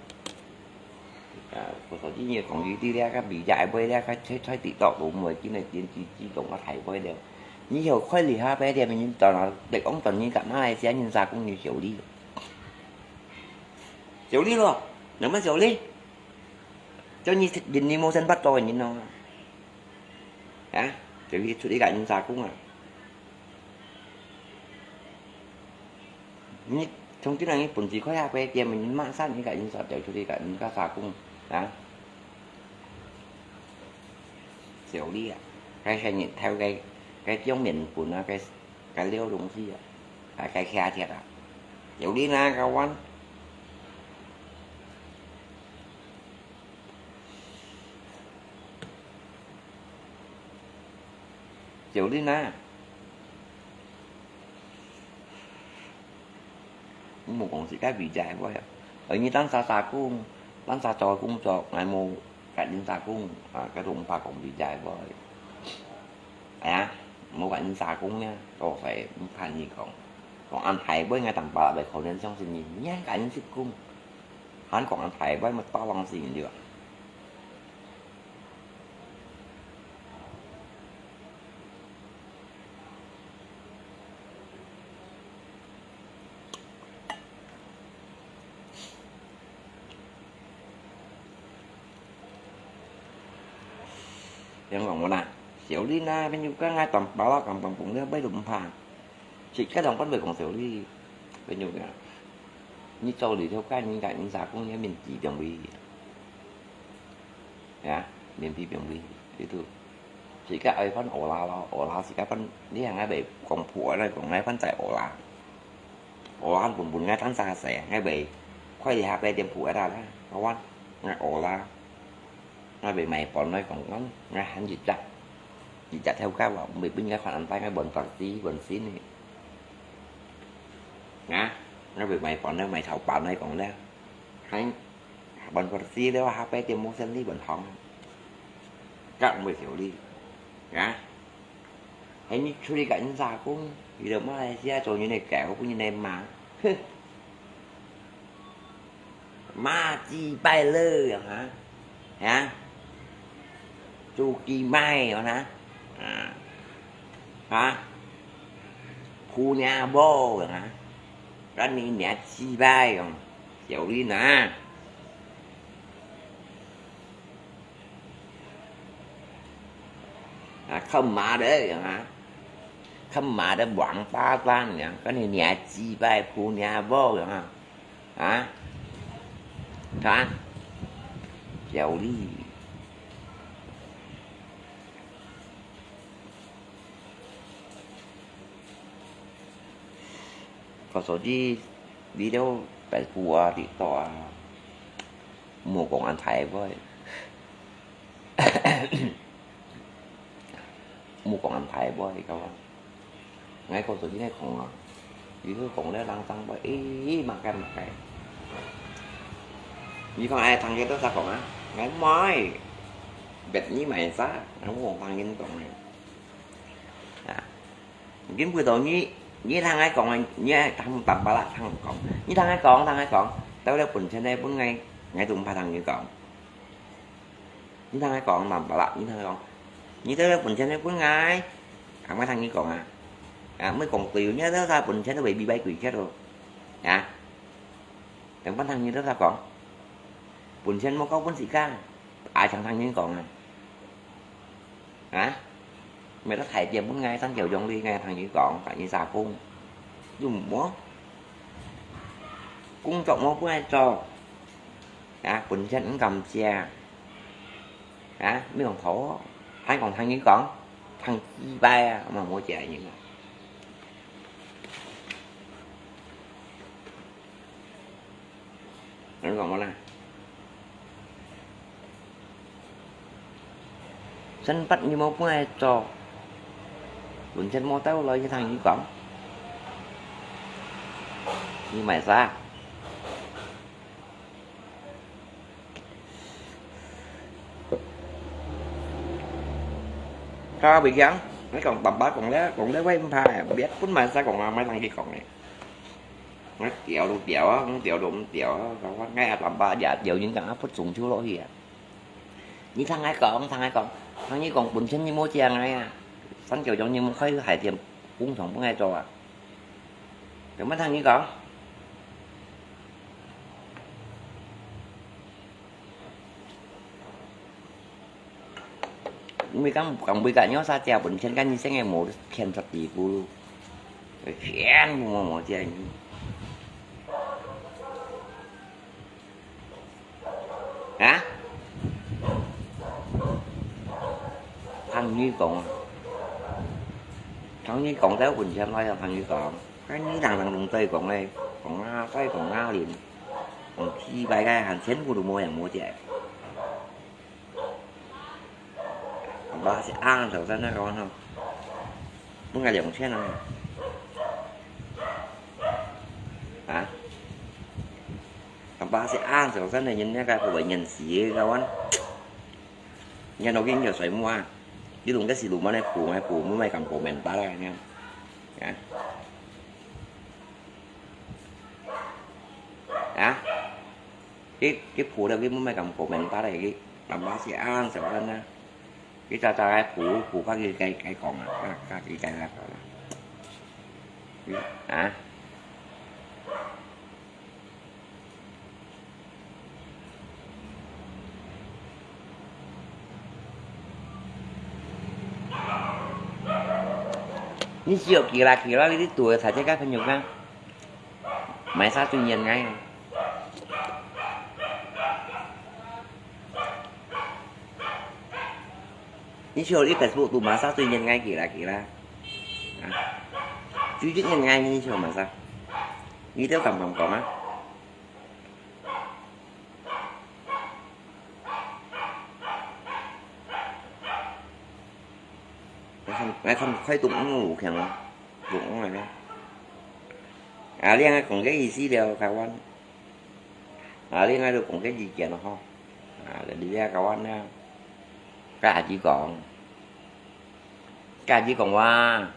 啊，所以你講佢這个个比較會了，个在在TikTok都毋會見到電視機動个大會了。你曉開這下白店人轉啊，別講轉你个馬來西亞人打工你小利了。小利咯，能不能小利？就你人你無生活做个人咯。啊，就去出去个人打工啊。 你從今日你本事開下个店，你馬上你个人煞掉出去个，你个打工啊，小利啊，該係日頭个，該種麵粉啊，該，該料東西啊，啊，該價錢啊，小利哪个玩？ 小利啊，你無講自家比較會啊？而你當時打工，當時做工作，𠊎無甲人打工，啊，該都毋怕講比較會。哎呀，無甲人打工呢，都係毋怕你講。講恁大會，𠊎當巴拉會可能相信你，你還甲人打工，還講恁大會，乜巴拉死人對吧？ Yang ngomong na, siau li na, pinyuka ngai tampalak ang pampung dia bai lumpa. Sika dong pan bai kong siau li, pinyuka. Ni chau li thiau kai ni kai ni sa kung ni min ji dong wi. Ya, min pi dong wi. Itu. Sika ai pan ola lo, ola sika pan ni ngai bai kong pu ai kong ngai pan zai ola. Ola han bun bun ngai tan sa sai, ngai bai. Koi li ha bai diam pu ai da la. Kawan, ngai ola. Ngai bai mai pon noi kong ngon, ngai han ji jak. Ji jak thiau kai wa, bai bin ngai khan an tai ngai bon tak ti, bon sin ni. Nga, ngai bai mai pon noi, mai thau pon noi kong le. Hai, bon tak ti le wa ha bai diam mo sen li bon thong. Kak bai siau li. Nga. Hai ni churi ka in sa kung, yu lo Malaysia cho ni ne kai, ko ni ne ma. Heh. Ma chi bai le yang ha? Ha? Chu ki mai yang ha? Ha? Ha? Pu nia bo yang ha? Kan ni nia chi bai yang. Siau li na. Ha, kham ma de yang ha? Kham ma de buang pa tan yang, kan ni nia chi bai pu nia bo yang ha? Ha? Ha? Siau li. Ko so di video bai pu a di to a. Mo kong an thai bai. Mo kong an thai bai kau. Ngai ko so di ngai kong a. Di ko kong le lang sang bai. Ê, mak kai mak kai. Ni kong ai thang ye to sa kong a. Ngai mai. Bet ni mai sa. Ngai mo kong thang ye kong ngai. À. Kim bùi tàu nhi, nhi thang ai kong, nhi thang tăm pala thang kong. Nhi thang ai kong, thang ai kong. Tao le bùn chen ai bùn ngai, ngai tum pa thang nhi kong. Nhi thang ai kong, tăm pala, nhi thang ai kong. Nhi tao le bùn chen ai bùn ngai. Ang mai thang nhi kong à. À, mới kong tùy, nhi tao sa bùn chen ai bai bi bai kui chết rồi. À. Teng pan thang nhi tao sa kong. Bùn chen mo kau bùn si ka. Ai thang thang nhi kong à. Hả? Mày đã thải tiền bún ngay thằng Kiều Dòng đi ngay thằng Dĩ Cộng tại vì sao cũng dùng bố cũng chọn mua bún ai cho. Hả? Bún chân cũng cầm chia. Hả? Mấy con thổ. Hai con thằng Dĩ Cộng. Thằng chi bay à, mà mua chia như vậy. Ngon ngon na. Sân bắt như máu bún ai cho. Bún chân máu táo lo như thằng như cổng. Như mày xa. Ka bi kiang, ngai kong bam ba kong le, kong le wei mpa, biet pun mai sa kong a mai thang ki kong e. 𠊎調都調啊，毋調都毋調啊，𠊎𠊎阿爸爸也調人講啊，不中秋落去啊。你聽𠊎講，聽𠊎講，聽你講，本錢你無借𠊎啊，三九九你無開海鮮工廠分𠊎做啊？有無聽你講？ 你講講每個人有啥借本錢，跟你生个無錢出地步咯，全部無無借。啊？聽你講啊，聽你講，在本錢來啊，聽你講，跟你人人攏在講咧，講啊，在講啊，連講幾百個，還全部都無人無借。 爸爸是恁小生个講吼，分𠊎兩千啊。啊？爸爸是恁小生个人，那個不會認死个，kawan。你看，我跟你說什麼啊？你弄个是魯班个苦，還苦，莫買敢苦面包啦，你看。啊？啊？ 佢佢破了，佢毋係講講明白个，佢爸爸是恁小人啊。佢早早个破破，佢佢佢講啊，佢佢佢佢講啊。啊？你只有寄啦寄啦，你堵个大隻个朋友啊？ 買啥最願愛啊？你笑你Facebook都買啥最願愛寄啦寄啦？啊？最最願愛你笑買啥？你都敢敢講啊？來看來看，快動網路強啊，動網來咯。啊，你愛講个意思了，kawan。 啊，另外就講个意見咯吼。啊，你這个話呢，跟阿姊講，跟阿姊講話，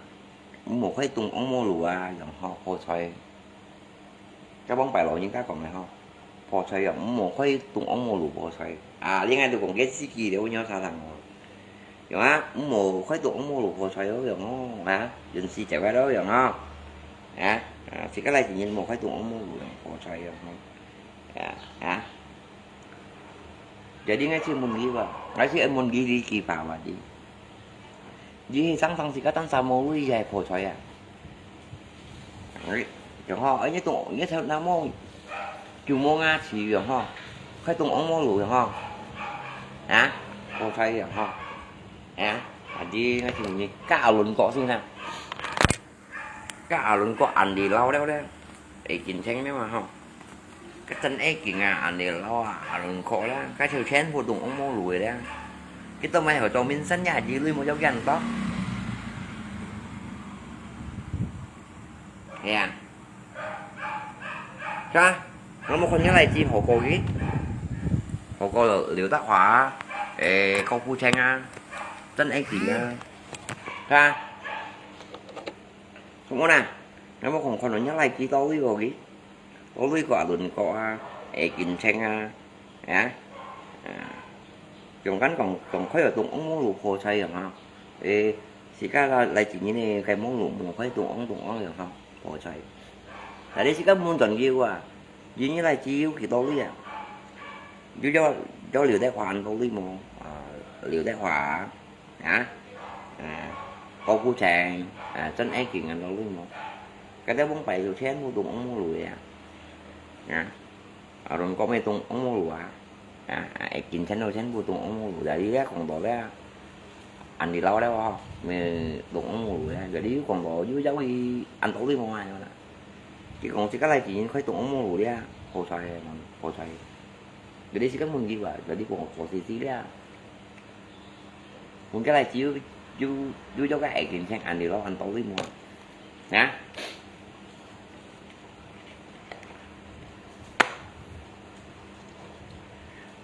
毋好開動網路啊，然後破財。該往擺老人家講个吼，破財啊，毋好開動網路破財。啊，另外就講个自己了，有啥人哦？ 有啊，毋好開動網路破財咯，樣哦，啊，運勢就該咯，樣哦，啊，啊，自家來承認無開動網路破財樣哦，啊啊，這另外去問佢吧，還是問佢，佢去吧吧，你，你去上上自家單啥無路也破財啊。 哎，然後，哎，你懂，你才那麼，就摸啊去，然後，快懂翁摸乳，然後，啊，我才，然後，啊，啊，你那是你教人個性啊，教人個安利老了咧，會緊張的嘛吼。 該真愛緊啊，恁樣老啊，恁樣苦啦，該就全部都翁摸乳个啦。佢都買好做民生呀，一類無條件包。係啊。是啊，我們看起來只火鍋个，火鍋劉德華啊，誒，郭富城啊，真愛緊啊，是啊。 Semua nah, nama kong konon niya lai kita uli ko gi. Uli ko alun ko a, eh, ginseng a, ya. Yung kan kong kong koyo tung ong mulu po sai yang ha. Eh, sika la lai jini ne kai mulu mo kai tung ong tung ong yang ha, po sai. Tadi sika mun ton gi wa. Jini lai jiu kita uli ya. Jiu jiu jiu liu dai hua an uli mo. Ah, liu dai hua. Hả? À, có phú sang, à, chân ếch kì ngàn đâu luôn mà. Cái đó bông bày rồi chén mua tùng ống mua lùi à. Hả? À, rồi có mấy tùng ống mua lùi à. À, à, ếch kín chén đâu chén mua tùng ống mua lùi. Jadi dia còn đó bé. Ăn đi lâu đấy không? Mày tùng ống mua lùi à. Jadi còn đó dưới dấu đi ăn tối đi mua ai mà. Chỉ còn chỉ cái này chỉ khói tùng ống mua lùi đi à. Hồ xoay mà, hồ xoay. Jadi sih kan mun gitu à. Jadi còn có gì gì đấy à. Mun cái này chỉ yu yu yu cho cái ai kinh sang ăn đi lo ăn tàu đi mua. Hả?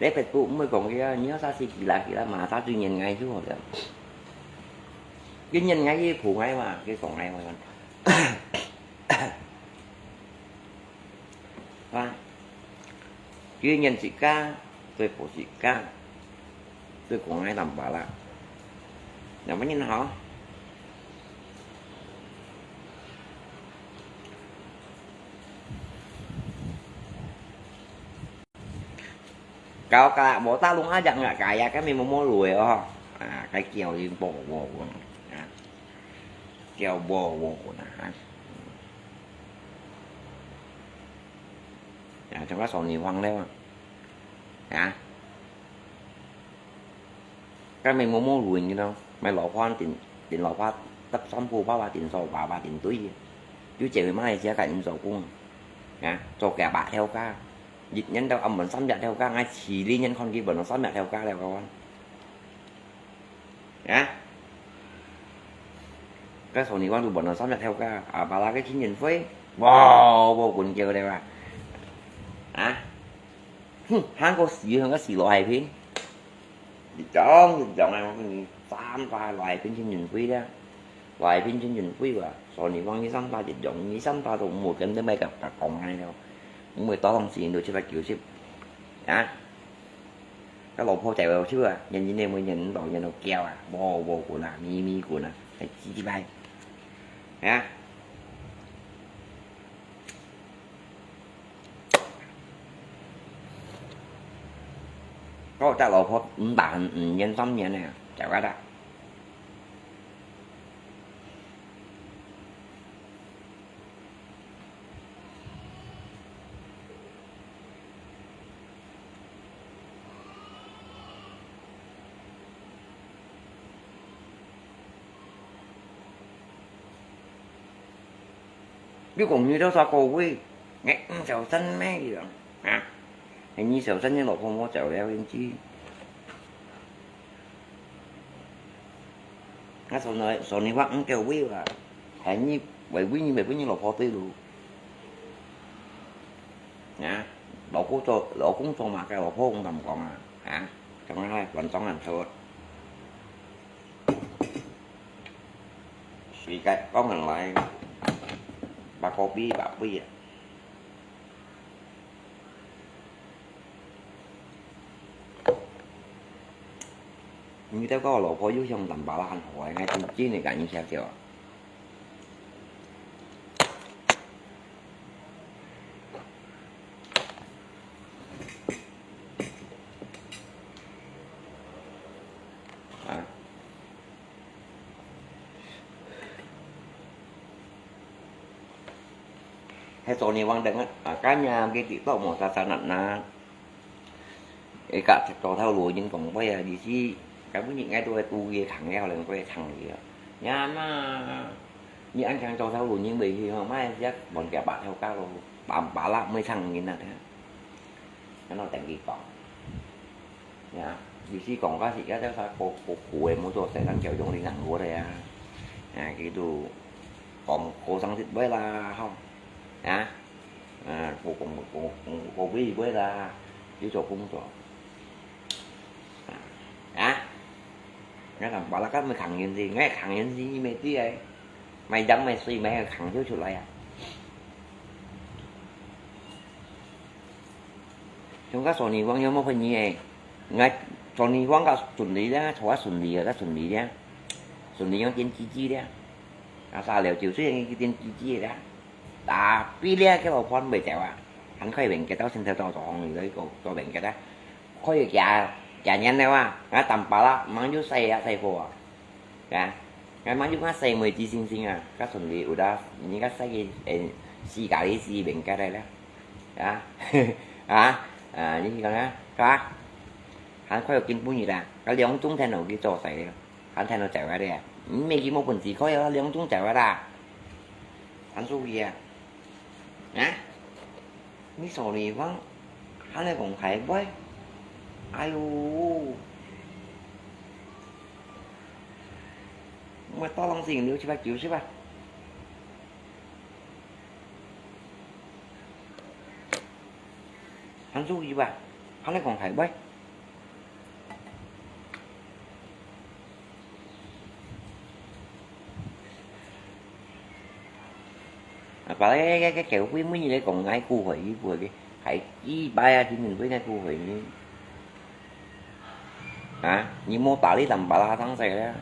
Để phải tụ mới còn cái nhớ sao xí kỳ lạ kỳ lạ mà sao tự nhiên ngay chứ hả? Cái nhân ngay cái phủ ngay mà cái còn ngay mà. 啊，佢認自家，對保自家，對講愛淡薄啦。有麼人好？搞搞無打攏啊，樣啊，該呀，該面毛毛路个哦，啊，該叫人無無無啊，叫無無無啊，啊，像个少年王了啊，啊，該面毛毛路个咯，買老花顶顶老花，搭衫褲爸爸顶手，爸爸顶对，有姐妹买个，自家个人手工，啊，做个白跳家。 一年到暗問三日頭家，𠊎四年看佢問三日頭家了，各位。啊？該少年王都問三日頭家，啊，把那個親人會，哇，無棍叫了啊！啊？哼，還過死，還過死落海邊。 一張一張个，我跟你三大來平均運費了，來平均運費啊，所以講你三大一張，你三大都毋會跟你買个白講个了，毋會多浪錢都七百九十，啊，个老婆在外頭啊，年年每年老年都叫啊，無無滾啊，咪咪滾啊，還幾禮拜，啊。 我隻老婆毋打毋，毋忍三年了，走啊啦。 你講你兜啥个位，𠊎毋小心咩樣啊？你小心，你老婆莫走了，你知。啊，所以，所以話毋夠位啊，還你為為你為為你老婆對路。啊，老公做老公做嘛，該老婆講敢講啊？啊，講啊，亂講亂說。 水个當然來，白咖啡、白杯啊。你兜个老婆又像淡薄啦，還好，𠊎真真个感覺笑笑啊。 啊。係昨日晚上啊，啊，今日佢跌到無啥啥難難。佢个做頭路人講話啊，意思，今晡日𠊎都係故意行了，能夠行了。呀嘛，你恁樣做頭路人，回去吼，買隻門牙白頭家咯，白白啦，毋會撐人啊，聽。 恁樣同佢講。呀，意思講，該時該兜啥个个个个無做事，咱就用你人過來啊。啊，佢都講過生日會啦，吼。啊，啊，過過過過過會會啦，有做工作。啊，啊，該講，把那個沒看見的，𠊎看見的，你沒知哎。買飲買水買个看就出來啊。 像該昨日晚有無分你誒？𠊎昨日晚較順利咧，坐較順利啊，較順利咧，順利用電雞雞咧，啊，三六九歲人去電雞雞咧，tapi咧，該老婆毋會走啊，還開明个，到現在都做紅了，一個做明个咧，可以加加年了啊，啊，淡薄啦，毋好又細啊，細貨啊。 啊，𠊎嘛有看細妹子星星啊，較順利有啦，你較細个，誒，四加一四名个來啦。啊，啊，啊，你講啊，係吧？還快有見半日啦，該兩種天后去做事了，還天后走啊咧，你乜佢無本事開啊，兩種走啊啦，還注意啊。 啊？你昨日晚還來講大話？哎喲，𠊎多浪錢六七百九十啊！還注意吧，還來講大話？ 啊， Và cái, cái, cái kiểu quý mới như cái còn ngay cu hỏi với vừa cái hãy đi bay à thì mình với ngay cu hỏi như à, như mô tả lý tầm bà la tăng xe đó,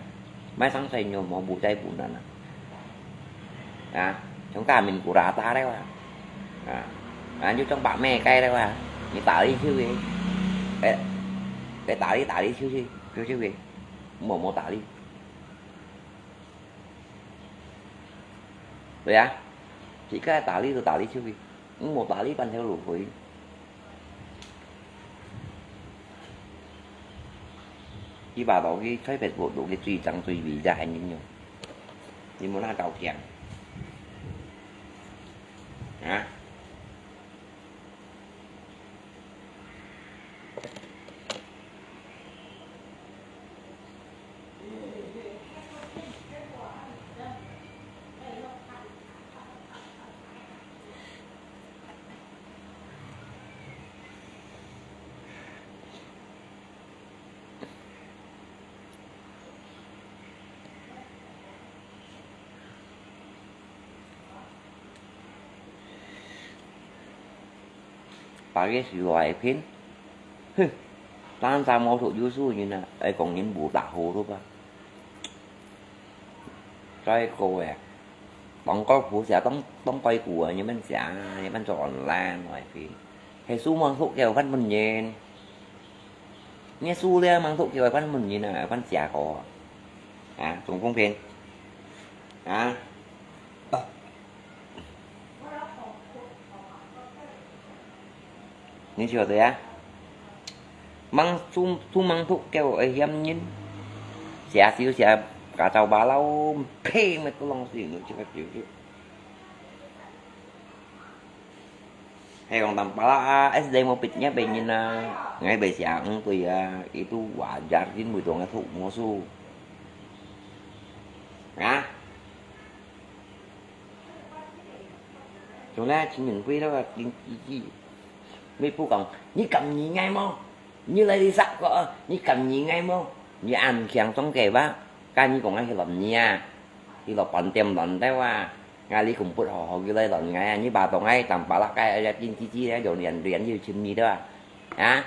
máy tăng xe nhiều mà bù tay bù nè. À, chúng ta mình cũng ra ta đấy à. À, à, như trong bạn mẹ cái đấy à, như tả lý chứ gì. Cái, cái tả lý, tả lý chứ gì, chứ chứ gì. Mô, mô tả lý. Vậy à? Chỉ cái tả lý tôi tả lý chứ gì. Cũng một tả lý bạn theo lục hồi. Đi bà đó cái thấy Facebook đó cái truy trắng truy vì ra hành những nhiều. Đi mua na trào kiang. Hả? 把个是外片，哼，单单毛头有数人啊，哎，讲人无打呼噜吧？再过哎，当高普写当当该股啊，你们写，你们做 online 外片，还数毛头给我看不见。 你输了，mang thuốc kêu ai bán mình nhìn à, ai bán xả có. À, Tùng Phong Phiên. À. Nhìn chưa thấy à? Mang su, su mang thuốc kêu ai hiếm nhìn. Xả xíu xả cả tàu ba lâu, phê mệt có lòng xỉu nữa chứ phải chịu chứ. Hay kong tam pala, S D mo pit nya pe nyin na, ngai pe siang tui a, itu wajar jin bui tuang a thu mo su. Nga. Chúng ta chính mình quy đó là chính trị. Mấy phú cộng, như cầm nhị ngay mo. Như lấy đi sắc có, như cầm nhị ngay mo. Như ăn khiang trong kề bác. Cái như cũng ngay khi lầm nhị à. Khi lọ pon tiêm lon tai wa. Ngai li kum put ho ho ki lai lon ngai, ni ba tong ngai tam pa lak kai, ya tin chi chi ya, yo lian lian yu chim ni da. Ha?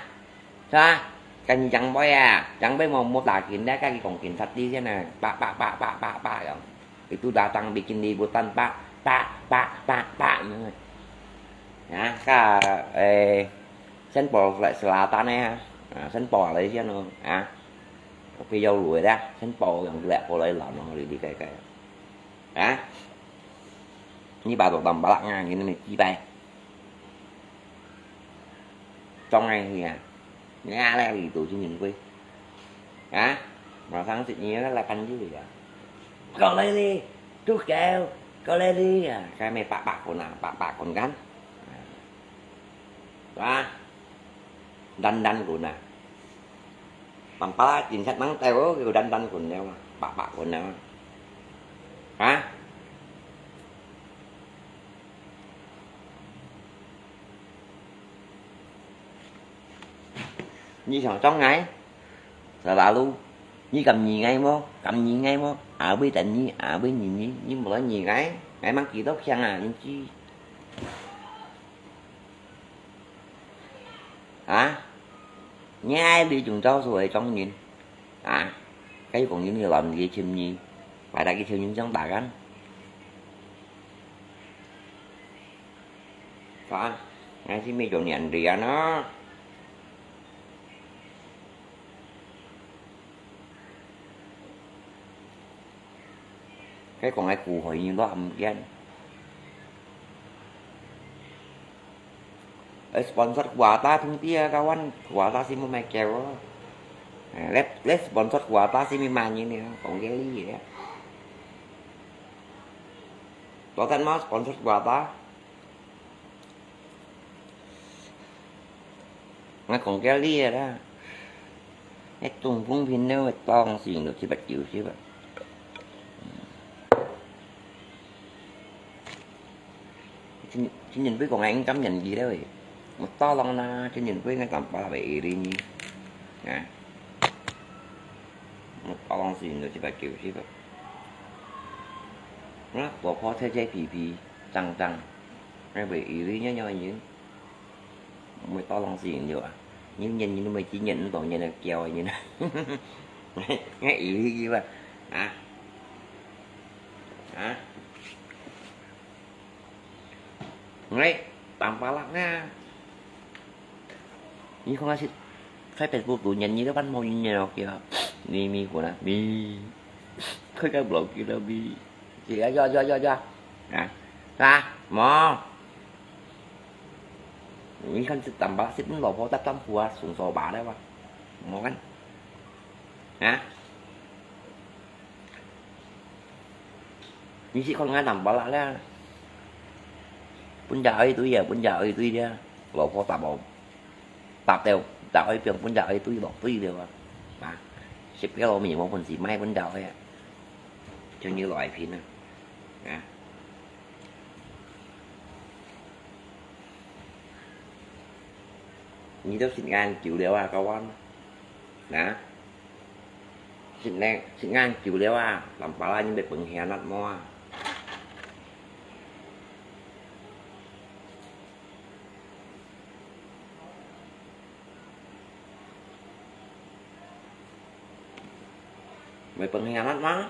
Sa? Kan ni jang boi à, jang boi mo mo ta kin da, ka ki kong kin sat ti sian à. Pa, pa, pa, pa, pa, pa, yong. Itu datang bikin liputan, pa, pa, pa, pa, pa. Ha? Ka, eh, sen po lai selatan ya. Ha, sen po lai sian no. Ha? Pi yau lui da, sen po yong lek po lai lon no, li li kai kai. Hả? Ni ba tộc tầm ba lắc Nga, như này chi bay. Trong này thì à, Nga lại thì tổ chức nhìn quê. Hả? Mà thắng sự nhiên là căn cứ gì à? Cậu lấy đi, chú kéo, cậu lấy đi à. Cái mày bạc bạc của nào, bạc bạc còn gắn. Hả? Đắn đắn của nào. Bằng pala chính xác nắng tèo kêu đắn đắn quần đeo, bạc bạc quần đeo. Hả? Nhi sòng trong ngay. Selalu. Nhi cầm nhì ngay mô? Cầm nhì ngay mô? À bơi tận nhi, à bơi nhì nhi, nhi một nói nhì ngay. Ngay mang ký tóc khiang à, nhi chi. Hả? Nhai đi chúng cháu rồi trong nhìn. Hả? Cái cũng những người làm gì chim nhi. Phải là cái chim nhi trong ta gắn. Hả? Ngay thì mấy chỗ niệm đi nó. Cái còn ai cù hỏi nhiều đó hầm gian. Ê, sponsor của ta thông tia kawan, của ta xin mua mai kéo. À, lep, lep sponsor của ta xin mua mai như này, còn cái ly gì đó. Có thân máu sponsor của ta. Ngai kong kia lia da. Ngai tung phung phin neu tong sing lo chi bat kiu chi bat. Chi, chi nyin bui kong ngai ngam nyan gi da wei. Mo ta long na, chi nyin bui ngai tam pa wei ri ni. Nga. Mo ta long sing lo chi bat kiu chi bat. Nga, bo pho the jai pi pi. 正正，該會以為仰仰人，毋會多浪死人了啊！你人人都毋會只人，毋多人來叫人。該以為佢啊，啊，啊，該打巴拉啊！ 你看啊，係，在Facebook度，人人都扮無人樣哦，叫咪咪過啦，咪，佢个無叫到咪，係啊，呀呀呀呀，啊，啊，無。你看這打巴拉，係分老婆搭丈夫啊，送掃把了哇，無看，啊。 你試看𠊎打巴拉啦，分隻愛對啊，分隻愛對啊，老婆搭無，搭到，搭愛變分隻愛對落對了啊！啊，食个老米無本事，買分隻愛啊，像你來拼啊！啊！你都食恁久了啊，各位，啊！ 食恁，食恁久了啊，打巴拉你會分hianat無啊？會分hianat無？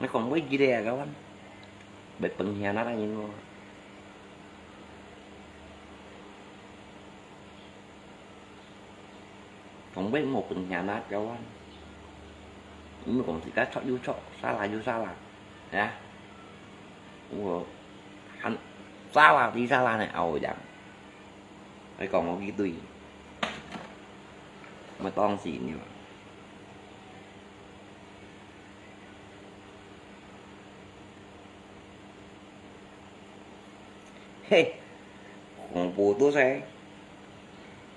你講會記得啊，各位？會分hianat啊，你無？ 同尾無分hianat个啊，毋係講自家錯又錯，salah又salah，係啊？有無？還salah知salah呢，拗樣。你講我幾對？毋當時呢。 嘿，恐怖都係。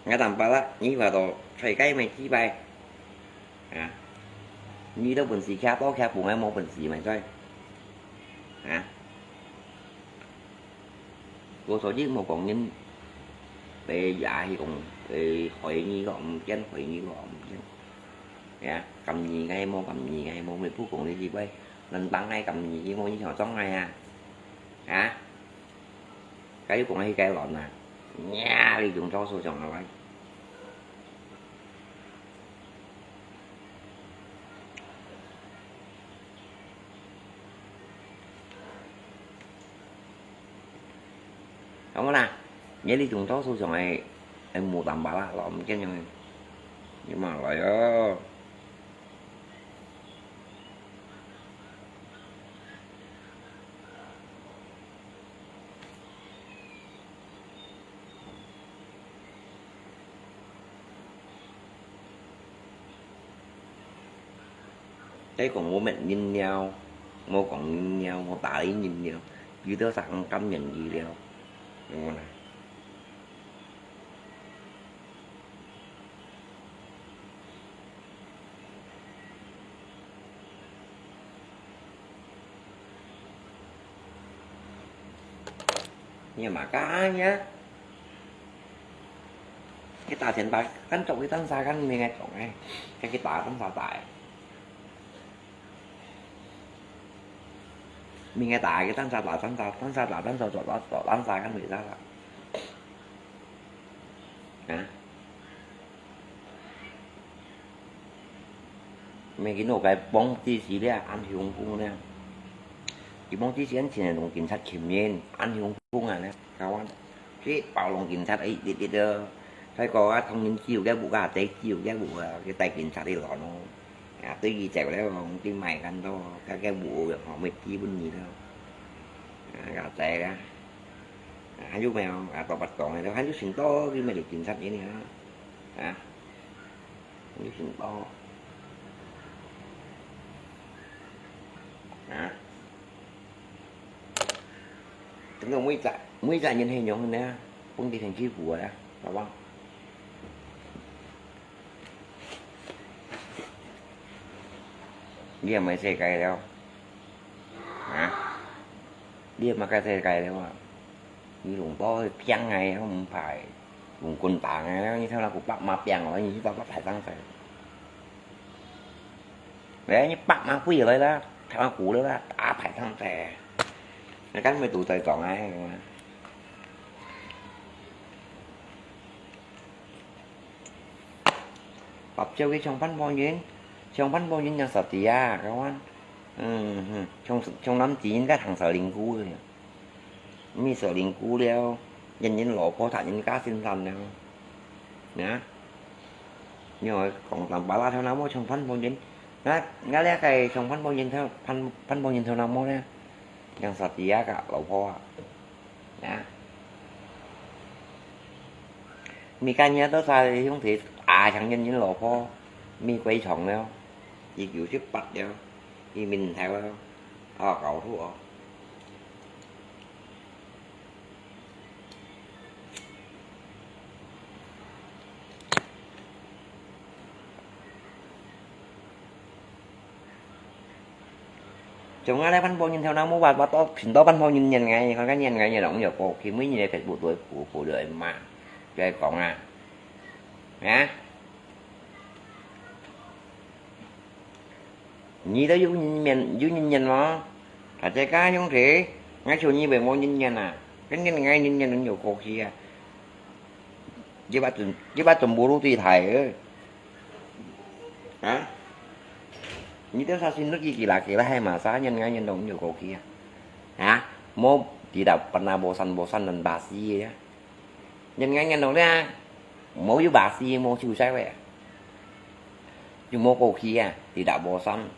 𠊎打巴拉，你話到世界咩幾擺？啊？你都本事徛多徛分𠊎無本事咩在？啊？我昨日無講人，白牙去講，誒，海你個毋見，海你個毋見。呀，今日𠊎無，今日𠊎無，你不講你幾擺？ 人當𠊎敢你，你無你想撞𠊎啊？啊？該又講起該卵啊，呀，你用招數上來。好無啦？你這種招數上來，還無打巴拉咯，毋緊要，你慢來哦。 該講無搣人了，無講人了，無打理人了，佢都生感人佢了，有無啦？ 你嘛敢呀？Kita先打，敢做佢單儕敢，明个做个，該佢打單儕打个。明个打佢單儕打單儕，單儕打單儕，做打做單儕敢袂使啦？啊？ Mẹ佢老个幫之時咧，恁凶凶咧。佢幫之時恁前同警察前面，恁凶凶啊咧，搞啊，佢包攏警察一一一个，再過啊，同人救个屋啊，再救个屋啊，佢帶警察去攔咯。啊，對佢走咧，講對買กัน到，該个屋个吼，乜基本你咯。啊，搞仔啦。啊，還有沒有？啊，大伯講个，還有尋到佢乜就警察个呢啊。啊。 你聽到？啊？等到每隻，每隻人係樣呢，放啲天氣苦啊，好無？你也毋係世界了。 啊？你也毋係該世界了啊？你攏到病个，毋怕，用棍打个，你聽到古白馬病哦，你去到白排上去。哎，你白馬飛來啦，聽到古了啦，打排上去。𠊎今晡日堵在講啊，講啊。八九个長潘邦人，長潘邦人yang Satya，kawan。嗯哼，長長南子人在行蛇靈姑个，毋係蛇靈姑了，人人老婆他人家先生了。啊？你愛講Tampalak頭那毛長潘邦人，那那這个長潘邦人頭潘潘邦人頭那毛呢？Yang Satya个老婆啊。 啊。Mì-kan nhà tôi xài không thể à chẳng nhân nhân lò phó. Mì quay chồng nữa. Đi kiểu xếp bạch đeo. Đi mình theo đó. Ờ, cậu thu ờ. Chúng ta đây Phan Bông nhìn theo nó mua bạc bạc to, phim to Phan Bông nhìn nhìn ngay, con cái nhìn ngay nhìn động nhiều cô, khi mới nhìn thấy Facebook tuổi của của đời mà. Cho ai con à. Hả? Nhi đó dấu nhìn nhìn, dấu nhìn nhìn mà. Thật ra cá không thể, ngay chiều nhi về mua nhìn nhìn à. Cái nhìn ngay nhìn nhìn nhiều cô khi à. Chứ bác tuần, chứ bác tuần bố lũ tùy thải ơi. Hả? Nhi đó sao xin nước gì kỳ lạ kỳ lạ hay mà sao nhìn ngay nhìn động nhiều cô khi à. Hả? Mua thì đã pernah bosan-bosan dan basi ya. Nhân ngay nhân đồng đấy à. Mô yu bác sĩ mô chu sai vậy. Yu mô cô khi à, thì đã vô sân.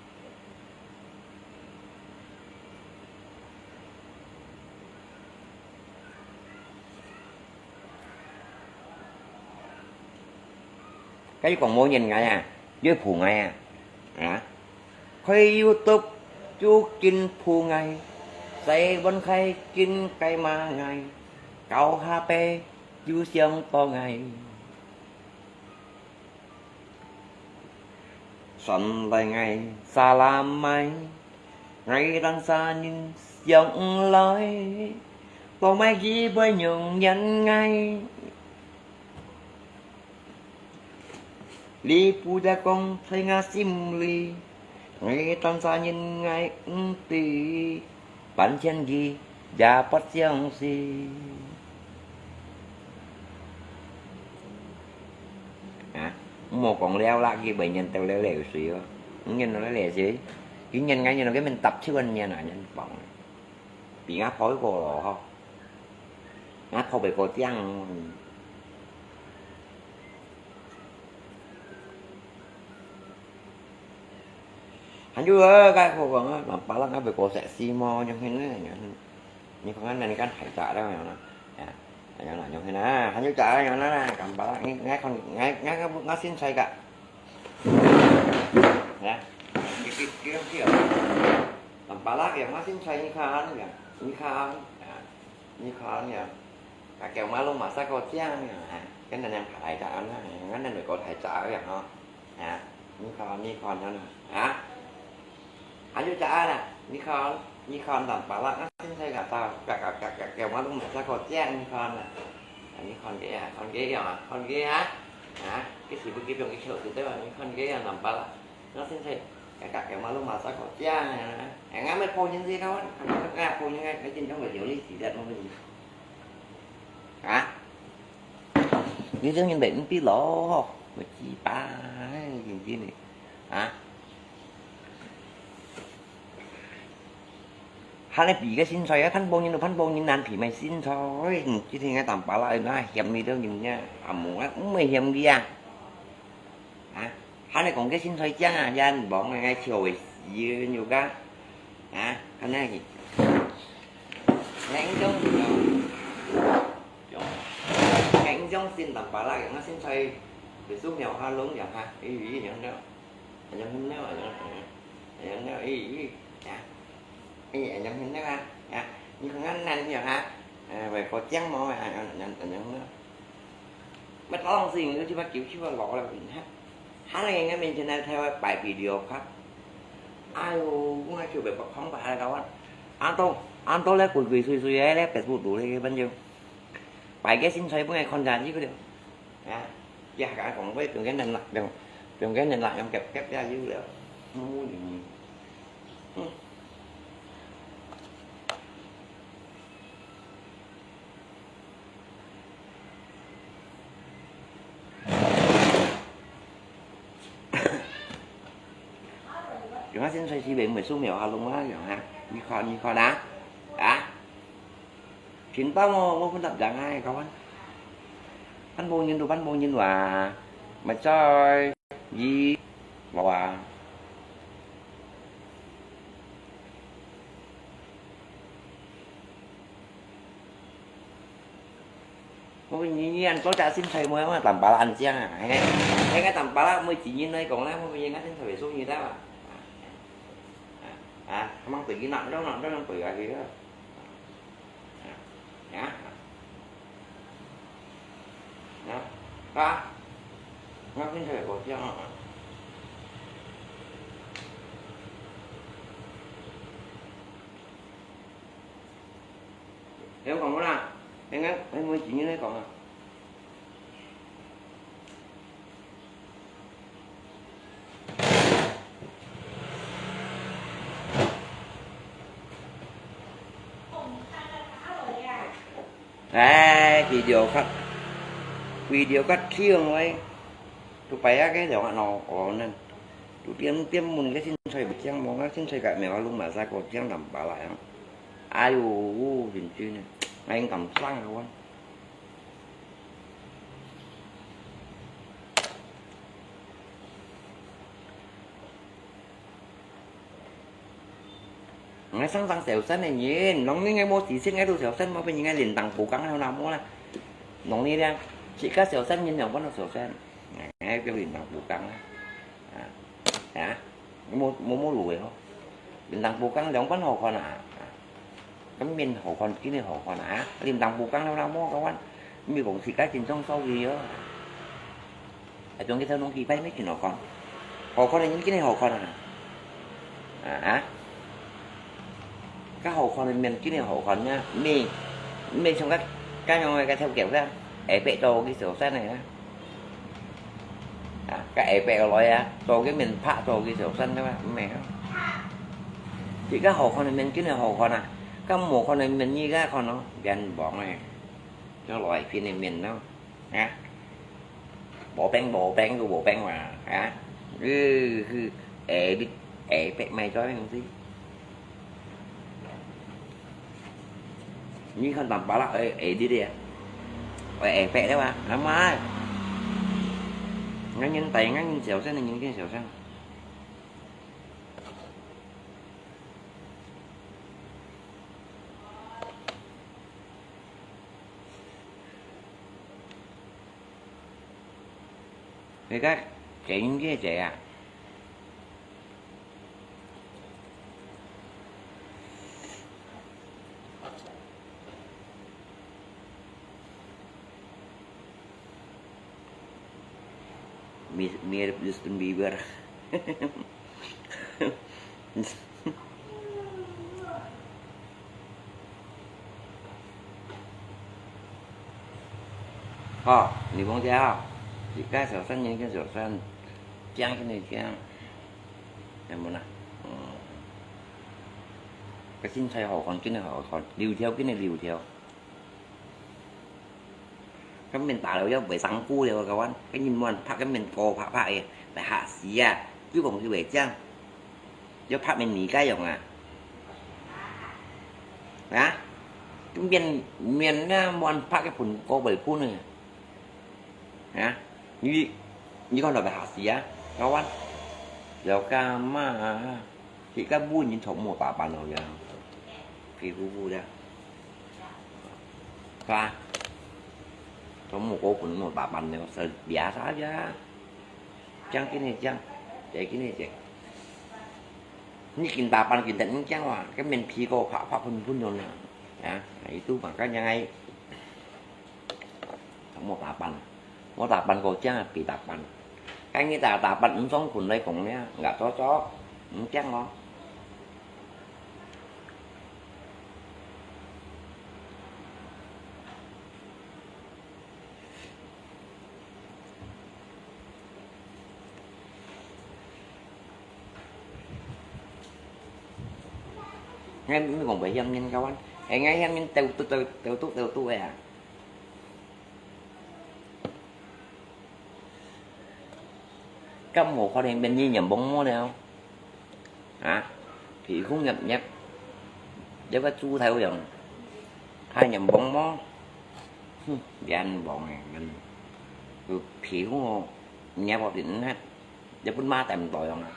Cái còn mô nhân ngay à, với phụ ngay à. Hả? Khai YouTube chú kinh phu ngai, sai bôn khai kinh cái ma ngai, cáo ha pe, chú siang to ngai. Son lai ngai, salam mai, ngai tan sa nin siang lai, to mai gi bơi nhung nhan ngai. Li pu da kong thai nga sim li, ngai tan sa nyin ngai ng ti, pan chen gi, ja pat siang si. Hả? Mua con leo lạ gi bệnh nhân tao leo leo xí ơ. Nhân nó leo leo xí. Cái nhân ngay nhân nó cái mình tập chứ anh nhân à nhân bóng. Bị ngã phối cô rồi ho. Ngã phối bị cô tiang. Hán chú ơi, cái cô còn á, mà bà lăng á, bị cô sẽ xí mò, nhưng hình này, nhưng không ăn nên cái hải trả đâu mà nó. À, nhưng là nhưng hình à, hán chú trả nhưng nó là, cầm bà lăng, ngay con, ngay, ngay, ngay, ngay xin xoay cả. Nè, cái, cái, cái, cái, cái, làm bà lăng kìa, ngay xin xoay như khan kìa, như khan. À. Nikon kìa. Kà kèo má lông mà sa kò chiang kìa. Cái này em phải thải trả nó, ngắn này mình có thải trả kìa hả? Hả? Nikon, Nikon nó nè. Hả? Anh chú trả nè, Nikon, Nikon tầm bà lăng á, xin thay cả tàu, cả, cả, cả, cả kèo má lông mà sa kò chiang Nikon nè. À, Nikon kia, con kia kìa, con kia hả? Hả? Cái gì bữa kia trong cái chợ thì tôi bảo Nikon kia tầm bà lăng. Nó xin thầy, cái cả cái mà lúc mà sao có chia này, em ngắm mấy phô nhân gì đâu, em ngắm cái phô nhân cái trên trong cái tiểu lý chỉ đẹp mà mình. Hả? Như thế nhân bệnh cũng tí lỗ, mà chi ba, gì gì này. Hả? Hán này bị cái xin xoay á, Phan Bông Nhân, Phan Bông Nhân nan thì mày xin xoay, chứ thì ngay tầm bà lại nó hiểm đi đâu nhưng nha, à, muốn á, cũng mày hiểm đi à. Hả? Hán này còn cái xin xoay chăng à, yan bóng này ngay chiều ấy, gì nhiều cái. Hả? Hán này gì? Ngay chống, ngay chống xin tầm bà lại, nó xin xoay, để xuống nhau ha, lúng nhau ha, ý, ý, nhau đó. Anh em không nếu, anh em, anh em nếu, ý, ý, hả? Ê, anh em hình đó à? À, như con ngắn năn như hả? À, vậy có chén món mà anh em, anh em, anh em đó. Mất ong gì nữa chứ mà kiểu chứ mà lọ là mình hả? Hả là nghe mình trên này theo bài video khác. Ai ô, cũng ai chịu về bọc không phải là đâu á. Anh tôi, anh tôi lấy quỷ quỷ xui xui ấy, lấy Facebook đủ đi bên dưới. Bài cái xin xoay bữa ngày con gà chứ có điều. Hả? Dạ, cả còn với trường cái nền lạnh đâu. Trường cái nền lạnh em kẹp kẹp ra dưới lửa. Không muốn gì. Ừ. Chúng ta xin xoay xí về mười số mèo hà lung á, rồi ha. Như kho, như kho đá. Á. Chín tao mò, mò phun đập đắng ai, kawan. Pan bông nhìn đồ, pan bông nhìn hòa. Mà chơi. Gì. Mà hòa. Mô phi nhi nhi ăn có trả xin thầy môi mà tạm bá là ăn chiang à. Hay ngay, hay ngay tạm bá là môi chỉ nhìn nói còn lắm, mô phi nhi ngay xin thầy phải xuống như thế mà. À, mang tự nhiên nặng đâu, nặng đâu, nặng tự nhiên kìa. À, nhá. Nhá. Ba. Ngay xin thầy có chiang à. Em còn muốn à? Em ngắn, em muốn chỉ như thế còn à? Ê, video cắt, video cắt khiêng ấy. Tụi bay á cái dòng nó ổn nên. Tụi tiêm tiêm mùn cái xin xoay bị chiang mong á, xin xoay cái mèo lung mà ra có chiang nằm bả lại á. Ai u, chính chứ nè. Ngay ngắm sang luôn. Ngay sang sang xẻo sân này nhìn, nóng ní ngay mua tí xin ngay tụ xẻo sân mà bên ngay liền tăng bù căng theo nào mua nè. Nóng ní đen, chỉ có xẻo sân nhìn nóng bắt nó xẻo sân. Ngay cái liền tăng bù căng nè. À, à, mua mua mua lùi không? Liền tăng bù căng nóng bắt hậu còn à. Cái miền hậu còn, cái này hậu còn à. Liền tăng bù căng theo nào mua các bạn. Mình cũng chỉ cái chính trong sau gì á. Ở trong cái theo nông kỳ bay mấy cái nó còn. Hậu còn là những cái này hậu còn à. À, hả? Các hậu còn thì mình cái này hậu còn nha. Mình, mình trong các, các nhau cái theo kiểu ra. Ấy bệ tô cái sổ sách này á. À, cái ấy bệ lòi á. Tô cái mình phá tô cái sổ sách đó mà. Mẹ. Thì các hậu còn thì mình cái này hậu còn à. Các mùa còn thì mình như cái còn nó. Gần bọn này. Nó loại phi này mình nó. Hả? Bộ bánh, bộ bánh, của bộ bánh mà. Hả? Ừ, ừ. Ế, ế, bẹ mày cho em không gì. Như con tầm bá lạ, ế, ế đi đi à. Ế, ế, bẹ đấy mà. Hả mà. Ngắn nhân tay, ngắn nhân xéo xanh, ngắn nhân xéo xanh. Người ta chém cái chém à. Mir-, mirip Justin Bieber. Hò, nì bông tia hò. Ì gai sẻo săn, nyi gai sẻo săn. Chiang kì nì chiang. Nè mò nà. Ừm. Cái xin thầy hậu còn, cái này hậu còn. Liu thiao, cái này liu thiao. Cái mình tả lậu yau, bưởi sắn cú liao, các bạn. Cái nhìn muôn, phạt cái mình cô, phạt, phạt, ê. Tại hạ xí à. Chứ còn cái bưởi chăng. Yau phạt mình mì cái dòng à. Hả? Cái miền, miền, à, muôn phạt cái phun cô bưởi phun này. Hả? Như, như con đòi phải hạ xí à. Các bạn. Liao ca mà. Thì các bu nhìn thổ mùa tả bàn rồi à. Thì bu bu ra. Ka. Trong một cô cũng một bà bàn nếu sợ bia sao ya. Chăng cái này chăng. Để cái này chứ. Như kinh ta bàn kinh tận chăng wa. Cái mình phi cô phá phá phun phun rồi nè. Ya, itu maka yang ai. Trong một bà bàn. Một bà bàn cô chăng bị bà bàn. Cái như ta bà bàn ứng sống phun lấy cũng nè. Ngã chó chó. Ứng chăng lo. Ngay mi kong bai hiam nyin kawan. Ai ngai hiam nyin teu tu teu teu tu teu tu ya. Kam mo kho den ben nyi nyam bong mo leo. 啊，鼻空入入，一個豬頭樣，還人望無？哼，人望誒，人，有鼻空哦，入落去，嗯，一般馬等到樣啊。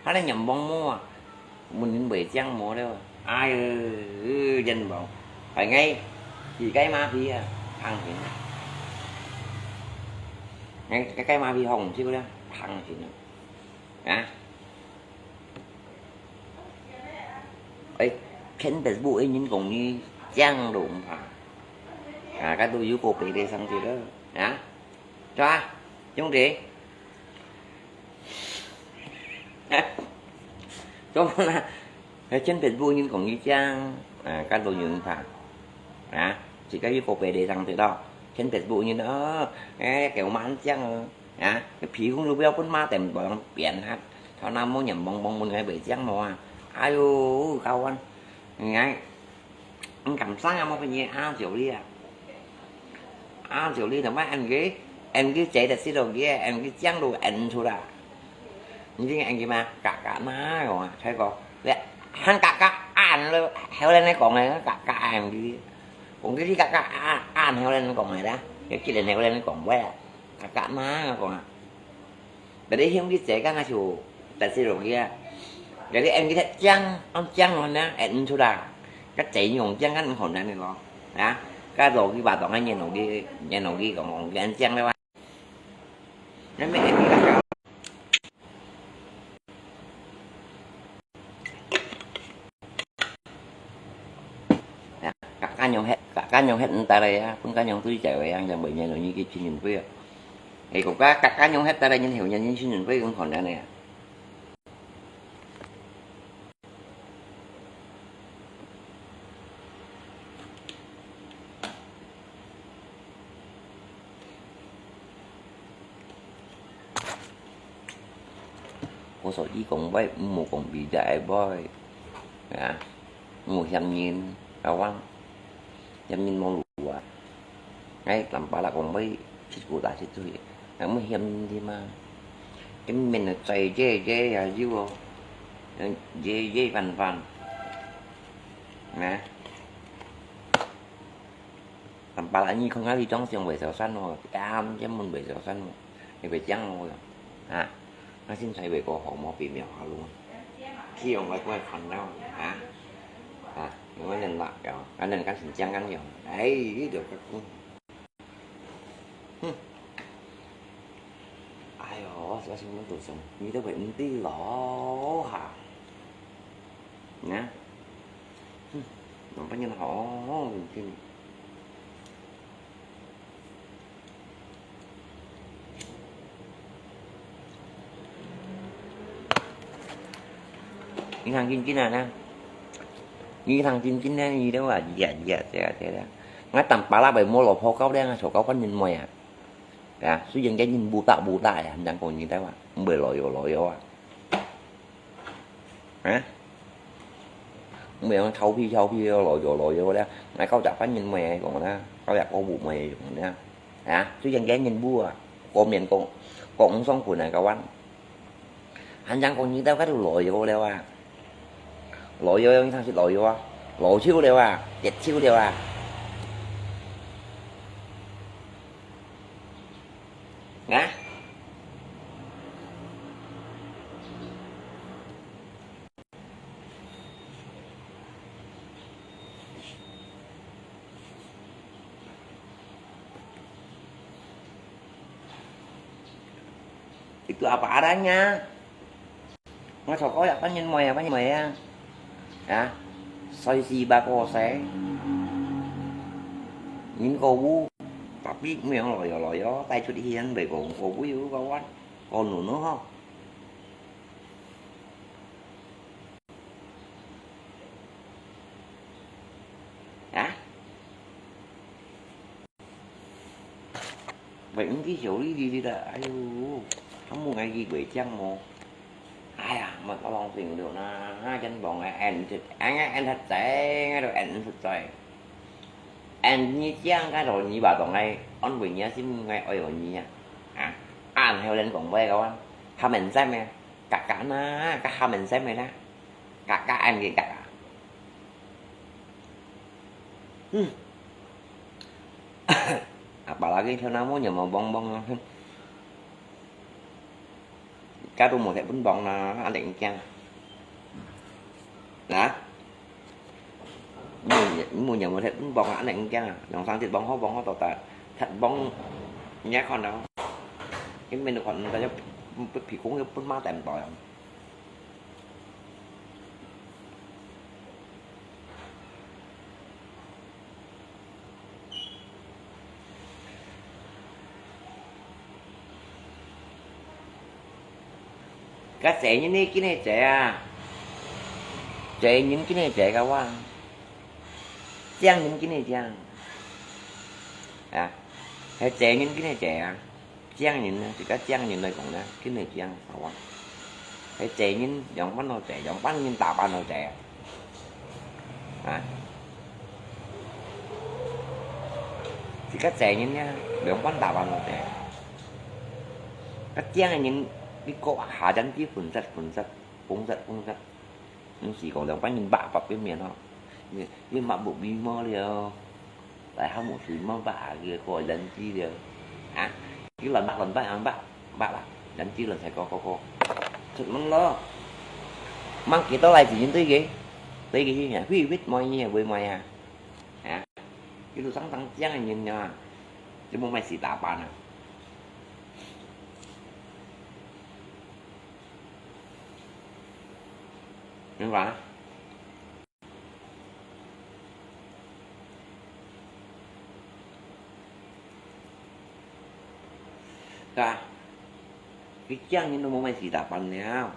還人人望無啊？問人會講無了，哎喲，人望，係𠊎，自家馬屁啊，行行。𠊎，自家馬屁放手了，行行啊。啊？ 哎，偏北部的人講你講都毋怕。啊，該都有個別的上去了，啊？是吧，兄弟？怎麼啦？哎，偏北部人講你講，啊，該都有人怕。啊，自家有個別的上去了，偏北部人，哦，哎，叫慢講哦。 啊，鼻空都毋愛分馬等望變下，頭那毛人望望問𠊎會講無啊？哎喲，教官，𠊎，你敢生啊？無分你啊，小李啊，啊，小李，怎麼恁个，恁个嘴得食落去，恁个講都恁出啦。你知恁个嗎？嘎嘎嘛，講啊，才講，你還嘎嘎恁了，後來你講个，嘎嘎恁个，講个你嘎嘎恁，後來你講个啦，你既然後來你講个啊。 嘎嘎嘛，𠊎講啊。Berarti兄弟姐剛剛就得罪落去啊。Jadi em kita講，講講完呢，哎，毋出啦。該這用講，該毋可能个咯，啊，該落去吧，當然念落去，念落去講，講講了啊。那麼em kita啊，家家用忒，家家用忒毋得了啊，分家用對仔个樣，就袂然容易去親人輩啊。哎，國家家家用忒得了，人後人親人輩更可能了啊。我所以講話，毋好講比較愛話，啊，毋好嫌人，啊，嫌人無路啊。哎，南巴拉講話，七股打七嘴，啊，毋好嫌人添嘛。根本就嘴嘴嘴也有哦，嗯，嘴嘴飯飯，啊。 Tampa lah你看下你當像會小三哦，啱先問會小三哦，你會講我呀，啊，那身材會過好無比較好咯，去用來過來煩惱啊，啊，因為人辣了，啊，人家是講講用，哎，你就不，哼，哎喲，這什麼都想，你都會毋知咯哈。 Nah. Hmm. Nampaknya lah. Oh, mungkin. Ini thằng Chin Chin à nè. Ini thằng Chin Chin nè, ini đâu à, iya, iya, iya, iya. Ngã tầm pá lá bài mua lò phô cáo đen, sổ cáo phát nhìn mày à. Ya, suy dân cái nhìn bu tạo bu tạo à, đang còn nhìn thấy à. Không bởi lò yo, lò yo à. Hả? Mày ăn thâu phi, thâu phi, lò dò, lò dò đó. Nãy kau chả phát nhìn mày còn đó. Kau chả có vụ mày còn đó. Hả? Chứ dân gian nhìn bua. Có miền cộng, cộng sống của này kau ăn. Anh chẳng có nhìn tao cái lò dò đâu à. Lò dò, anh thằng xịt lò dò à. Lò chiêu đâu à. Chết chiêu đâu à. Hả? Itu apa adanya. Ngasok ko ya, panyin mo ya, panyin mo ya. Ya, soy si ba ko se. Nhìn cô Wu, tapi mày không lòi lòi, tay chút hiền, bởi cô cô Wu, có quát, cô nụ nó ho. Hả? Vậy cũng cái kiểu đi đi đi đó, ai u, không mua cái gì quỷ chăng mô. Ai à, mà có lòng tình được na, ha, chân bóng ai ăn thịt, ăn ăn thịt tệ, ngay đầu ăn thịt tệ. Ăn như chăng cái rồi như bà tổng này, ăn quỷ nhá xin ngay ơi rồi như à. À, ăn theo lên cổng quay các bạn, comment xem nè. 嘎嘎啦，嘎哈門聲个啦，嘎嘎恁个嘎嘎。嗯。啊，巴拉个條那毛有無黃黃啊？哼。家都無忒分黃啦，恁樣驚。啊？你無，你無有無忒分黃啊，恁樣驚啊？兩三隻黃好黃好到達，忒黃，你也看到。你面都看到，就，就鼻孔就分馬等到呀。 該濟人呢，緊个濟啊！濟人緊个濟个哇！靚人緊个靚啊！啊，係濟人緊个濟啊！ 靚人呢，自家靚人來講呢，緊个靚，好啊。係濟人樣般好濟，樣般人打扮好濟啊。啊，自家濟人呢，樣般打扮好濟。該靚个人，你過下陣子分析分析，分析分析。 毋係講兩班人白白表面吼，你，你抹目眉毛了，來好目水毛白啊，佢个人知了，啊，佢亂白亂白樣白，白啦，人知亂晒個個個，出門咯，mang幾多來自然對佢，對佢去啊，會會買嘢會買啊，啊，佢都常常這樣人啊，就無買時打扮啊。 明白？係吧？佢靚人都無買時打扮了，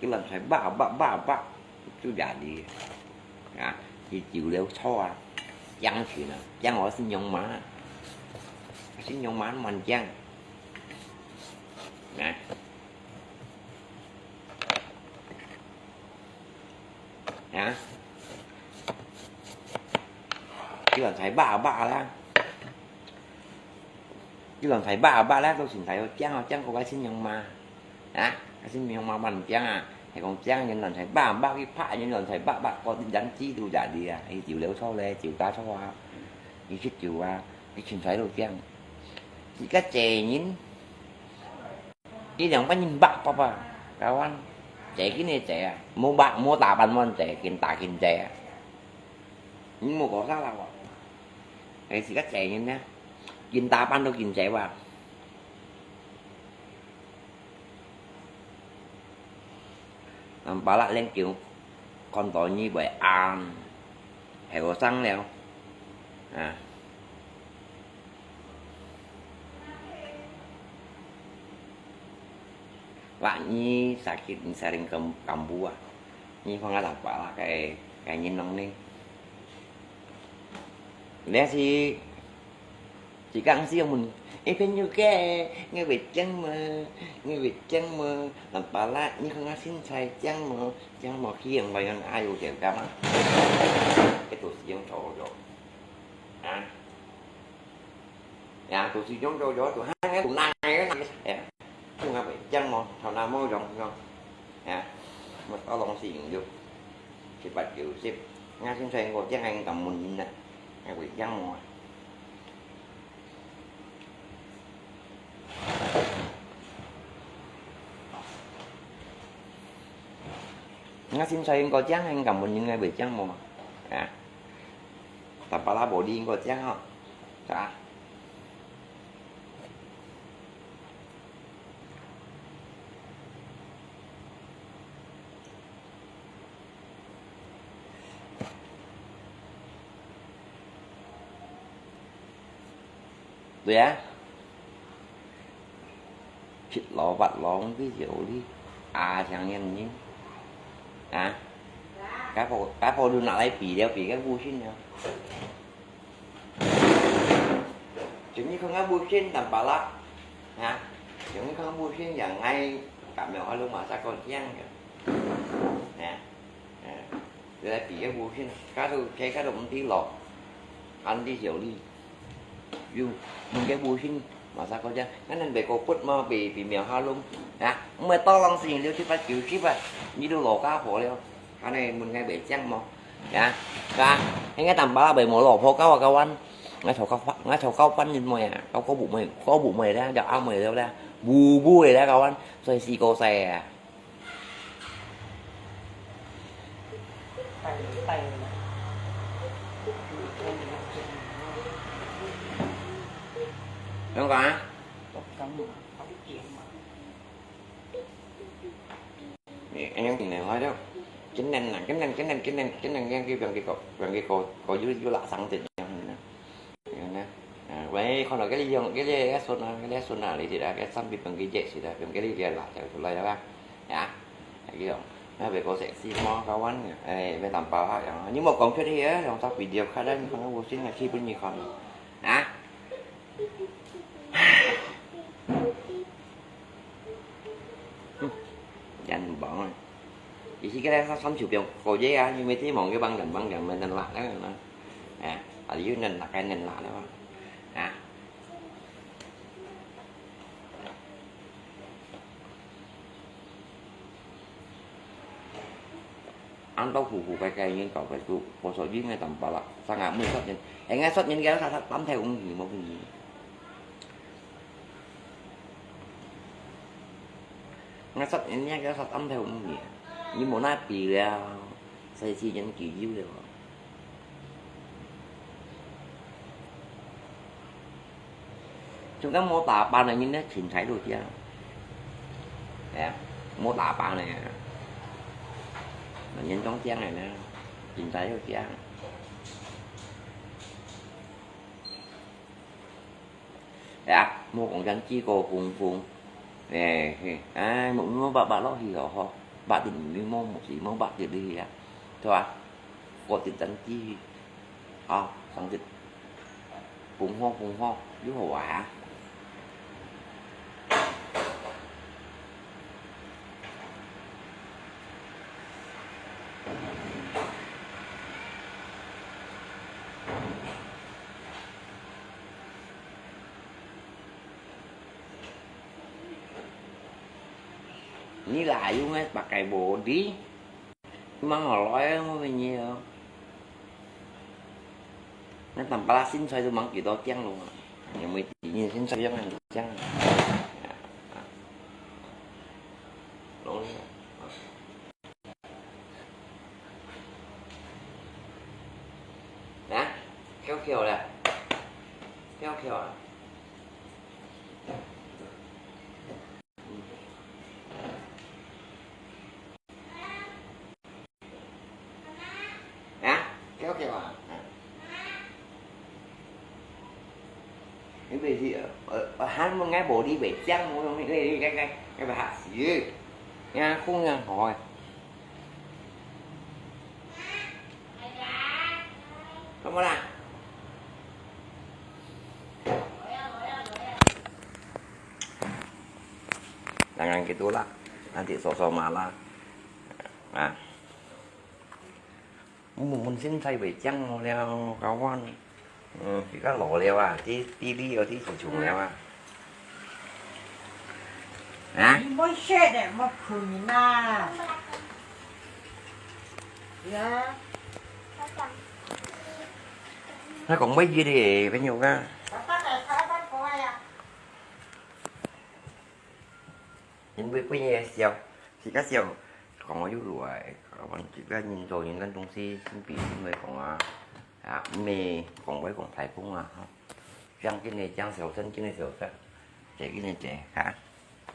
佢亂晒白白白白，就這哩。啊，佢酒了錯啊，靚去了，靚我新娘嘛，新娘嘛蠻靚。 啊。啊。佢亂晒白白啦。佢亂晒白白啦，都先晒好靚哦，靚過該新娘嘛。啊，該新娘嘛，嘛毋靚啊，係講靚人亂晒白白，佢拍人亂晒白白，個人知道就係啊，佢酒了錯咧，酒駕錯啊，佢食酒啊，佢全晒都靚。自家濟人 佢兩班人白白啊，台灣，濟緊个濟啊，無白，無打扮無濟，緊打緊濟啊。你無講啥啦喎？係自家濟人呢，緊打扮都緊濟哇。人巴拉練球，看到你會暗，係學生了，啊。 Wak nyi sakit nyi saring kam-, kambu ah. Nyi phong ah lampa lah kai, kai nyi nong ni. Lihat si, si kang si mun, eh, pen juga, ngai wei jang ma, ngai wei jang ma, lampa lah, nyi phong ah sin sai jang ma, jang ma ki yang bayan ayu jang kama. Itu si yang cowok. Ah. Ya, tụi sư兄做咗，tụi hăng á, tụi nai á, ya. Tụi ngà bể chăng mò, thảo nào mò dòng ngon. Ya, mà có lòng xì dụ. Thì bạch kiểu xếp, ngà xin thầy ngồi chăng anh cầm mùn nhìn nè. Ngà bể chăng mò. Ngà xin thầy ngồi chăng anh cầm mùn nhìn ngà bể chăng mò. Ya. Tapala body ko chang ho. Sa. Tui ah. Phit lo vat lo ong ti chiu li. A, chang yan ni. Ha? Ka po, ka po lu nak lai pi liao, pi ka bu shin liao. Chiu ni khong ka bu shin tam pa la. Ha? Chiu ni khong ka bu shin yang ngai ka meo ha lu ma sa ko chiang. Ha? Ha? Lai pi ka bu shin. Ka lu, ke ka lu ti lo. An ti chiu li. Yu, mun ke bu shin. Masa kau jang, kan nan bè kau put mo, bè, bè miao ha lung. Ya, mè tolong sini liu sipat kiu sipat, ni lu lo ka po liu. Kan nan mun ngai bè jang mo. Ya, ka, hei ngai tam pa bè mo lo po kau a kawan. Ngai thau kau, ngai thau kau pan ni mo ya, kau kau bu mo, kau bu mo ya, ya a mo ya la, bu bu ya kawan, soi si kau sai ya. 點解啊？你，你，你來了。真難啊，真難，真難，真難，真難，讓佢，讓佢過，讓佢過，過，又，又拉傷點樣呢？ Ayan na. Ah, weh, kono kali yung, kali ya sun na, kali sun na li sila, kaya sambil pengkijek sila, pengkili dia lah, cakap pula ya, kan? Ya. Lagi dong. Nah, beko seksi mo kawan. Eh, beko tampal ha, yang ni mo kong kiri ya, yang sa video kada ni kono usin ngaji pun ni kono. Nah. Hmm. Yan bang. Isi kira sa sam chu piang ko je ya, ni mesti mong ke bang dan bang dan men dan lah, kan? Eh, ali yun nan nak kan nan lah, kan? Ah. Ăn tau hù hù cái cái những cậu phải tụ, có số duyên ngay tầm ba lạ, sang ngã mười sót nhân, em ngay sót nhân kia sa sa tắm theo cũng gì mà cũng gì. Ngay sót nhân kia sa tắm theo cũng gì. Nhưng mà nãy pi liao, sai si nhân kỳ dữ liao. Chúng ta mô tả bạn là như thế, chính xác luôn chứ. Đấy, mô tả bạn này là nhân trong tiếng này nè, chính xác luôn chứ. Đấy, mô cũng gắn chi cô phung phung. Nè, ai, một mô bạn bạn lo thì hò hò. Bạn thì mình mô một gì mô bạn thì đi à. Thôi à. Cô thì gắn chi. Ờ, sang thịt. Phung hò, phung hò. Dữ hò à. Ni lah, yung eh, pakai body. Mang ở lối không bao nhiêu. Nó tầm ba lá xin xoay tôi mắng kiểu đó chăng luôn à. Nhà mười tỷ nhìn xin xoay giống anh chăng. Đúng. Nè, khéo khéo lẹ. Khéo khéo à. Nè, khéo khéo à. Cái gì, ờ, ờ, ờ, hán một ngày bộ đi bể trắng, một ngày đi cái, cái, cái bà hạt xì. Nha, không nha, hỏi. Kamu lah. Jangan gitulah. Nanti sosok malah. Nah. Mun, mun sin sai wei jang liao, kawan. Hmm, kita lo liao ah, di, di liao, di sujung liao ah. Hah? 你莫歇咧，莫睏啦。呀。佢講乜嘢咧，朋友啊？爸爸在，爸爸過來呀。因為不也笑，自家笑，講我又來，講自家人做人个東西，先比因為講啊，啊，毋係講會講大風啊，吼。 像今日這樣小聲，今日小聲，這今日這，哈？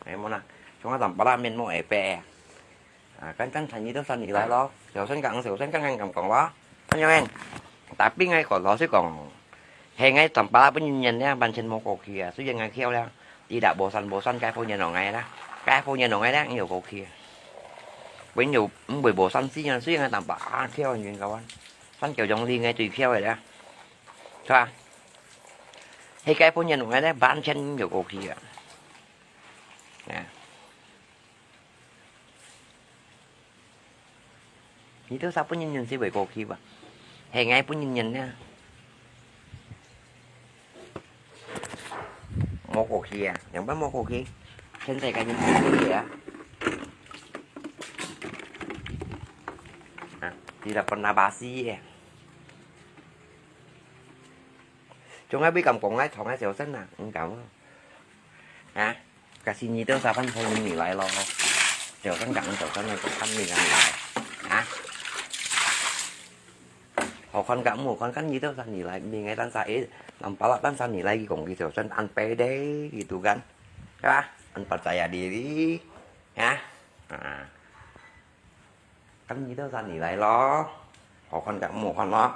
哎，莫啦，像我當巴拉面莫會白啊。啊，剛剛產業都算你來咯，小聲講，小聲剛剛講講咯，看見沒？Tapi ngai講，老實講，係ngai當巴拉本人呢，完全無過去啊。雖然ngai竅啦，伊啦無算無算，該本人落ngai啦，該本人落ngai啦，有過去啊。本有毋會無算，雖然雖然當巴拉竅人个話，算叫用力个最竅个啦。 係吧？係該本人，𠊎呢完全有過去啊。啊。你都啥本人人是會過去吧？係𠊎本人人呢。無過去啊，仰般無過去？現在趕緊過去啊！啊，你來分他巴西耶！總係會咁講，愛同愛小聲啊，你講啊？啊，可是你都三分鐘你來咯，小聲講，小聲來講，看你哪裡來啊？ 好看个，毋好看，看你兜山里來，明个單儕，誒，nampak單儕里來，佢講佢就算安排个，佢都kan，係吧？安排在啊，你，啊，啊，看你兜山里來咯，好看个，毋好看咯，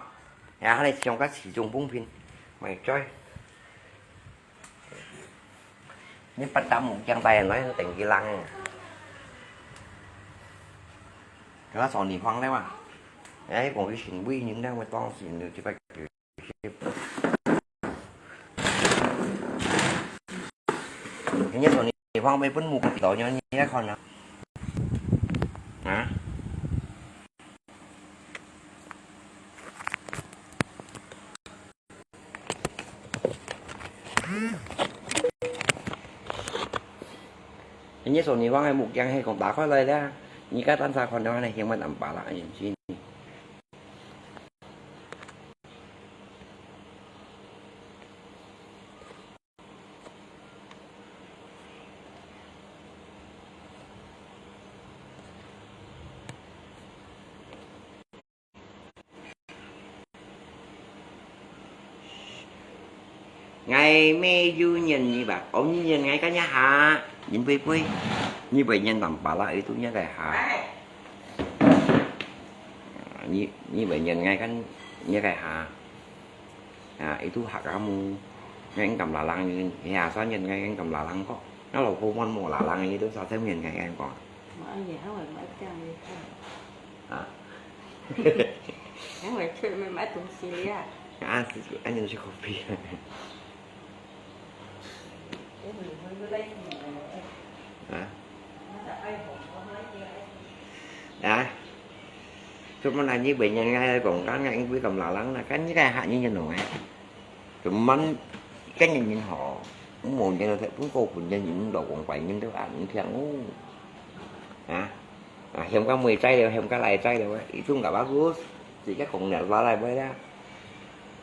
呀，你像个時鐘放平，買醉。 你八達目鏡戴來等佢冷。佢話坐你方了嘛？哎，講佢行為人了，我當時就這個。人家坐你方，沒分目光到你，你也看了。啊？ 你坐你方个目鏡係講打開來了，你个單儕看到呢，先問安排啦，眼睛。 𠊎乜有認你吧？哦，你認𠊎个一下，認貝貝，你會認當巴拉，itu你个下。你，你會認𠊎个，你个下。啊，itu hak kamu。𠊎敢larang你，你asal認𠊎敢larang kok。Kalau pun mau larang itu satu認𠊎kan kok。 啊。因為出面買東西了。啊，係，恁樣食咖啡。啊。啊。Cuma nanya banyak ngai kong kan ngai kui kam lalang na kan ngai hak nyi nyenong ai. Cuman kan nyen nyen ho, mo nyen ho pun ko pun nyen nyen do kong pai nyen do an thiang u. Ha? Ah, hiam ka mui chai leo, hiam ka lai chai leo, itu nggak bagus. Chỉ cái còn nẹt lá lai bơi đó.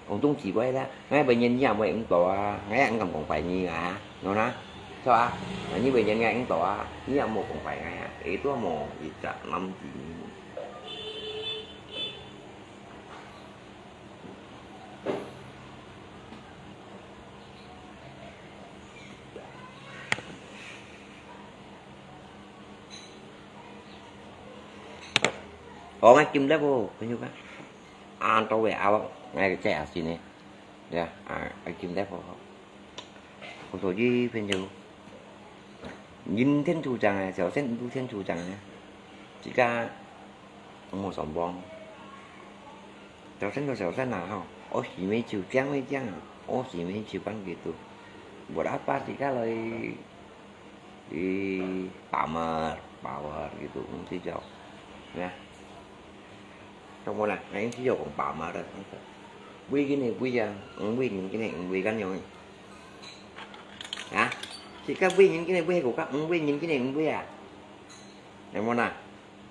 Còn tung chỉ bơi đó. Ngay bệnh nhân nhà mui em tổ, ngay ăn cầm còn phải nhi à. Nó na. Sao à? Như bệnh nhân ngay ăn tổ, như ăn một còn phải ngay à. Itu mo, ít chặt năm chỉ. 哦，𠊎撳得無？朋友啊，啊，到位啊，𠊎个姐啊，是呢，對啊，啊，𠊎撳得無？我說，朋友，人天主講啊，小仙都天主講啊，自家 Umur sombong. Chau sen to chau sen lah, ho. Oh, si Mecu, tiang me tiang. Oh, si Mecu kan gitu. Buat apa sih kalau di, di pamer, pamer gitu, mesti jauh. Ya. Kamu lah, nah, ini sih jauh pamer dah. Bui gini, bui ya. Bui gini, bui kan yang. Ya. Sika bui gini, bui kok, bui gini, bui ya. Yang mana?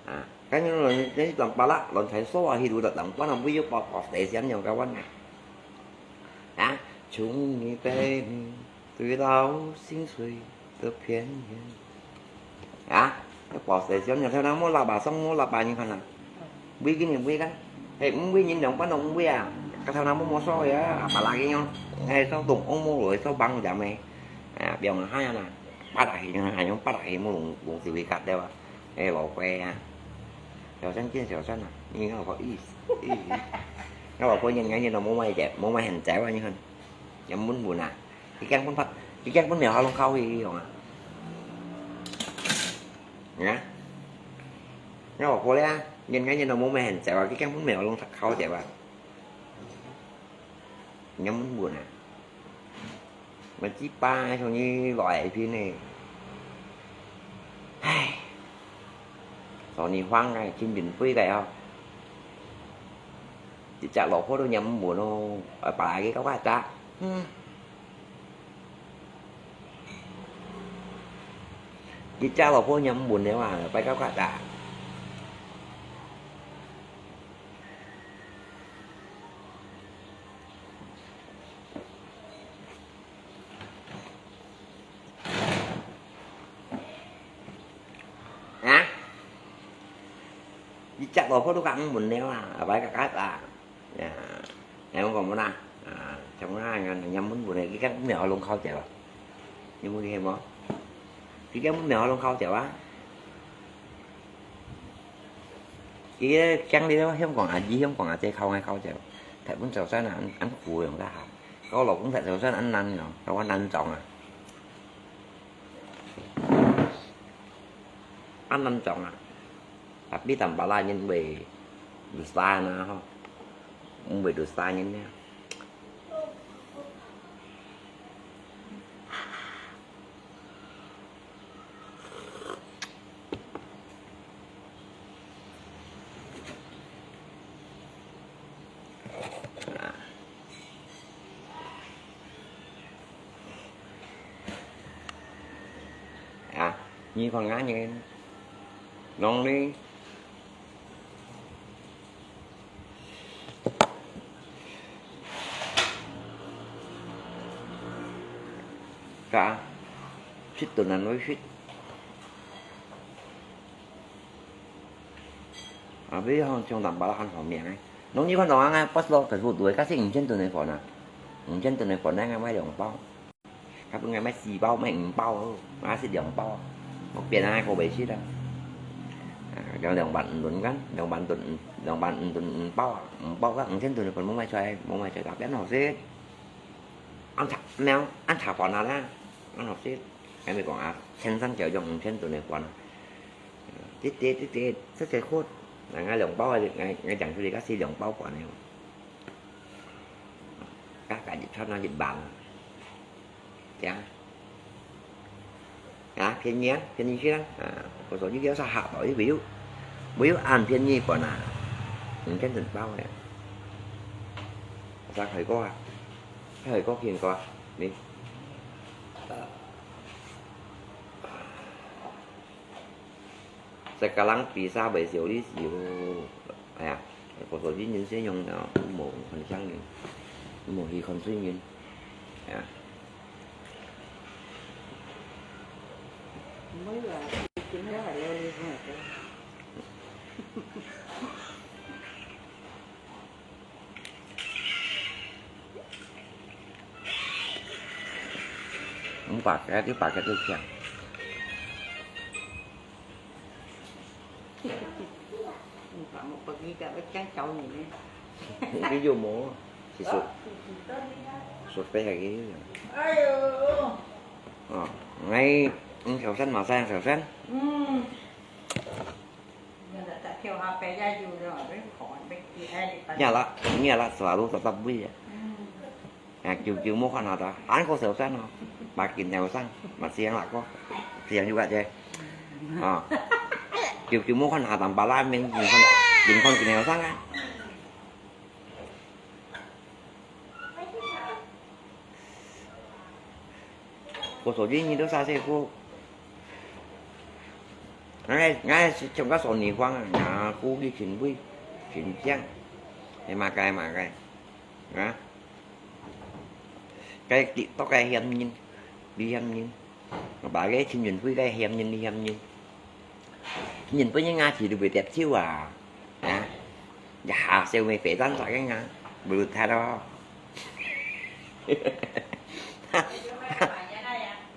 啊，跟住你，你當巴拉，亂猜數啊，去到當班啊，尾要包包地先用个穩啊。啊，從你對你對到心碎的邊緣。啊，要包地先用，頭那莫喇叭，上莫喇叭，你看啊。尾跟你尾跟，嘿，五尾人兩班都五尾啊，个頭那莫莫數个啊，巴拉个樣，哎，數動，哦，莫來數幫咱们，啊，不要害啊啦，巴拉个樣，還用巴拉个莫弄，弄死为干对吧？ 哎，老鬼啊，小声见小声啊，你看我意思，意思。那我过年年年都没买点，没买很早啊，你看，也闷闷啊，一根本怕，一根本没有好弄靠一样啊。啊？那我过来啊，年年年都没买很早啊，一根本没有弄靠点吧。 Nhắm muốn buồn à? Mà chỉ ba cho như loại phim này. Ai. Sao ni hoang này, chim bin pui cái không? Chỉ chả lọ phốt đâu nhắm muốn buồn đâu. Ở bà cái có ba chả. Hmm. 佢家老婆也毋問了啊，拜託佢啊。啊？佢家老婆都講毋問了啊，拜託佢啊。 啊，𠊎講無啦，啊，像啊，人家問問个，佢講毋曉弄好食啊。你問佢無？佢講毋曉弄好食啊。佢个像你香港阿姨、香港阿姐烤个好食，大部分早餐啊，恁，恁苦个用得下。我老公食早餐恁難个，同我難撞啊。 恁難撞啊。Tapi tanpa lain會dosa na ho. Ung會dosa nyen ya. À, nhi còn ngã nhi. Nông đi. Cả. Sít tụi năn với sít. À, ví dụ trong tảng bá ăn hổ miệng ấy. Nông nhi còn đó ngay, post lo Facebook tuổi, các sinh trên tụi này phỏn à. Trên tụi này phỏn ngay, ngay mai đồng bao. Khắp ngày mai xì bao, mai ửng bao, mai xì đồng bao. Một biển ai có bảy xít à. À, trong đồng bạn ửng kan, đồng bạn ửng, đồng bạn ửng ửng bao à. Ửng bao các ửng trên tụi này phỏn mua mai xoay, mua mai xoay tạp biển hổ xít. Ăn thả, mèo, ăn thả phỏn à đó. Ăn hổ xít. Cái mình còn à, sen săn kéo dòng ửng trên tụi này phỏn à. Tít tít, tít tít, rất là khốt. Là ngay đồng bao, ngay, ngay chẳng chú đi các xì đồng bao phỏn này. Các cả dịch thoát nó dịch bản. Chả. Hả? Phiên nhi á? Phiên nhi chứ lắm. À, có số như kéo xa hạo bảo chứ ví dụ. Ví dụ ăn phiên nhi của nà. Mình chân tận bao này. Sao khởi có à? Khởi có phiền có à? Đi. Sekarang bisa berselisih. Aya, kosong jin yun siya yung, ah, mo, hansang yun. Mo, hi hansang yun. Aya. Mới là cái này là leo lên rồi. Không phải cái, cái phải cái tiêu khiển. Không phải một bậc đi cả với chén cháo nhỉ? Ví dụ mổ, thì sụt, sụt phải hay cái. Ờ, ngay, ông Thảo Săn mà sang Thảo Săn. Nya la, nya la, selalu tetap bui ya. À, kiu kiu mua khoản hả ta? Ăn có sầu săn hả? Mà kín nhau săn, mà xiang lạ có. Xiang juga chứ. À. Kiu kiu mua khoản hả tầm bà la mình kín khoản, kín khoản kín nhau săn á. Có số gì như đó xa xe cô. Ngay, ngay trong các số này khoang à, nhà cô đi chín mươi, chín chăng. Thế mà cái, mà cái. Hả? Cái TikTok cái hiam nhìn, đi hiam nhìn. Mà bà cái Trịnh Nguyễn Phi cái hiam nhìn, đi hiam nhìn. Trịnh Nguyễn Phi như Nga chỉ được bị đẹp chiêu à. Hả? Dạ, siêu mê phế tán sa cái Nga. Bự thái đó.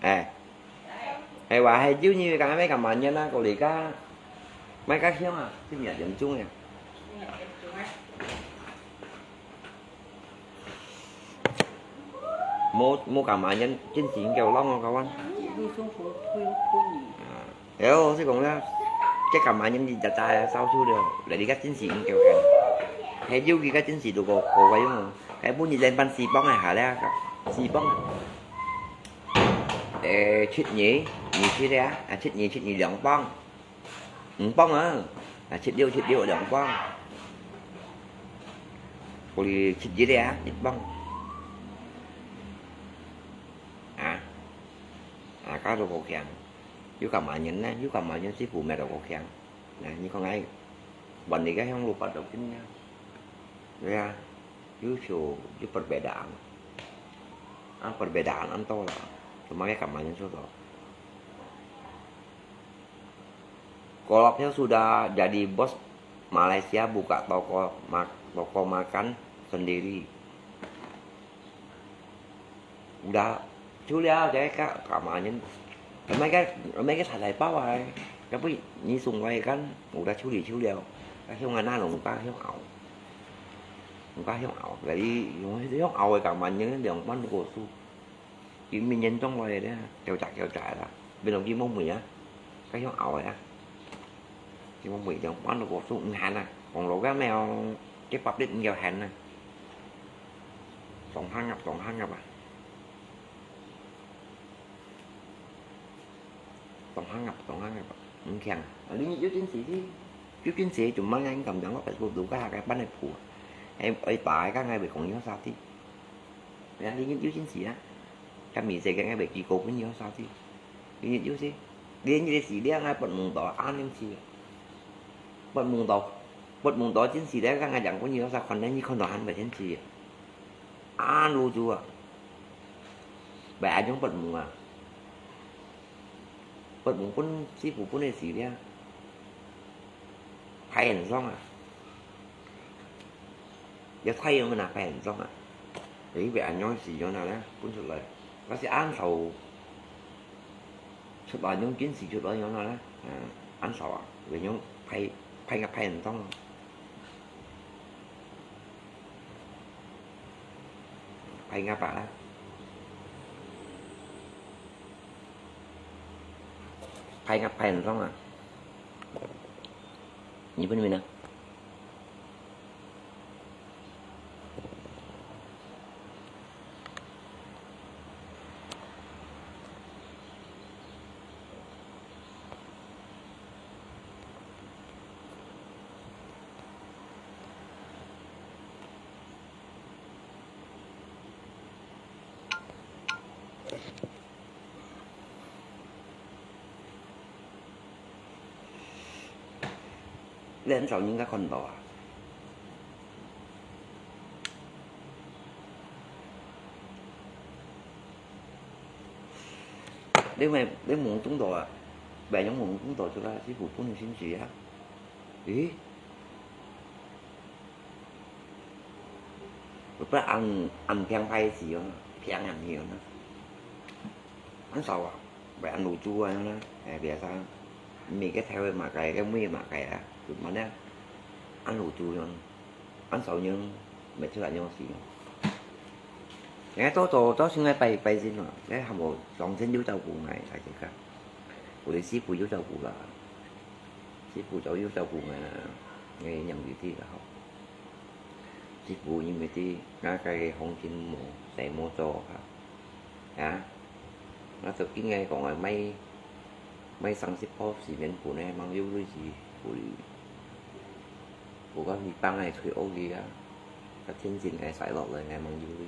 Ê. Hay là hay chứ như cái mấy cái mà nhân á, cô lì cá. Mấy cái hiếu à, chứ nhật điểm chung à. Mua, mua cả mà nhân chính trị kêu long không các bạn? Chỉ đi xuống phố, phố, phố nhỉ? À. Hiểu, chứ còn đó, cái cả mà nhân gì chặt chặt sao chứ được, lại đi các chính trị kêu kìa. Hay chứ cái các chính trị đồ cổ, cổ quay đúng không? Cái bún gì lên ban xì bóng này hả lẽ, xì bóng. Ê, chít nhỉ, nhỉ chít đấy á, à, chít nhỉ, chít nhỉ lỏng bóng. Ừm, bóng à. À, chít điêu, chít điêu, đồng bóng. Cô đi chít gì đấy à, chít bóng. À. À, cá rô bầu kèm. 有keamayan呢？有keamayan師傅乜都過強。那你看𠊎，換你个香爐發到今呀，對啊，有手有perbedaan，啊，perbedaan恁多啦，cuma个keamayan sudah。Kalau sudah jadi bos Malaysia buka toko ma-, toko makan sendiri. Udah，除了這个keamayan，毋係个，毋係个菜菜包啊，tapi你送來个，udah除了除了，該香啊，那攏毋敢香拗，毋敢香拗，jadi用香拗个keamayan兩萬多個數，佢明年送來个，叫價叫價啦，變成佢無味啊，該香拗个啊。 Cuma mui yang pan ko su ngan ah. Kong lo ka mèo, cái public nhiều hàng ah. Tổng hàng nhập, tổng hàng nhập à. Tổng hàng nhập, tổng hàng nhập à. Không khen. Lý như chính sĩ đi. Chứ chính sĩ chúng mang anh cầm đắng có phải buộc đủ cả cái bán này phủ. Em ấy tải các ngày bị kong nhiều sao đi. Lý như chính sĩ á. Các Mỹ sẽ cái ngày bị kỳ cục với nhiều sao đi. Li ngiet yus si. Li ngiet yus si, lia ngai pet mung to an yam si. Pet mung to, pet mung to chin si lia ka ngai jang kun yus sa khon lia nyi khon to han ba chin si. An lu chu a. Ba jong pet mung a. Pet mung pun si pu pun si lia. Hai en song a. Yau thai yau na pai en song a. Ê, bai an yong si yau na la, pun chut lai. Ka si an sao. Chut lai yong kin si chut lai yau na la. A, an sao a. Bai yong pai, pai ngap pai en song. Pai ngap a la. Pai ngap pai en song a. Ni pun mina.你很少應該看到啊。你咪，你冇中到啊？咪用冇中到出來，師傅本身就啊。咦？不然，安平牌子哦，平安的哦。 An sao a, bai an lu chu a na, ai bia sa, mi ke thai ma kai, ke mui ma kai a, tu ma na, an lu chu yong, an sao yong, me chu a yong si. Ngai to to to sing ngai pai pai sin ma, ngai ham bo song sen yu chau ku ngai, ai ke ka. Ku le si ku yu chau ku la, si ku chau yu chau ku ngai na, ngai yang di ti ka hao. Chi pu nyi mi ti, nga kai hong chin mo, sai mo cho ha. Ha? Nga sơ kin ngai kong ai mai, mai sang si pop si men pu ne mang yu lui si pu li. Pu ka mi pang ai chui o li a. Ka thiên chin ngai sai lok lai ngai mang yu lui.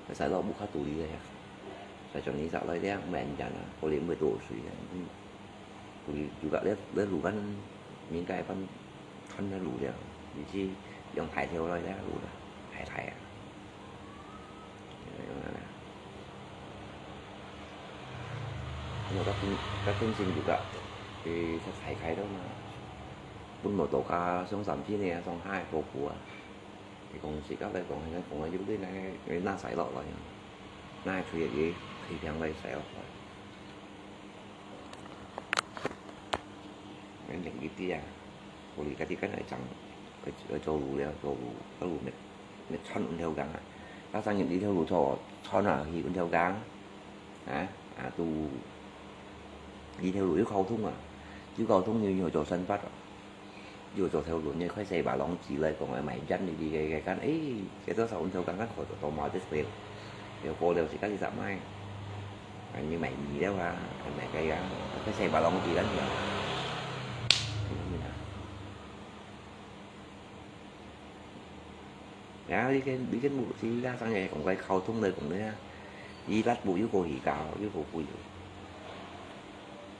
Ngai sai lok bu ka tu li ya. Sai chon ni sa lai dia, men jan a, pu li mui tu sui ya. Pu li juga le, le lu kan, min kai pan, kan le lu ya. Ni chi, yong thai theo lai le lu la. Thai thai a. Yong na. Yong ka tin, ka tin chin juga. Ê, sa thai khai đó mà. Bun mo to ka, song sam phi ne, song hai, ko pu a. Thì kong si ka lai kong, kong yu lui ngai, ngai na sai lok lai. Na chui ye, chui piang lai sai lok lai. Ngai ling ki ti a. Ko li ka ti ka nai chang. Ka, ka cho lu le, cho lu, ka lu me, me chon un theo gang a. Ka sang yin li theo lu cho, chon a, hi un theo gang. Ha? A, tu, li theo lu yu khao thung a. Yu khao thung yu, yu cho san pat a. Yu cho theo lu, ni khai sai ba long chi lai kong ai mai jan li li ke, ke kan. Ê, ke to sa un theo gang kan kho to, to ma te spel. Yo ko leo si ka li sa mai. Ai, ni mai mi leo ha, ai mai kai gang. Khai sai ba long chi kan ya. Ni na. Ya, li ken, li ken bu si ya sang ye kong kai khao thung lai kong ne. Yi lat bu yu ko hi kao, yu ko bu yu.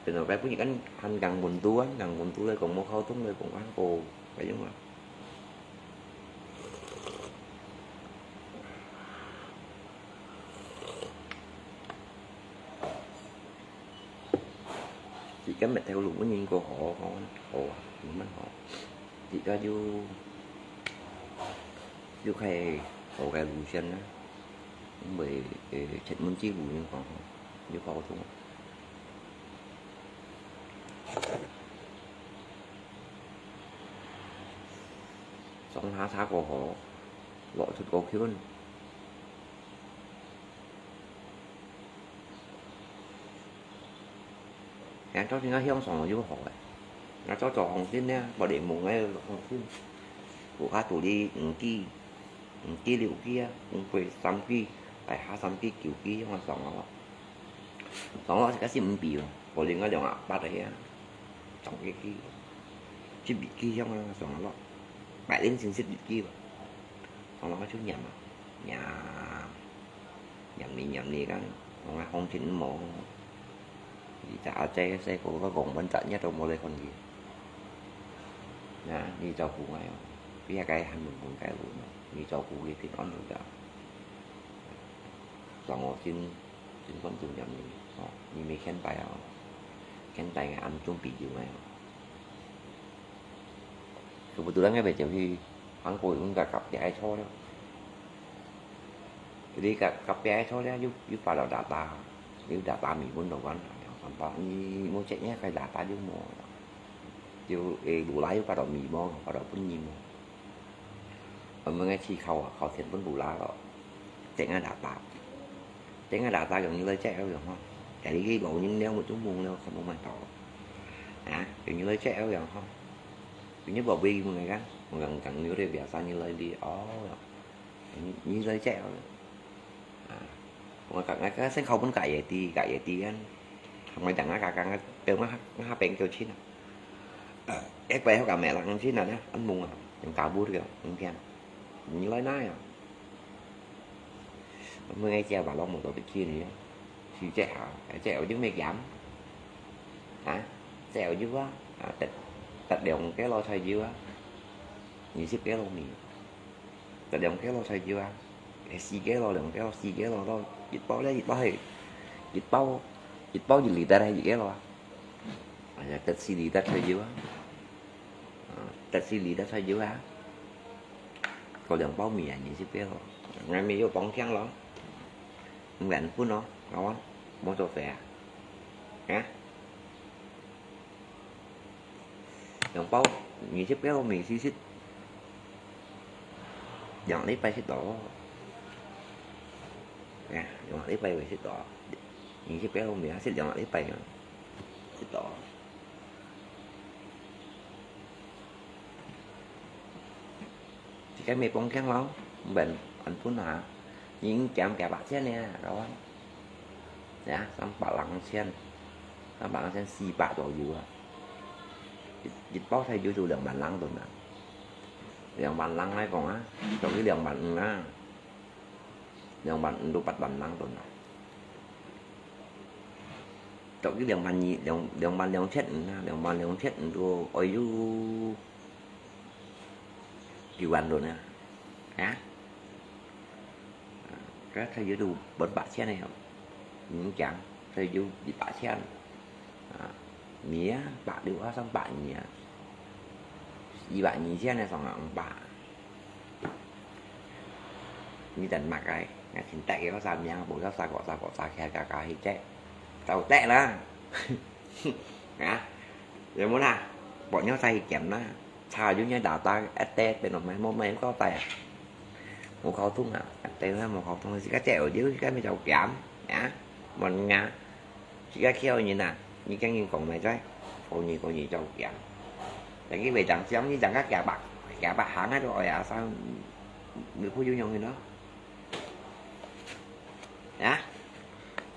Pero kaya punya kan han gang buntuan, gang buntu lai kong mo kau tung lai kong kan ko kaya nga. Chỉ cái mệt theo lũ của nhìn cô họ họ họ mình họ chỉ có du du khai họ cái lũ chân á, bởi chết muốn chỉ lũ nhưng còn du khó thôi. Sống há thá cô họ, lọ thut cô khiôn. Yang cho chính hiong sống yu họ. Nga cho cho hong tin nha, bảo để mùng ngay hong tin. Cô khá tủ đi, ứng kì, ứng kì liu kia, ứng quay xăm kì, phải há xăm kì, kiểu kì, hong sống họ. Sống họ sẽ có sim pi, bảo để ngay lòng ạ, bắt đấy. Sống cái kì, chỉ bị kì, hong sống họ. Bảy đến xin xếp bị kì, sống họ có chút nhầm à. Nhầm. Nhắm ni nhắm ni kan, ngong a hong thin mo. Ni cha a che se ko ko gong ban cha nya to mo le kon gi. Na, ni cho ku ngai o. Pia kai han mun mun kai lu no. Ni cho ku gi tin on lu da. Song o tin, tin kon tu nhắm ni. O, ni me khen pai o. Khen pai ngai am chung pi yu ngai o. Kebetulan ngai bai jam hi, hang ko yung ka kap ya ai cho ya. Jadi ka kap ya ai cho ya, yu, yu pa lo data. Yu data mi pun lo wan, yang sampa ni mo cek nya kai data yu mo. Yu, eh, dula yu pa lo mi mo, pa lo pun ni mo. Ơ, mơ ngai chi khâu, khâu thiện pun dula lo. Cek ngai data. Cek ngai data yung ni lai cek au yung ho. Jadi ki lo ni neo mo chung mung lo, không có mai tàu. Ha, yung ni lai cek au yung ho. Yung ni bảo bi mơ ngai kan, mơ ngai kan yung ni lai biasa ni lai di, oh. Ni, ni lai cek au. Ha. Ngoi ka, ngoi ka, sen khâu pun ka ye ti, ka ye ti kan. Ngoi dang ngoi ka, ka, ngoi, teu ngoi ha, ngoi ha peng kêu chin. Ek pai hok ka me lang chin na, an mung a, yang ka bu kêu, yang kian. Ni lai na ya. Mơ ngai chia ba long mo to bi ki ni. Si che ha, che o jing me kiam. Ha, che o jing wa. Ha, tet, tet dong ke lo chai jing wa. Ni sip ke lo mi. Tet dong ke lo chai jing wa. Eh, si ke lo, dong ke lo, si ke lo to. Jit bao le, jit bao he. Jit bao, jit bao jit li ta he jit ke lo. Aya, tet si li ta chai jing wa. Tet si li ta chai jing wa. Có dong bao mi à, ni sip ke lo. Ngai mi yo bong kiang lo. Ngan pun no, kawan. Mo to fe à. Ha? Dong bao, ni sip ke lo mi si sit. Yang li pai sit to. Ya, yang li pai sit to. Ni sip ke lo mi sit yang li pai. Sit to. Chỉ cái mì bông khen lắm, bền ăn phun hả? Nhưng kém kẻ bạc chen nè, rồi. Ya, 三百零千, 三百零千, 四百左右啊。一，一包菜就做两万零顿啊。两万零来讲啊，属于两万五啊。两万五到八万零顿啊。属于两万二，两，两万两千五啊，两万两千五到，哎哟，九万顿啊。啊？ 啊，个才有到八百千个哦，嗯，讲，才有一百千。啊，你啊，百六啊，三百二啊，一百二千个上啊，五百。你等嘛个，那请带给我啥名，不要啥个啥个啥个啥个去借，找带啦。啊，有没啦？不要再讲啦。 Cha yu nya data ate pe no mai mo mai ko tai. Mo khâu thung à, ate na mo khâu thung, si ka che o yu, si ka me chau kiam, ya. Mon nga. Si ka khiao ni na, ni keng ni kong mai chai. Ko ni, ko ni chau kiam. Tapi ki wei chang siam ni chang ka kia bak, kia bak hang a to ya sa. Mi phu yu nyong ni no. Ya.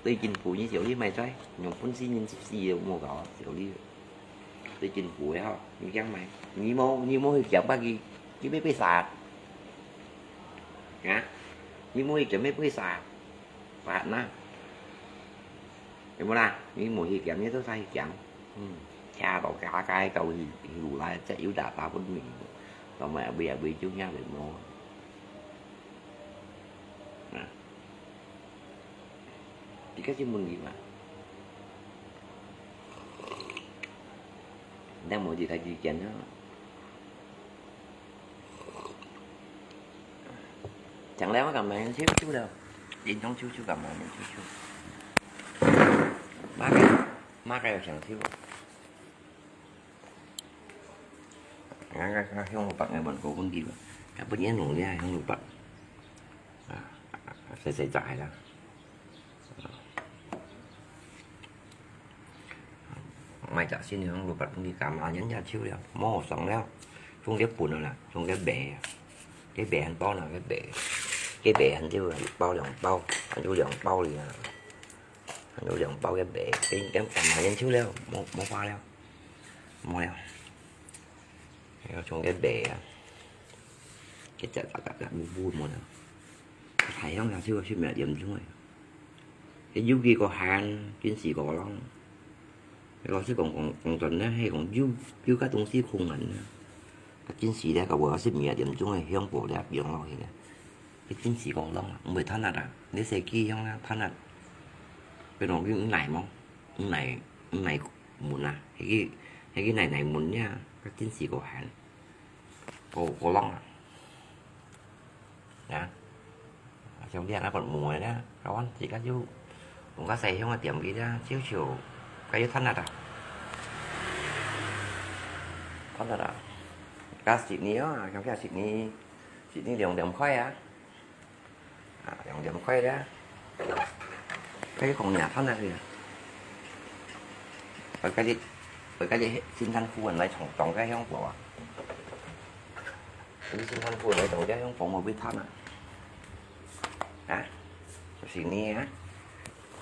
Tui chính phủ ni siu li mai chai, nyong phun si nyin sip si mo gao, siu li. Tui chính phủ ya, ni kiang mai. Ni mo, ni mo hi kiam ba ki, ki me pisa. Ya. Ni mo hi kiam me pisa. Phạt na. 有無啦？你無去檢，你做啥去檢？嗯，徛到家家到去，去路來，這有打打分明，到尾尾尾就影就無。啊，這个就問題嘛。你無去家己檢啊？ 講了，我感覺很臭臭了，嚴重臭臭，感覺很臭臭。麼个，麼个有香臭？啊，啊，啊，香爐白个問過問題吧，啊，不然弄个香爐白。啊，啊，啊，細細隻个啦。 買隻新香爐白分佢感冒，人也臭了，無爽了，送佢分了啦，送佢賣啊，佢賣很多啦，佢賣，佢賣很少啦，一包兩包，還有兩包哩啊，還有兩包佢賣，佢佢感冒人臭了，無無法了，無了，要送佢賣啊，佢隻隻隻隻烏烏無了，太香了，臭啊，臭味嚴重啊。 尤其个寒，真係个冷。老實講，講講真个，係講有有个東西控人啊。真係咧，个話係明仔點鐘个香火咧，放落去咧，佢真係个冷啊，毋會吞啊啦。你食幾香啊，吞啊，比如講你奶無，你奶你奶門啊，迄个迄个奶奶門呀，佢真係个寒，个个冷啊。 啊，像你安到發黴咧，kawan，自家就用較細香个點佢咧，少少，該又吞啊，吞啊，加十二啊，像加十二，十二兩點開啊，啊，兩點開咧，該講你吞啊去啊，我該日，我該日新山夫人來創創个香火啊。 你先看過來，等一下用薄膜被燙啊。啊，就是你啊。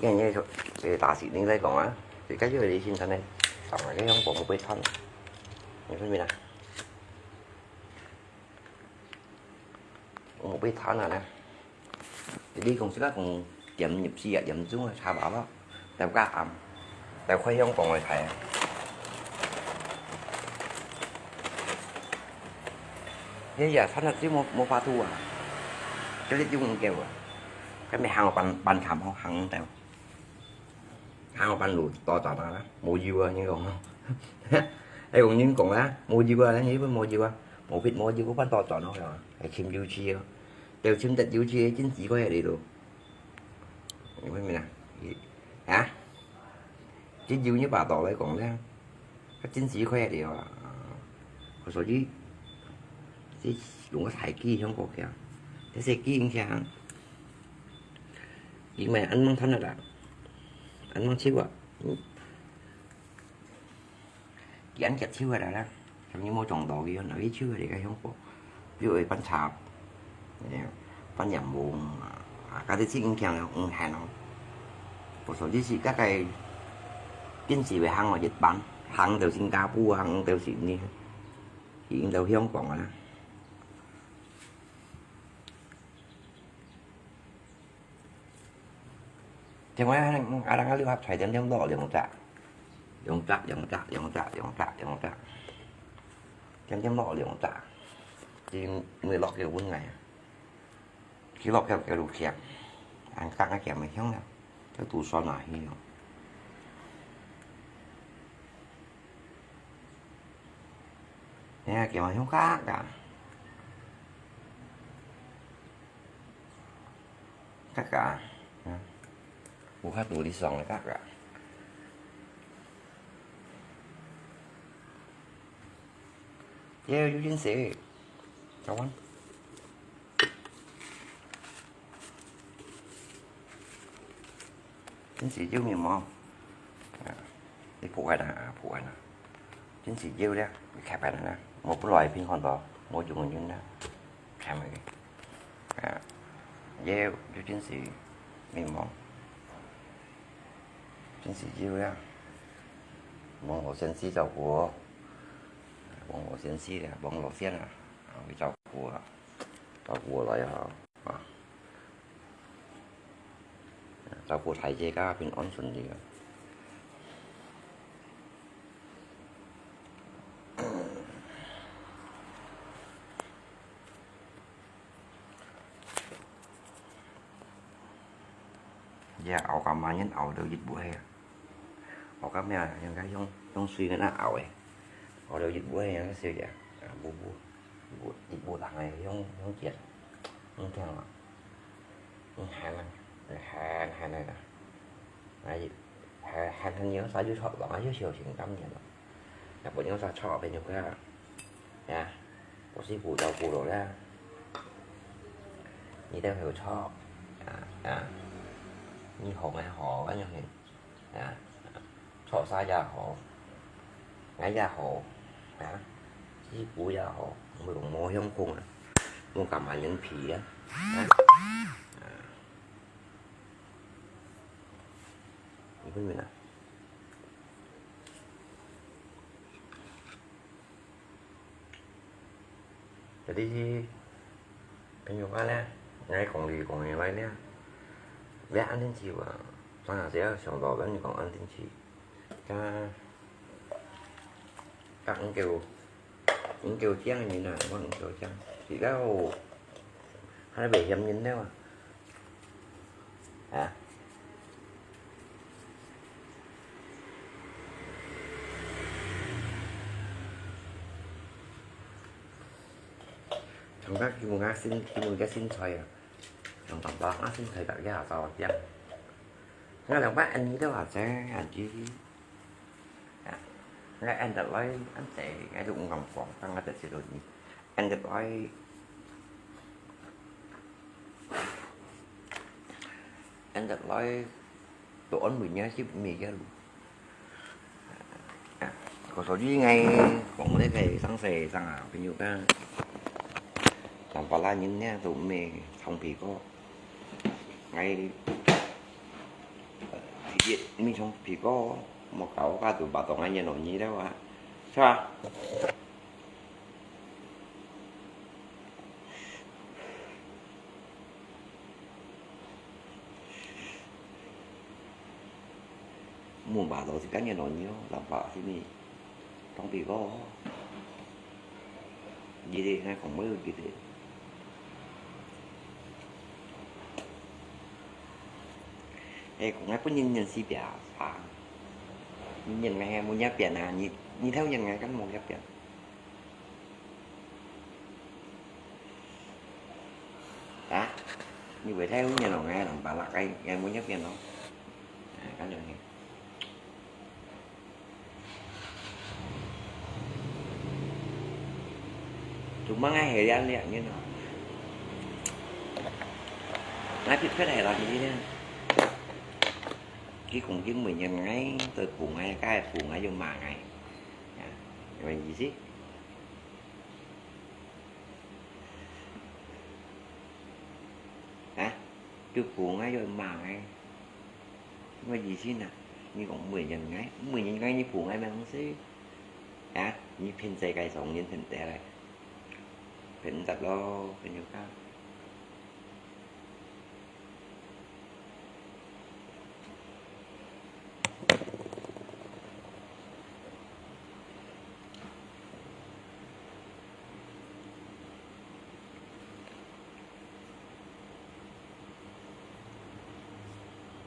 跟人家说，这打死你再讲啊，这个就是你先看呢，上来用薄膜被烫，你看没啦？薄膜被烫了呢。 你講自家講點入去啊，點鐘啊，差不多，到較暗，到開香港來睇啊。這夜餐啊，真無無法度啊，這日就毋夠啊，該咪行半半站吼，行到，行半路到站啊，無油啊，你講，哎，講人講啊，無油啊，你本無油啊，無必無油，半到站咯，係嘛，係尋油去啊。 就尋得油車真奇怪个咯。你明白啊？啊？這油你把道來講咧，佢真奇怪个啊。所以，這用个大機香港去啊，這細機用去啊，因為恁樣吞得啦，恁樣手啊，嗯。 佢恁結手个啦，像你無撞到佢，若佢手个个香火，又會翻插，誒，翻炎黃啊，啊，家己自己驚了，毋行哦。我說你是大概近時會行哦，一般行到新加坡啊，行到悉尼，行到香港啊。 另外，啊，啊，六合彩點點落兩隻，兩隻，兩隻，兩隻，兩隻，兩隻，點點落兩隻，因為落去分𠊎啊，佢落去佢就強，人家啊強咪強了，就賭算下去咯。你看強咪強嘎嘎。 嘎嘎，啊，有較獨立爽个嘎嘎。耶，有真細，台灣。真係有面貌。啊，你仆下啦，啊，仆下啦。真係有咧，你看看啦，我本來平看到，我就問人啦。 看下个。啊，有，有真係迷茫，真係有呀。網路先生照顧我，網路先生啊，網路先啊，啊，佢照顧我，照顧我來啊，啊。啊，照顧大自家平安順利啊！呀，𠢕柑嘛，人𠢕到一步去啊！𠢕柑呀，應該用用水个那𠢕个，𠢕到一步去啊，小姐啊，步步一步一步行个，用用腳，用腳啊，用行啊，行行个啦，哎，行行行，有啥就错，往下就小心点咯。 若無你有啥錯，朋友个，呀，我是不照顧了啦。你都有錯，啊啊，你好也好，恁樣个，啊，錯啥也好，𠊎也好，啊，是不也好，無無用功啊，無幹嘛人皮啊，啊啊，你明白啊？ 這裡朋友啊咧，𠊎講你講你來咧，這恁天氣啊，上下只要想到恁你講恁天氣，該該五九五九醬你哪，五九醬，直到還危險人了啊！ 啊！像該今晡日新今晡日个新菜啊，像當多啊新菜逐家做點。𠊎兩擺恁呢都話真恁呢。 啊，𠊎恁得來恁濟，𠊎都毋敢講，但𠊎得食落去。恁得來，恁得來，都安慰人係毋係个路。啊，故所以𠊎講這個上世上啊，朋友講，南巴拉人呢都毋係長鼻哥。 𠊎，呃，一日毋係長鼻哥，莫搞到𠊎都巴肚𠊎年老年了啊，係吧？莫巴肚係𠊎年老年哦，老爸係你。 長鼻哥，佢兜𠊎講無佢兜。誒，講𠊎分人認識別啊，你認𠊎無一邊啊，你你頭認𠊎敢無一邊？啊？你會頭認咯，𠊎人巴拉𠊎𠊎無一邊咯，啊，敢樣呢？ 做麼个係恁樣呢？𠊎特別係啦，佢呢，佢講佢每日𠊎，對付𠊎，該係付𠊎又罵𠊎，啊，有麼个意思？啊？又付𠊎又罵𠊎。 麼个意思呢？你講每日𠊎，每日𠊎你付𠊎麼个東西？啊，你騙世界上人騙得來，騙毋得咯，朋友家。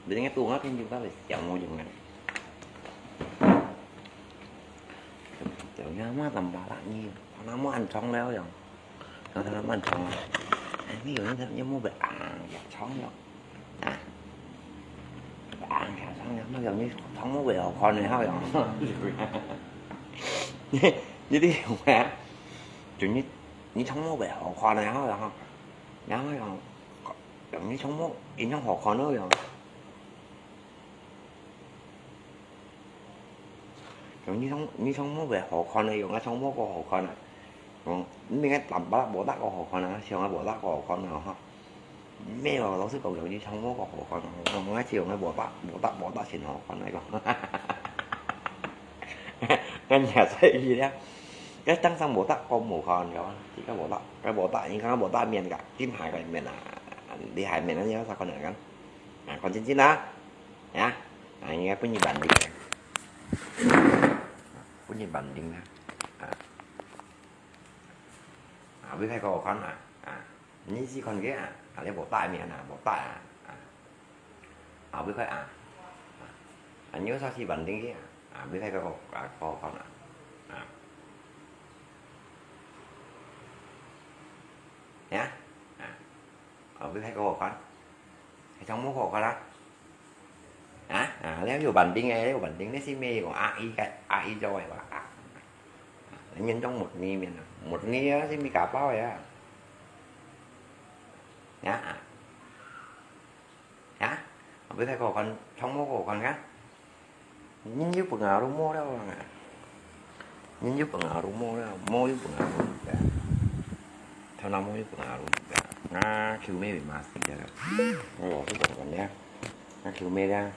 你應該多那邊有个小毛用啊。就那麼淡薄啦，你那麼暗藏了樣，那麼暗藏啊？哎，你有那个有沒有暗藏了？啊？暗藏了，那个你藏麼个好看的好樣？你你你有啊？就你你藏麼个好看的好樣？然後樣，你藏麼个一樣好看的樣？ 像你像你像麼个好看个，用啊像麼个好看啊？哦，你个淡薄無得个好看啊，像啊無得个好看啊哈。沒有，老實講，用你像麼个好看啊？我我只用个無得無得無得先好看來講。跟你所以咧，該當上無得講無看个，這个無得，該無得，你看無得面个，金牌个面啊，厲害面啊，你要啥可能个？啊，看真真啊，啊，啊，應該分你板定，分你板定啊，啊，啊，你睇个好看啊，啊，你試看个啊，啊，你無打面啊，無打啊，啊，啊，你看啊，啊，你有啥試板定个啊，啊，你睇个好，啊，好看啊，啊，呀，啊。 啊，你睇个好看，係像無好看啊？啊，啊，你有板定个，你有板定，你係咩个？阿姨个，阿姨做个吧？啊，你認種木耳面啊？木耳啊，係咪假包个啊？啊，啊，啊，你睇个好看，像無好看个？ 人又分𠊎都無了啊！人又分𠊎都無了，無又分𠊎都無了，頭那毛又分𠊎都無了，𠊎舅姆會罵死个了。𠊎老實講講呢，𠊎舅姆了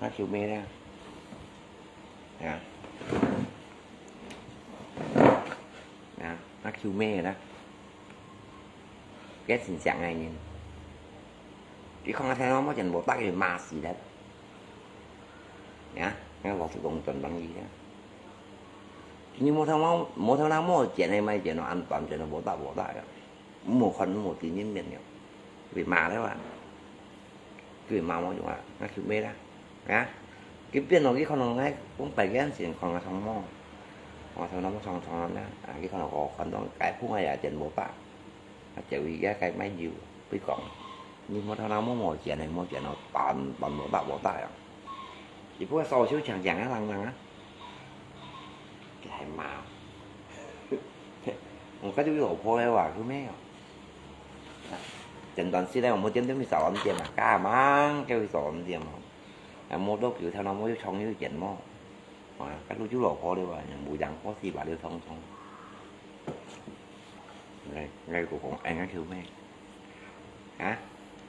，𠊎舅姆了，啊，啊，𠊎舅姆了，該真正个人。 佢看𠊎頭那毛剪無打，佢罵死了。呀，𠊎老實講，轉等佢啊。你無頭毛，無頭那毛剪个，莫剪到恁短，剪到無打無打个。無看無見人面了，佢罵了啊！佢罵無用啊，𠊎舅姆啦，啊！佢變到佢看到𠊎，講白个先看𠊎頭毛，看頭那毛長長个，啊！佢看到我看到該鋪个也剪無打。 啊，就佢个該賣油，佢講，你無頭那毛無剪个，無剪到半，半無打無打樣。只不過少少長長啊，冷冷啊。佢還罵。我該就有老婆了哇，佢咩哦？啊，剪短時咧，我們剪剪咪少人剪嘛，加忙叫佢少人剪嘛。啊，無多久，頭那毛又長又剪嘛。啊，該就有老婆了哇，無養過四百六長長。 𠊎，𠊎就講，哎，𠊎舅姆，啊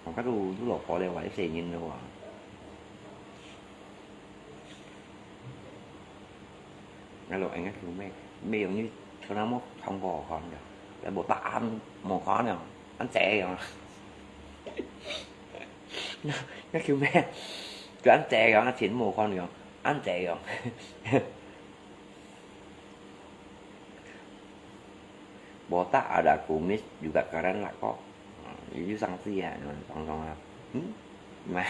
，𠊎看到有老婆了，𠊎一世人了啊。𠊎就，哎，𠊎舅姆，無用你頭那毛長過好看个，來無打恁無看了，恁濟啊。𠊎舅姆，就恁濟啊，恁錢無看了，恁濟啊。 Botak ada kumis juga keren lah kok. Hmm, itu sanksi ya, tong-tong ah. Hmm? Mah.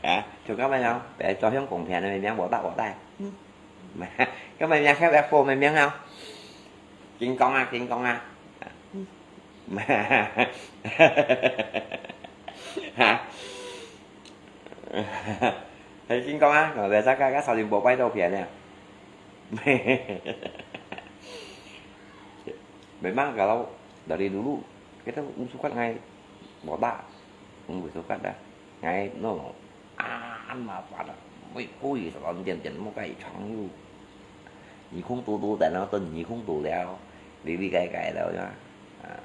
Ah, coba mah ya, bé cho香港片个名botak botak. Hmm. Mah. Cái mày mèo khác bé phô mày mèo không? King Kong à, King Kong à. Hả? Thấy King Kong á, ngồi về sát cái, cái sau đi bộ quay đâu phiền nè. Memang kalau dari dulu kita cũng suka ngai botak, cũng suka dah. Ngai no, ăn mà phải là mấy ui sao ăn tiền tiền một cái chọn you. Nhị không tu tu tại nó tên nhị không tu đéo, đi đi cái cái đâu nha. À.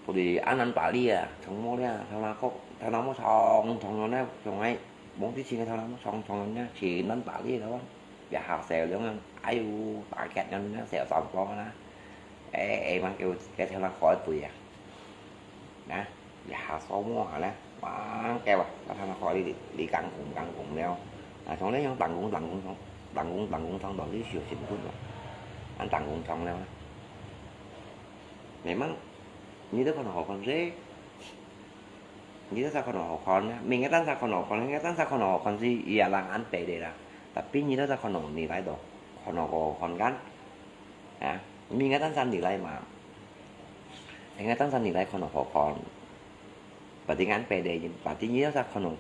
Có đi ăn ăn bả lia, chọn mua lia, thằng nào có, thằng nào mua chọn, chọn nó nè, chọn ấy, bốn tí xin thằng nào mua chọn, chọn nó nè, chỉ ăn bả lia đâu. Giờ hạt xèo giống ăn, ai u, bả kẹt nó nè, xèo sòng con nè. Ê, ê, mang kêu cái thằng nào khỏi tuổi à. Nè, giờ hạt xấu mua hả nè, mang kêu à, cái thằng nào khỏi đi, đi căng cùng, căng cùng leo. À, chọn đấy, chọn tặng cũng, tặng cũng, chọn, tặng cũng, tặng cũng, chọn đó, đi siêu xin phút rồi. Ăn tặng cũng chọn leo nè. Memang, nyi đó còn họ còn dễ. Nyi đó sao còn họ còn nhá. Mình cái tan sao còn họ còn, cái tan sao còn họ còn gì, ý là ăn tệ đấy là. Tapi nyi đó sao còn họ nị lại đó. Còn họ còn, còn gắn. Hả? Mình cái tan sao nị lại mà. Mình cái tan sao nị lại còn họ còn. Berarti ăn tệ đấy, berarti nyi đó sao còn họ,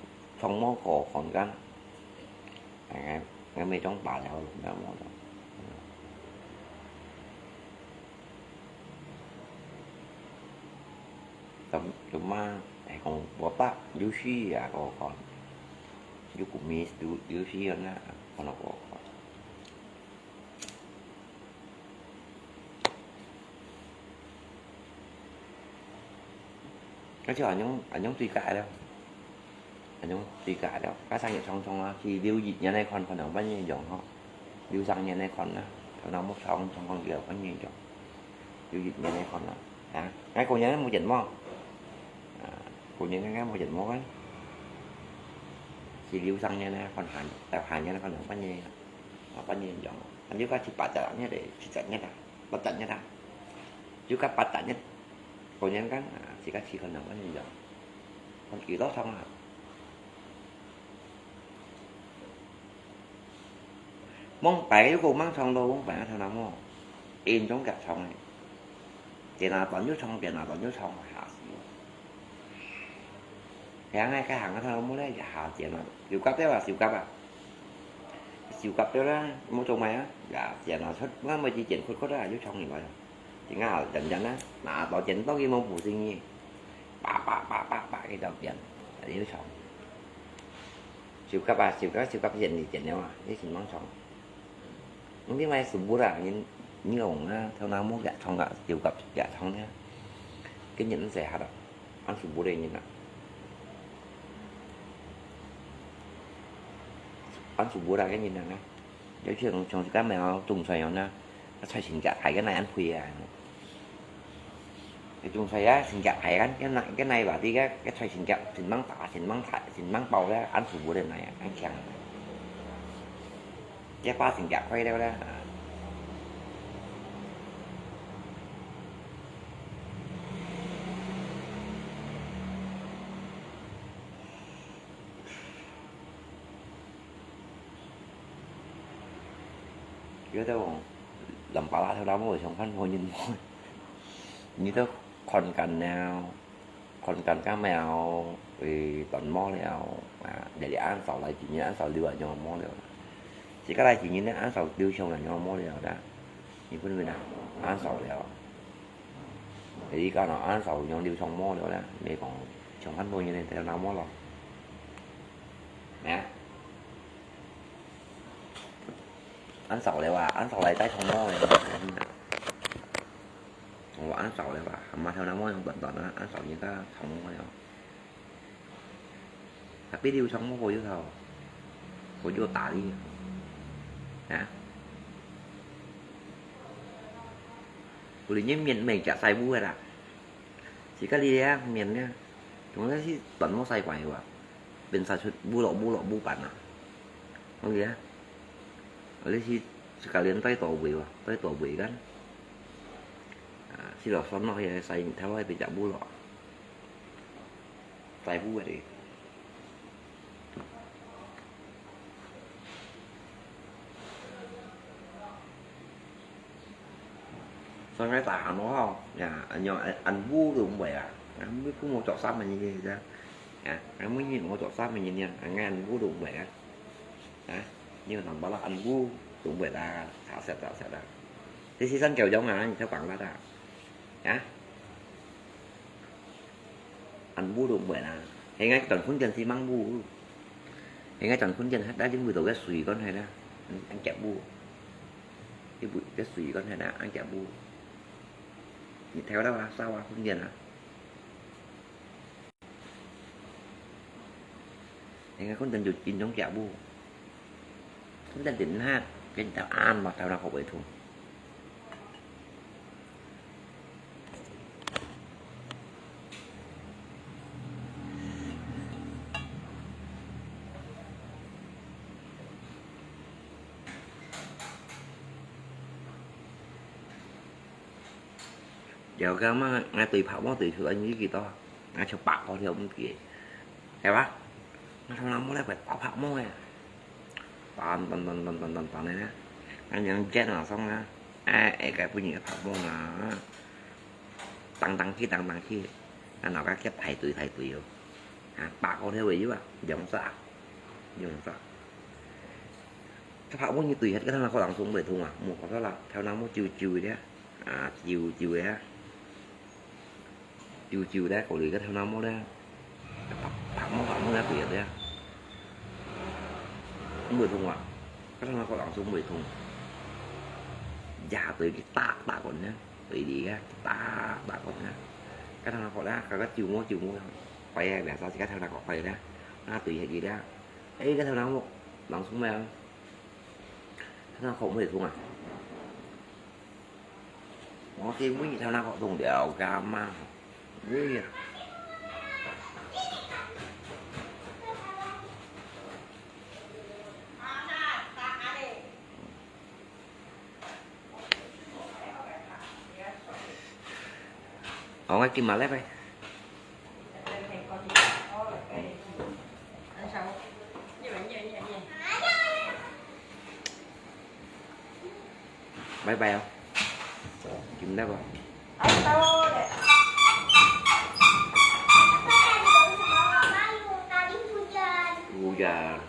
không mua có còn gắn. À, ngay, ngay mấy trong bà là họ cũng đã mua rồi. Tấm, tấm mà, ai không có bác, you see à, có con. You cũng miss, you, you see rồi nè, con nó có con. Cái chứ anh nhúng, anh nhúng tùy cãi đâu. Anh nhúng tùy cãi đâu. Cái sang nhật song song á, thì lưu ý nhà này con, con nó bao nhiêu dòng hả? Lưu sang nhà này con á, thằng nào mốc song song con kia bao nhiêu dòng? Lưu ý nhà này con á. Hả? Ngay cô nhà này mua chén mò. 過年个無人摸个，係六十年个，看下，到下年个可能半年，啊，半年樣，啊，有个係八十年个，七十年个，六十年个，有个八十年，過年个，啊，自家去可能半年樣，看幾多場啊。 往擺有個吂唱咯，往擺个頭那毛，因中夾唱个，電腦端又唱，電腦端又唱，嚇死我！聽个該行个頭那毛咧，一下電腦，手夾掉啊，手夾啊，手夾掉啦，無做咩啊，呀，電腦出，我每次電曲曲啊，又唱起來。 真个好，真真啊，拿刀剪刀佢無補生意，叭叭叭叭叭，佢就剪，佢就唱。手夾啊，手夾，手夾剪你剪了啊，你先忙唱。你另外手部啦，你，你用啊，頭那毛夾唱啊，手夾夾唱个，跟人毋使合啊，恁手部个人啊，恁手部啦，跟人啊。 有時像，像自家苗種菜樣呢，啊，菜心夾排个來恁肥啊。該種菜啊，心夾排个，該哪，該哪話，這个，該菜心夾，心吂大，心吂大，心吂包个，恁舒服个來啊，恁香。這把心夾壞了啦。 有兜人，人把拉頭那毛像番婆人毛，你都看乾了，看乾乾了，會斷毛了，啊，日日恁掃來，今日恁掃了，就毛了。自家來今日恁掃了，就毛了啦。你分分啊，恁掃了。你講了，恁掃了，就毛了啦，你講像番婆人呢，就那毛了。咩？ 恁掃了啊，恁掃來再重摸了。我恁掃了啊，還嘛頭那毛用短短啊，恁掃人家重摸了。Tapi你有重摸過有頭，我就打你啊。啊？我連面面夾晒烏个啦，自家你啊面呢，總係短毛晒怪哇。 變晒出烏落烏落烏斑啊。好个啊，你去自家連帶到尾哇，帶到尾个。啊，去落山咯，去晒日頭，去變隻烏落，晒烏个咧。 所以大行路吼，呀，恁樣，恁，恁烏都毋會啊，恁烏都無著衫个人个，呀，恁烏無著衫个人呢，恁，恁烏都毋會啊，啊，你有諗法啦，恁烏都毋會啦，吵死，吵死啦。這係生狗樣啊，你才講啦，啊？ 恁烏都毋會啦，係𠊎轉訓練先吂烏。係𠊎轉訓練，但因為到个水管係啦，恁，恁夾烏。因為个水管係啦，恁夾烏。你跳到啊，燒啊，訓練啊。 應該講真就真正夾烏，講真真哈，跟頭恁嘛頭那學會痛。了解嘛，𠊎對白毛對出來你幾多？𠊎就白毛條毋記，係吧？𠊎從來無來過白白毛个，短短短短短短短个呢，𠊎樣剪啊上啊，哎，哎，該本人个白毛啊，當當去當當去，啊，鬧个去排隊排隊哦，啊，白毛條个有啊，兩隻，兩隻。該白毛你對下，該頭那個人總袂痛啊，無搞錯啦，頭那毛皺皺个。 啊，皺皺个啊，皺皺个，過來个頭那毛咧，白，白毛白毛个對个對啊，毋會痛啊，該頭那個人就毋會痛，也對佢打打滾呢，對你个打打滾呢，該頭那個咧，該個皺毛皺毛，快个，biasa自家頭那個快个，啊，對下佢咧，哎，該頭那毛，人送咩啊？頭那個毋會痛啊？ 我係每日頭那個動了，幹嘛？每日。講个金馬來喂。拜拜哦，金來無？有呀。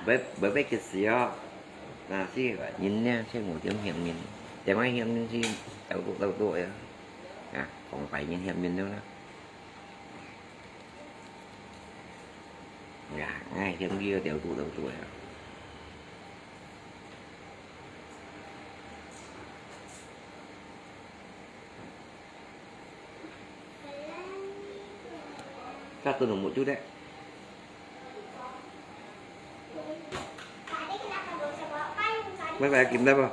Bye bye cái gì á? Là gì vậy? Nhìn nha, xem ngủ tiếng hiểm nhìn. Tiếng nói hiểm nhìn gì? Đâu tụ đâu tụ ya. À, không phải nhìn hiểm nhìn đâu đó. Dạ, ngay tiếng kia đều tụ đâu tụ ya. 較長無就得。拜拜，金大寶。